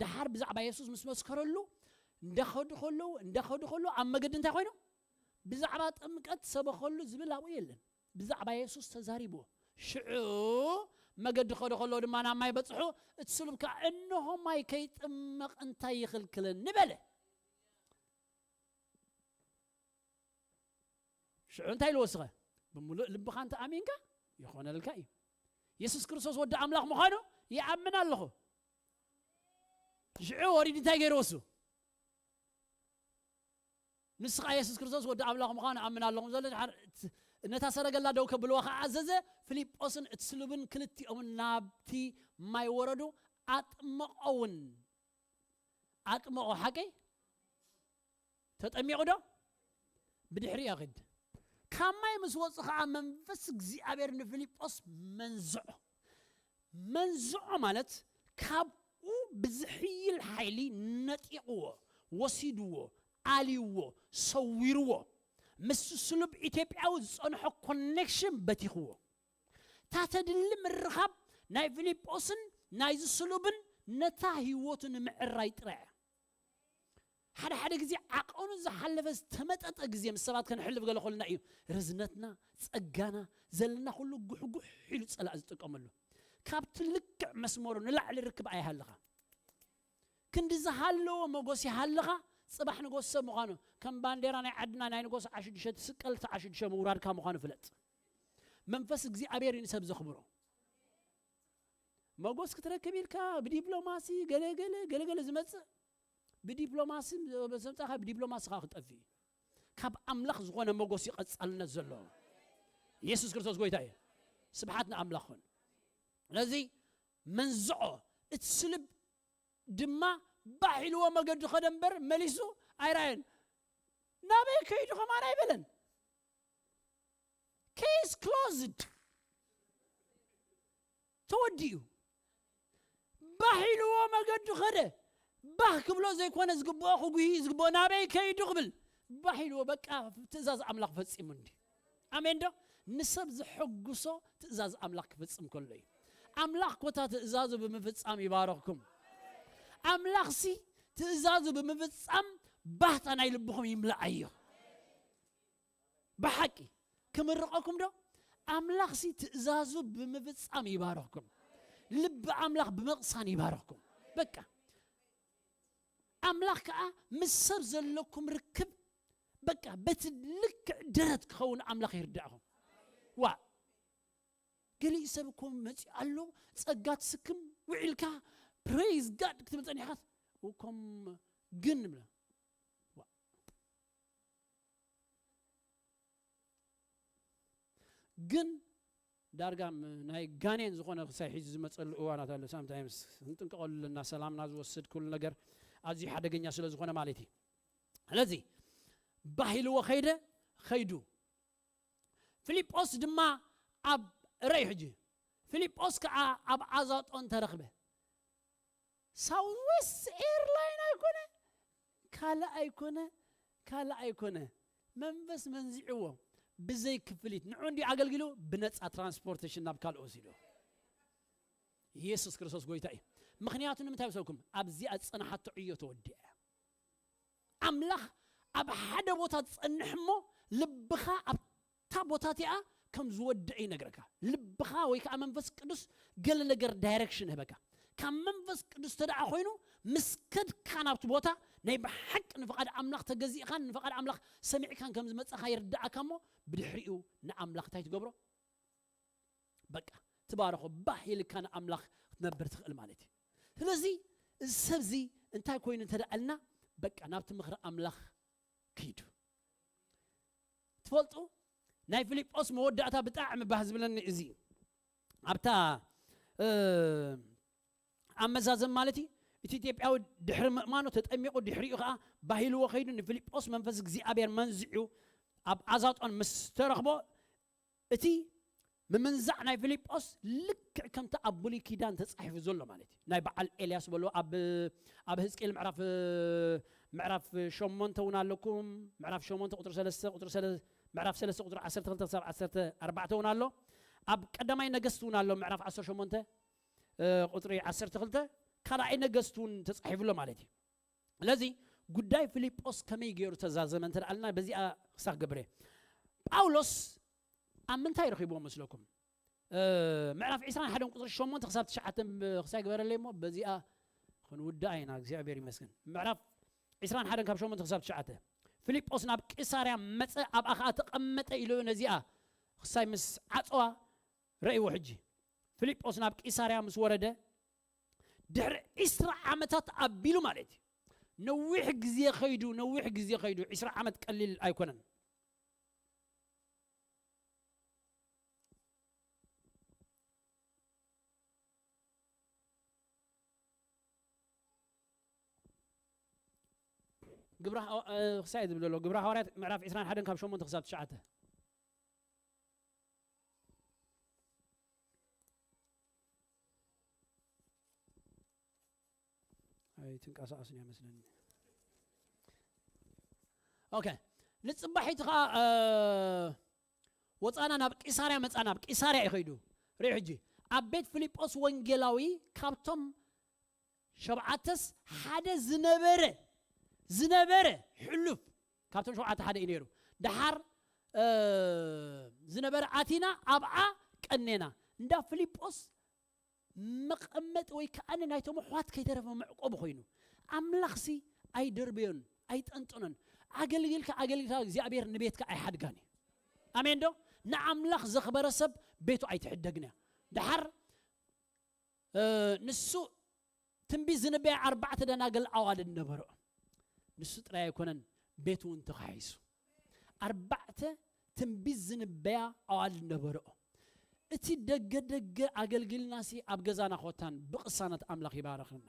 ድሓር ብዛዕባ የሱስ ምስ መስከረሉ እንዳኸዱ ከለዉ እንዳኸዱ ከለዉ ኣብ መገዲ እንታይ ኮይኑ ብዛዕባ ጥምቀት ሰበኸሉ ዝብል ኣብኡ የለን ብዛዕባ የሱስ ተዛሪብዎ ሽዑ መገዲ ከዶ ከለዉ ድማ ናብ ማይ በፅሑ እቲ ስሉብ ከዓ እንሆ ማይ ከይጥመቕ እንታይ ይኽልክለኒ በለ ሽዑ እንታይ ኢልዎ እስኸ ብምሉእ ልብኻ እንተ ኣሚንካ ይኾነልካ እዩ የሱስ ክርስቶስ ወዲ ኣምላኽ ምዃኑ ይኣምን ኣለኹ ሽዑ ወሪድ እንታይ ገይርዎ እሱ ንስኻ የሱስ ክርስቶስ ወዲ ኣምላኽ ምዃኑ ኣምን ኣለኹም ዘሎ ነታ ሰረገላ ደው ከብልዋ ከዓ ኣዘዘ ፊልጶስን እቲ ስሉብን ክልቲኦምን ናብቲ ማይ ወረዱ ኣጥመቐውን ኣጥመቖ ሓቂ ተጠሚቑ ዶ ብድሕሪኡ ክድ ካብ ማይ ምስ ወፁ ከዓ መንፈስ እግዚኣብሔር ንፊልጶስ መንዝዖ መንዝዖ ማለት ካብኡ ብዝሕይል ሓይሊ ነጢቕዎ ወሲድዎ ኣልይዎ ሰዊርዎ ምስ ስሉብ ኢትዮጵያዊ ዝፀንሖ ኮኔክሽን በቲኽዎ እታ ተድሊ ምርኻብ ናይ ፊልጶስን ናይዚ ስሉብን ነታ ህይወቱ ንምዕራይ ጥራይ ሓደ ሓደ ግዜ ዓቐኑ ዝሓለፈ ዝተመጠጠ ግዜ ምስ ሰባት ከነሕልፍ ገለ ከሉና እዩ ርዝነትና፣ ጸጋና፣ ዘለና ኩሉ ጉሕጉሕ ኢሉ ጸላእ ዝጥቀመሉ። ካብቲ ልክዕ መስመሩ ንላዕሊ ርክብ ኣይሃልኻ። ክንዲ ዝሃለዎ መጎስ ይሃልኻ፣ ጽባሕ ንጎስ ሰብ ምዃኑ ከም ባንዴራ ናይ ዓድና ናይ ንጎስ ዓሽ ሽዱሽተ ትስቀል እቲ ዓሽ ሽዱሽተ ምውራድካ ምዃኑ ፍለጥ። መንፈስ እግዚኣብሔር እዩ ንሰብ ዘኽብሮ። መጎስ ክትረክብ ኢልካ ብዲፕሎማሲ ገለገለ ገለገለ ዝመጽእ ብዲፕሎማሲ ዘምጻኻ ብዲፕሎማሲ ኻ ክጠፍእ እዩ። ካብ ኣምላኽ ዝኾነ መጎስ ይቐጻልነት ዘለዎ ኢየሱስ ክርስቶስ ጎይታ እዩ። ስብሓት ንኣምላኽ ኹን። ስለዚ መንዝዖ እቲ ስልብ ድማ ባሕ ኢልዎ መገዱ ኸደ እምበር መሊሱ ኣይረኣየን። ናበይ ከይዱ ኸማን ኣይበለን። Case closed። ተወዲኡ። ባሕ ኢልዎ መገዱ ኸደ። ባህ ክብሎ ዘይኮነ ዝግብኦ ክጉሂ ዝግብኦ ናበይ ከይዱ ክብል ባሕ ኢልዎ በቃ ትእዛዝ ኣምላኽ ፈጺሙ እንዲ። ኣሜን ዶ? ንሰብ ዘሐጉሶ ትእዛዝ ኣምላኽ ክፍጽም ከሎ እዩ። ኣምላኽ ኮታ ትእዛዙ ብምፍጻም ይባረኽኩም። ኣምላኽሲ ትእዛዙ ብምፍጻም ባህታ ናይ ልብኹም ይምልኣዮ። ብሓቂ ክምርቐኩም ዶ? ኣምላኽሲ ትእዛዙ ብምፍጻም ይባረኽኩም። ልቢ ኣምላኽ ብምቕሳን ይባረኽኩም። በቃ ኣምላኽ ከኣ ምስ ሰብ ዘለኩም ርክብ በቃ በቲ ልክዕ ደረት ክኸውን ኣምላኽ ይርዳእኹም። ዋ ገሊእ ሰብ እኮ መፂኡ ኣሎ ጸጋ ትስክም ውዒልካ praise God ክትብል ጸኒሕካስ እኮም ግን ንብላ ዋ ግን ዳርጋ ም- ናይ ጋኔን ዝኾነ ክሳይ ሒዙ ዝመፀሉ እዋናት ኣሎ። ሳምታይምስ ክንጥንቀቐሉ ኣለና። ሰላምና ዝወስድ ኩሉ ነገር ኣዝዩ ሓደገኛ ስለ ዝኾነ ማለት እዩ። ስለዚ ባሂልዎ ኸይደ ኸይዱ ፊልጶስ ድማ ኣብ ረይ ሕጂ ፊልጶስ ከዓ ኣብ ኣዛጦን ተረኽበ። ሳውዝዌስት ኤርላይን ኣይኮነ ካልእ ኣይኮነ ካልእ ኣይኮነ መንፈስ መንዚዕዎ ብዘይ ክፍሊት ንዑ እንዲ ኣገልግሉ ብነፃ ትራንስፖርቴሽን ናብ ካልእ ወሲዶ ኢየሱስ ክርስቶስ ጎይታ እዩ። ምክንያቱ ንምንታይ ብሰብኩም ኣብዚኣ ዝፀናሓቶ ዕዮ ተወዲኣ ኣምላኽ ኣብ ሓደ ቦታ ዝጸንሕ እሞ ልብኻ ኣብታ ቦታ እቲኣ ከም ዝወድእ ይነግረካ። ልብኻ ወይ ከዓ መንፈስ ቅዱስ ገለ ነገር ዳይሬክሽን ይህበካ። ካብ መንፈስ ቅዱስ ተደኣ ኮይኑ ምስ ከድካ ናብቲ ቦታ ናይ ብሓቂ ንፍቓድ ኣምላኽ ተገዚእካን ንፍቓድ ኣምላኽ ሰሚዕካን ከም ዝመጻኻ ይርዳእካ እሞ ብድሕሪኡ ንኣምላኽ እንታይ ትገብሮ? በቃ ትባረኾ ባህ ኢልካ ንኣምላኽ ክትነብር ትኽእል ማለት እዩ። ስለዚ እዚ ሰብዚ እንታይ ኮይኑ እንተደኣልና በቃ ናብቲ ምኽሪ ኣምላኽ ክይዱ ትፈልጡ ናይ ፊልጶስ መወዳእታ ብጣዕሚ ባህ ዝብለኒ እዚ ኣብታ ኣብ መዛዘም ማለት እዩ እቲ ኢትዮጵያዊ ድሕሪ ምእማኑ ተጠሚቑ ድሕሪኡ ከዓ ባሂልዎ ከይዱ ንፊልጶስ መንፈስ እግዚኣብሔር መንዚዑ ኣብ ኣዛጦን ምስ ተረኽቦ እቲ ምምንዛዕ ናይ ፊልጶስ ልክዕ ከምቲ ኣብ ብሉይ ኪዳን ተጻሒፉ ዘሎ ማለት እዩ ናይ በዓል ኤልያስ በሎ ኣብ ኣብ ህዝቅኤል ምዕራፍ ምዕራፍ ሸሞንተ እውን ኣለኩም ምዕራፍ ሸሞንተ ቁጥሪ ሰለስተ ቁጥሪ ሰለ ምዕራፍ ሰለስተ ቁጥሪ ዓሰርተ ክልተ ክሳብ ዓሰርተ ኣርባዕተ እውን ኣሎ ኣብ ቀዳማይ ነገስት እውን ኣሎ ምዕራፍ ዓሰርተ ሸሞንተ ቁጥሪ ዓሰርተ ክልተ ካልኣይ ነገስት እውን ተጻሒፉ ኣሎ ማለት እዩ ስለዚ ጉዳይ ፊልጶስ ከመይ ገይሩ ተዛዘመ እንተ ኣልና በዚኣ ክሳብ ገብረ ጳውሎስ ኣብ ምንታይ ረኺብዎ መስለኩም ምዕራፍ ዕስራን ሓደን ቁፅሪ ሸሞንተ ክሳብ ትሽዓተ ክሳይ ግበረለይ እሞ በዚኣ ክንውዳእ ኢና እግዚኣብሔር ይመስገን ምዕራፍ ዕስራን ሓደን ካብ ሸሞንተ ክሳብ ትሽዓተ ፊልጶስ ናብ ቂሳርያ መፀ ኣብኣ ከዓ ተቐመጠ ኢሉ ነዚኣ ክሳይ ምስ ዓፀዋ ረእይዎ ሕጂ ፊልጶስ ናብ ቂሳርያ ምስ ወረደ ድሕሪ ዕስራ ዓመታት ኣቢሉ ማለት እዩ ነዊሕ ግዜ ኸይዱ ነዊሕ ግዜ ኸይዱ ዕስራ ዓመት ቀሊል ኣይኮነን ግብረ ክሳይ ዝብል ዘሎ ግብረ ሃዋርያት ምዕራፍ ዕስራን ሓደን ካብ ሸሞንተ ክሳብ ትሽዓተ ኣይትንቀሳቐስን እያ መስለኒ ኦኬ ንፅባሒቲ ከዓ ወፃና ናብ ቂሳርያ መፃ ናብ ቂሳርያ ይኸይዱ ርኢ ሕጂ ኣብ ቤት ፊልጶስ ወንጌላዊ ካብቶም ሸብዓተስ ሓደ ዝነበረ ዝነበረ ሕሉፍ ካብቶም ሸብዓተ ሓደ እዩ ነይሩ ደሓር ዝነበረ ኣቲና ኣብኣ ቀኔና እንዳ ፊልጶስ መቐመጢ ወይ ከዓ ናይቶም ኣሕዋት ከይተረፈ መዕቆቢ ኮይኑ ኣምላኽሲ ኣይደርበዮን ኣይጠንጥኖን ኣገልግልካ ኣገልግልካ እግዚኣብሔር ንቤትካ ኣይሓድጋን እዩ ኣሜን ዶ ንኣምላኽ ዘኽበረ ሰብ ቤቱ ኣይትሕደግን እያ ደሓር ንሱ ትንቢት ዝንበያ ኣርባዕተ ደናግል ኣዋልድ ነበሩ ንሱ ጥራይ ኣይኮነን፣ ቤት እውን ተኻሒሱ። ኣርባዕተ ትንቢት ዝንበያ ኣዋልድ ነበረኦ። እቲ ደገ ደገ ኣገልግልናሲ ኣብ ገዛና ኮታን ብቕሳነት ኣምላኽ ይባረኽና።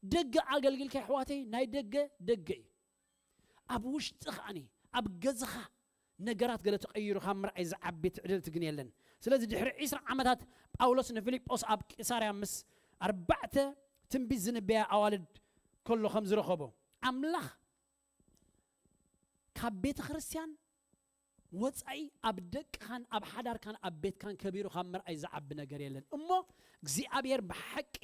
ደገ ኣገልግልካ ኣሕዋተይ ናይ ደገ ደገ እዩ። ኣብ ውሽጢ ከኣኒ ኣብ ገዛኻ ነገራት ገለ ተቐይሩ ካብ ምርኣይ ዝዓቢ ትዕድልቲ ግን የለን። ስለዚ ድሕሪ ዒስራ ዓመታት ጳውሎስ ንፊልጶስ ኣብ ቂሳርያ ምስ ኣርባዕተ ትንቢት ዝንበያ ኣዋልድ ከሎ ከም ዝረኸቦ ኣምላኽ ካብ ቤተ ክርስቲያን ወጻኢ ኣብ ደቅኻን ኣብ ሓዳርካን ኣብ ቤትካን ከቢሩ ካብ ምርኣይ ዝዓቢ ነገር የለን። እሞ እግዚኣብሔር ብሓቂ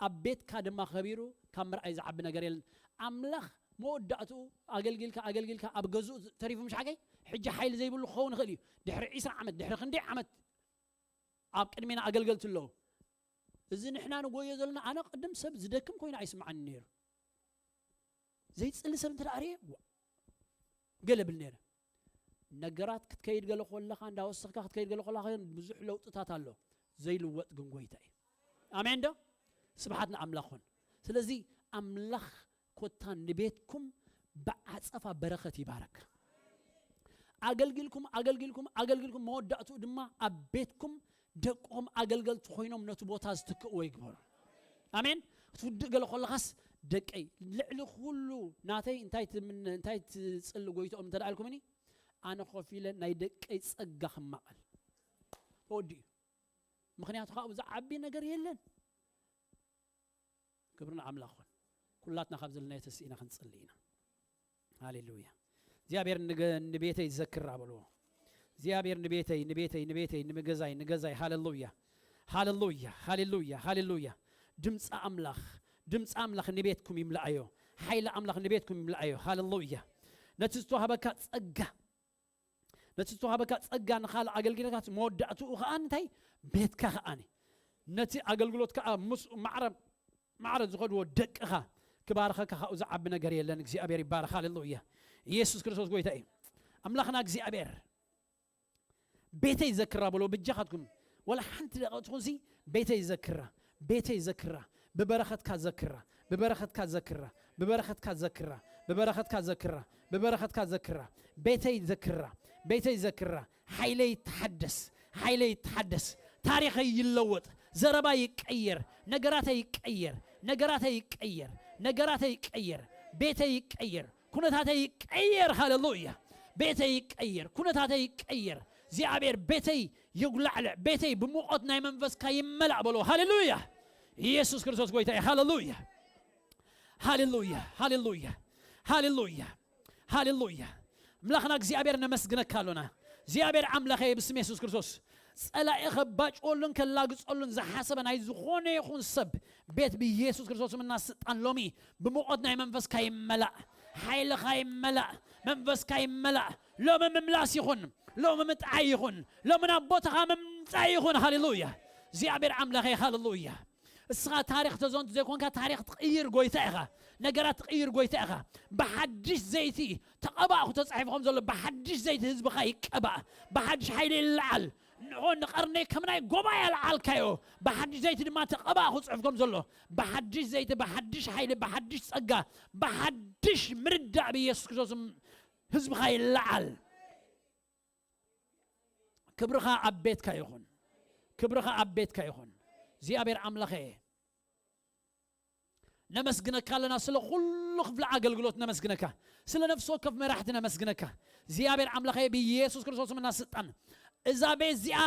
ኣብ ቤትካ ድማ ከቢሩ ካብ ምርኣይ ዝዓቢ ነገር የለን። ኣምላኽ መወዳእትኡ ኣገልጊልካ ኣገልጊልካ ኣብ ገዝኡ ተሪፉ ምሽ ሓቀይ ሕጂ ሓይሊ ዘይብሉ ክኸውን ይኽእል እዩ። ድሕሪ ዒስራ ዓመት ድሕሪ ክንደይ ዓመት ኣብ ቅድሜና ኣገልገልቲ ኣለዉ። እዚ ንሕና ንጎዮ ዘለና ኣነ ቅድም ሰብ ዝደክም ኮይኑ ኣይስምዓኒ ነይሩ። ዘይጽሊ ሰብ እንተ ደኣ ርየ ገለ ብል ነይረ። ነገራት ክትከይድ ገለ ኮለኻ እንዳወሰኽካ ክትከይድ ገለ ኮለኻ ግን ብዙሕ ለውጥታት ኣሎ። ዘይልወጥ ግን ጎይታ እዩ። ኣሜን ዶ? ስብሓት ንኣምላኽ ኹን። ስለዚ ኣምላኽ ኮታ ንቤትኩም ብዓጸፋ በረኸት ይባረክ። ኣገልጊልኩም ኣገልጊልኩም ኣገልጊልኩም መወዳእትኡ ድማ ኣብ ቤትኩም ደቅኹም ኣገልገልቲ ኮይኖም ነቲ ቦታ ዝትክእዎ ይግበሩ። ኣሜን። ክትውድእ ገለ ኮለኻስ ደቀይ ልዕሊ ኩሉ ናተይ እንታይ ትምነ እንታይ ትጽሊ ጎይትኦም እንተ ደኣ ኢልኩምኒ ኣነ ኮፍ ኢለ ናይ ደቀይ ጸጋ ክማቐል ተወዲኡ። ምኽንያቱ ካብኡ ዝዓቢ ነገር የለን። ክብሪ ንኣምላኽ ይኹን። ኩላትና ካብ ዘለናዮ ተስኢና ክንጽሊ ኢና። ሃሌሉያ። እግዚኣብሔር ንገ- ንቤተይ ዘክራ በልዎ። እግዚኣብሔር ንቤተይ ንቤተይ ንቤተይ ንገዛይ ንገዛይ ሃሌሉያ። ሃሌሉያ ሃሌሉያ ሃሌሉያ። ድምፂ ኣምላኽ ድምፂ ኣምላኽ ንቤትኩም ይምልኣዮ። ሓይሊ ኣምላኽ ንቤትኩም ይምልኣዮ። ሃሌሉያ። ነቲ ዝተዋህበካ ጸጋ ነቲ ዝተዋህበካ ጸጋ ንኻልእ ኣገልግሎታት መወዳእትኡ ኸኣ እንታይ ቤትካ ኸኣ ነቲ ኣገልግሎት ከኣ ምስ ማዕረ ማዕረ ዝኸድዎ ደቅኻ ክባርኸካ ካብኡ ዝዓቢ ነገር የለን። እግዚኣብሔር ይባረኽ። ሃሌሉያ። ኢየሱስ ክርስቶስ ጎይታ እዩ። ኣምላኽና እግዚኣብሔር ቤተይ ዘክራ በሎ ብጃኻትኩም ወላ ሓንቲ ደቂቕ ትኹንሲ ቤተይ ዘክራ ቤተይ ዘክራ ብበረኸትካ ዘክራ ብበረኸትካ ዘክራ ብበረኸትካ ዘክራ ብበረኸትካ ዘክራ ብበረኸትካ ዘክራ ቤተይ ዘክራ ቤተይ ዘክራ ሓይለይ ይተሓደስ ሓይለይ ይተሓደስ ታሪኸይ ይለወጥ ዘረባ ይቀየር ነገራተይ ይቀየር ነገራተይ ይቀየር ነገራተይ ይቀየር ቤተይ ይቀየር ኩነታተይ ይቀየር ሃሌሉያ ቤተይ ይቀየር ኩነታተይ ይቀየር እግዚኣብሔር ቤተይ ይጉላዕልዕ ቤተይ ብሙቐት ናይ መንፈስካ ይመላእ በሎ ሃሌሉያ ኢየሱስ ክርስቶስ ጎይታ እዩ ሃሌሉያ ሃሌሉያ ሃሌሉያ ሃሌሉያ ሃሌሉያ ኣምላኽና እግዚኣብሔር ነመስግነካ ኣሎና እግዚኣብሔር ኣምላኸ ብስም የሱስ ክርስቶስ ጸላኢ ከባጭወሉን ከላግጸሉን ዝሓሰበ ናይ ዝኾነ ይኹን ሰብ ቤት ብኢየሱስ ክርስቶስ ምና ስልጣን ሎሚ ብሙቐት ናይ መንፈስካ ይመላእ ሓይልኻ ይመላእ መንፈስካ ይመላእ ሎሚ ምምላስ ይኹን ሎሚ ምጥዓይ ይኹን ሎሚ ናብ ቦታኻ ምምጻእ ይኹን ሃሌሉያ እግዚኣብሔር ኣምላኸ ሃሌሉያ እስኻ ታሪኽ ተዘንቱ ዘይኮንካ ታሪኽ ትቕይር ጎይታ ኢኻ ነገራት ትቕይር ጎይታ ኢኻ ብሓድሽ ዘይቲ ተቐባእኹ ተጻሒፉ ከም ዘሎ ብሓድሽ ዘይቲ ህዝብኻ ይቀባእ ብሓድሽ ሓይሊ ይለዓል ንዖ ንቐርነይ ከም ናይ ጎባይ ኣልዓልካዮ ብሓድሽ ዘይቲ ድማ ተቐባእኹ ጽሑፍ ከም ዘሎ ብሓድሽ ዘይቲ ብሓድሽ ሓይሊ ብሓድሽ ጸጋ ብሓድሽ ምርዳእ ብኢየሱስ ክርስቶስ ህዝብኻ ይለዓል ክብርኻ ኣብ ቤትካ ይኹን ክብርኻ ኣብ ቤትካ ይኹን እግዚኣብሔር ኣምላኸ ነመስግነካ ኣለና ስለ ኩሉ ክፍሊ ኣገልግሎት ነመስግነካ ስለ ነፍሲ ወከፍ መራሕቲ ነመስግነካ እግዚኣብሔር ኣምላኸ ብኢየሱስ ክርስቶስ ምና ስልጣን እዛ ቤት እዚኣ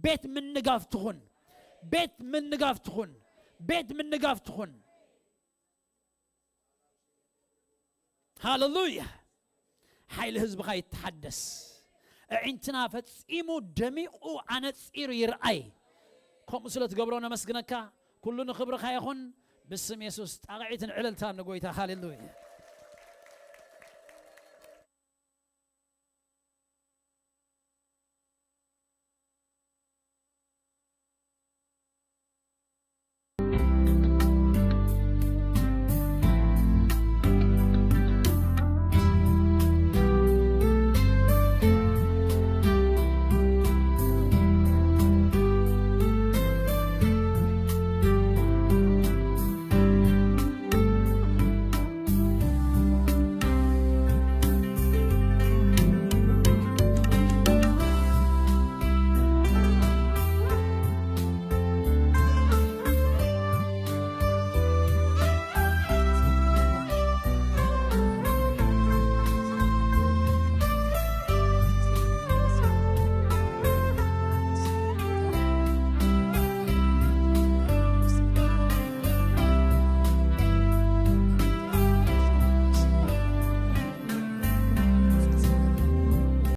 ቤት ምንጋፍ ትኹን ቤት ምንጋፍ ትኹን ቤት ምንጋፍ ትኹን ሃሌሉያ ሓይሊ ህዝብኻ ይተሓደስ ኣዒንትና ፈጺሙ ደሚቑ ኣነጺሩ ይርኣይ ከምኡ ስለ ትገብሮ ነመስግነካ ኩሉ ንኽብርኻ ይኹን ብስም የሱስ ጣቕዒትን ዕልልታን ንጎይታ ሃሌሉያ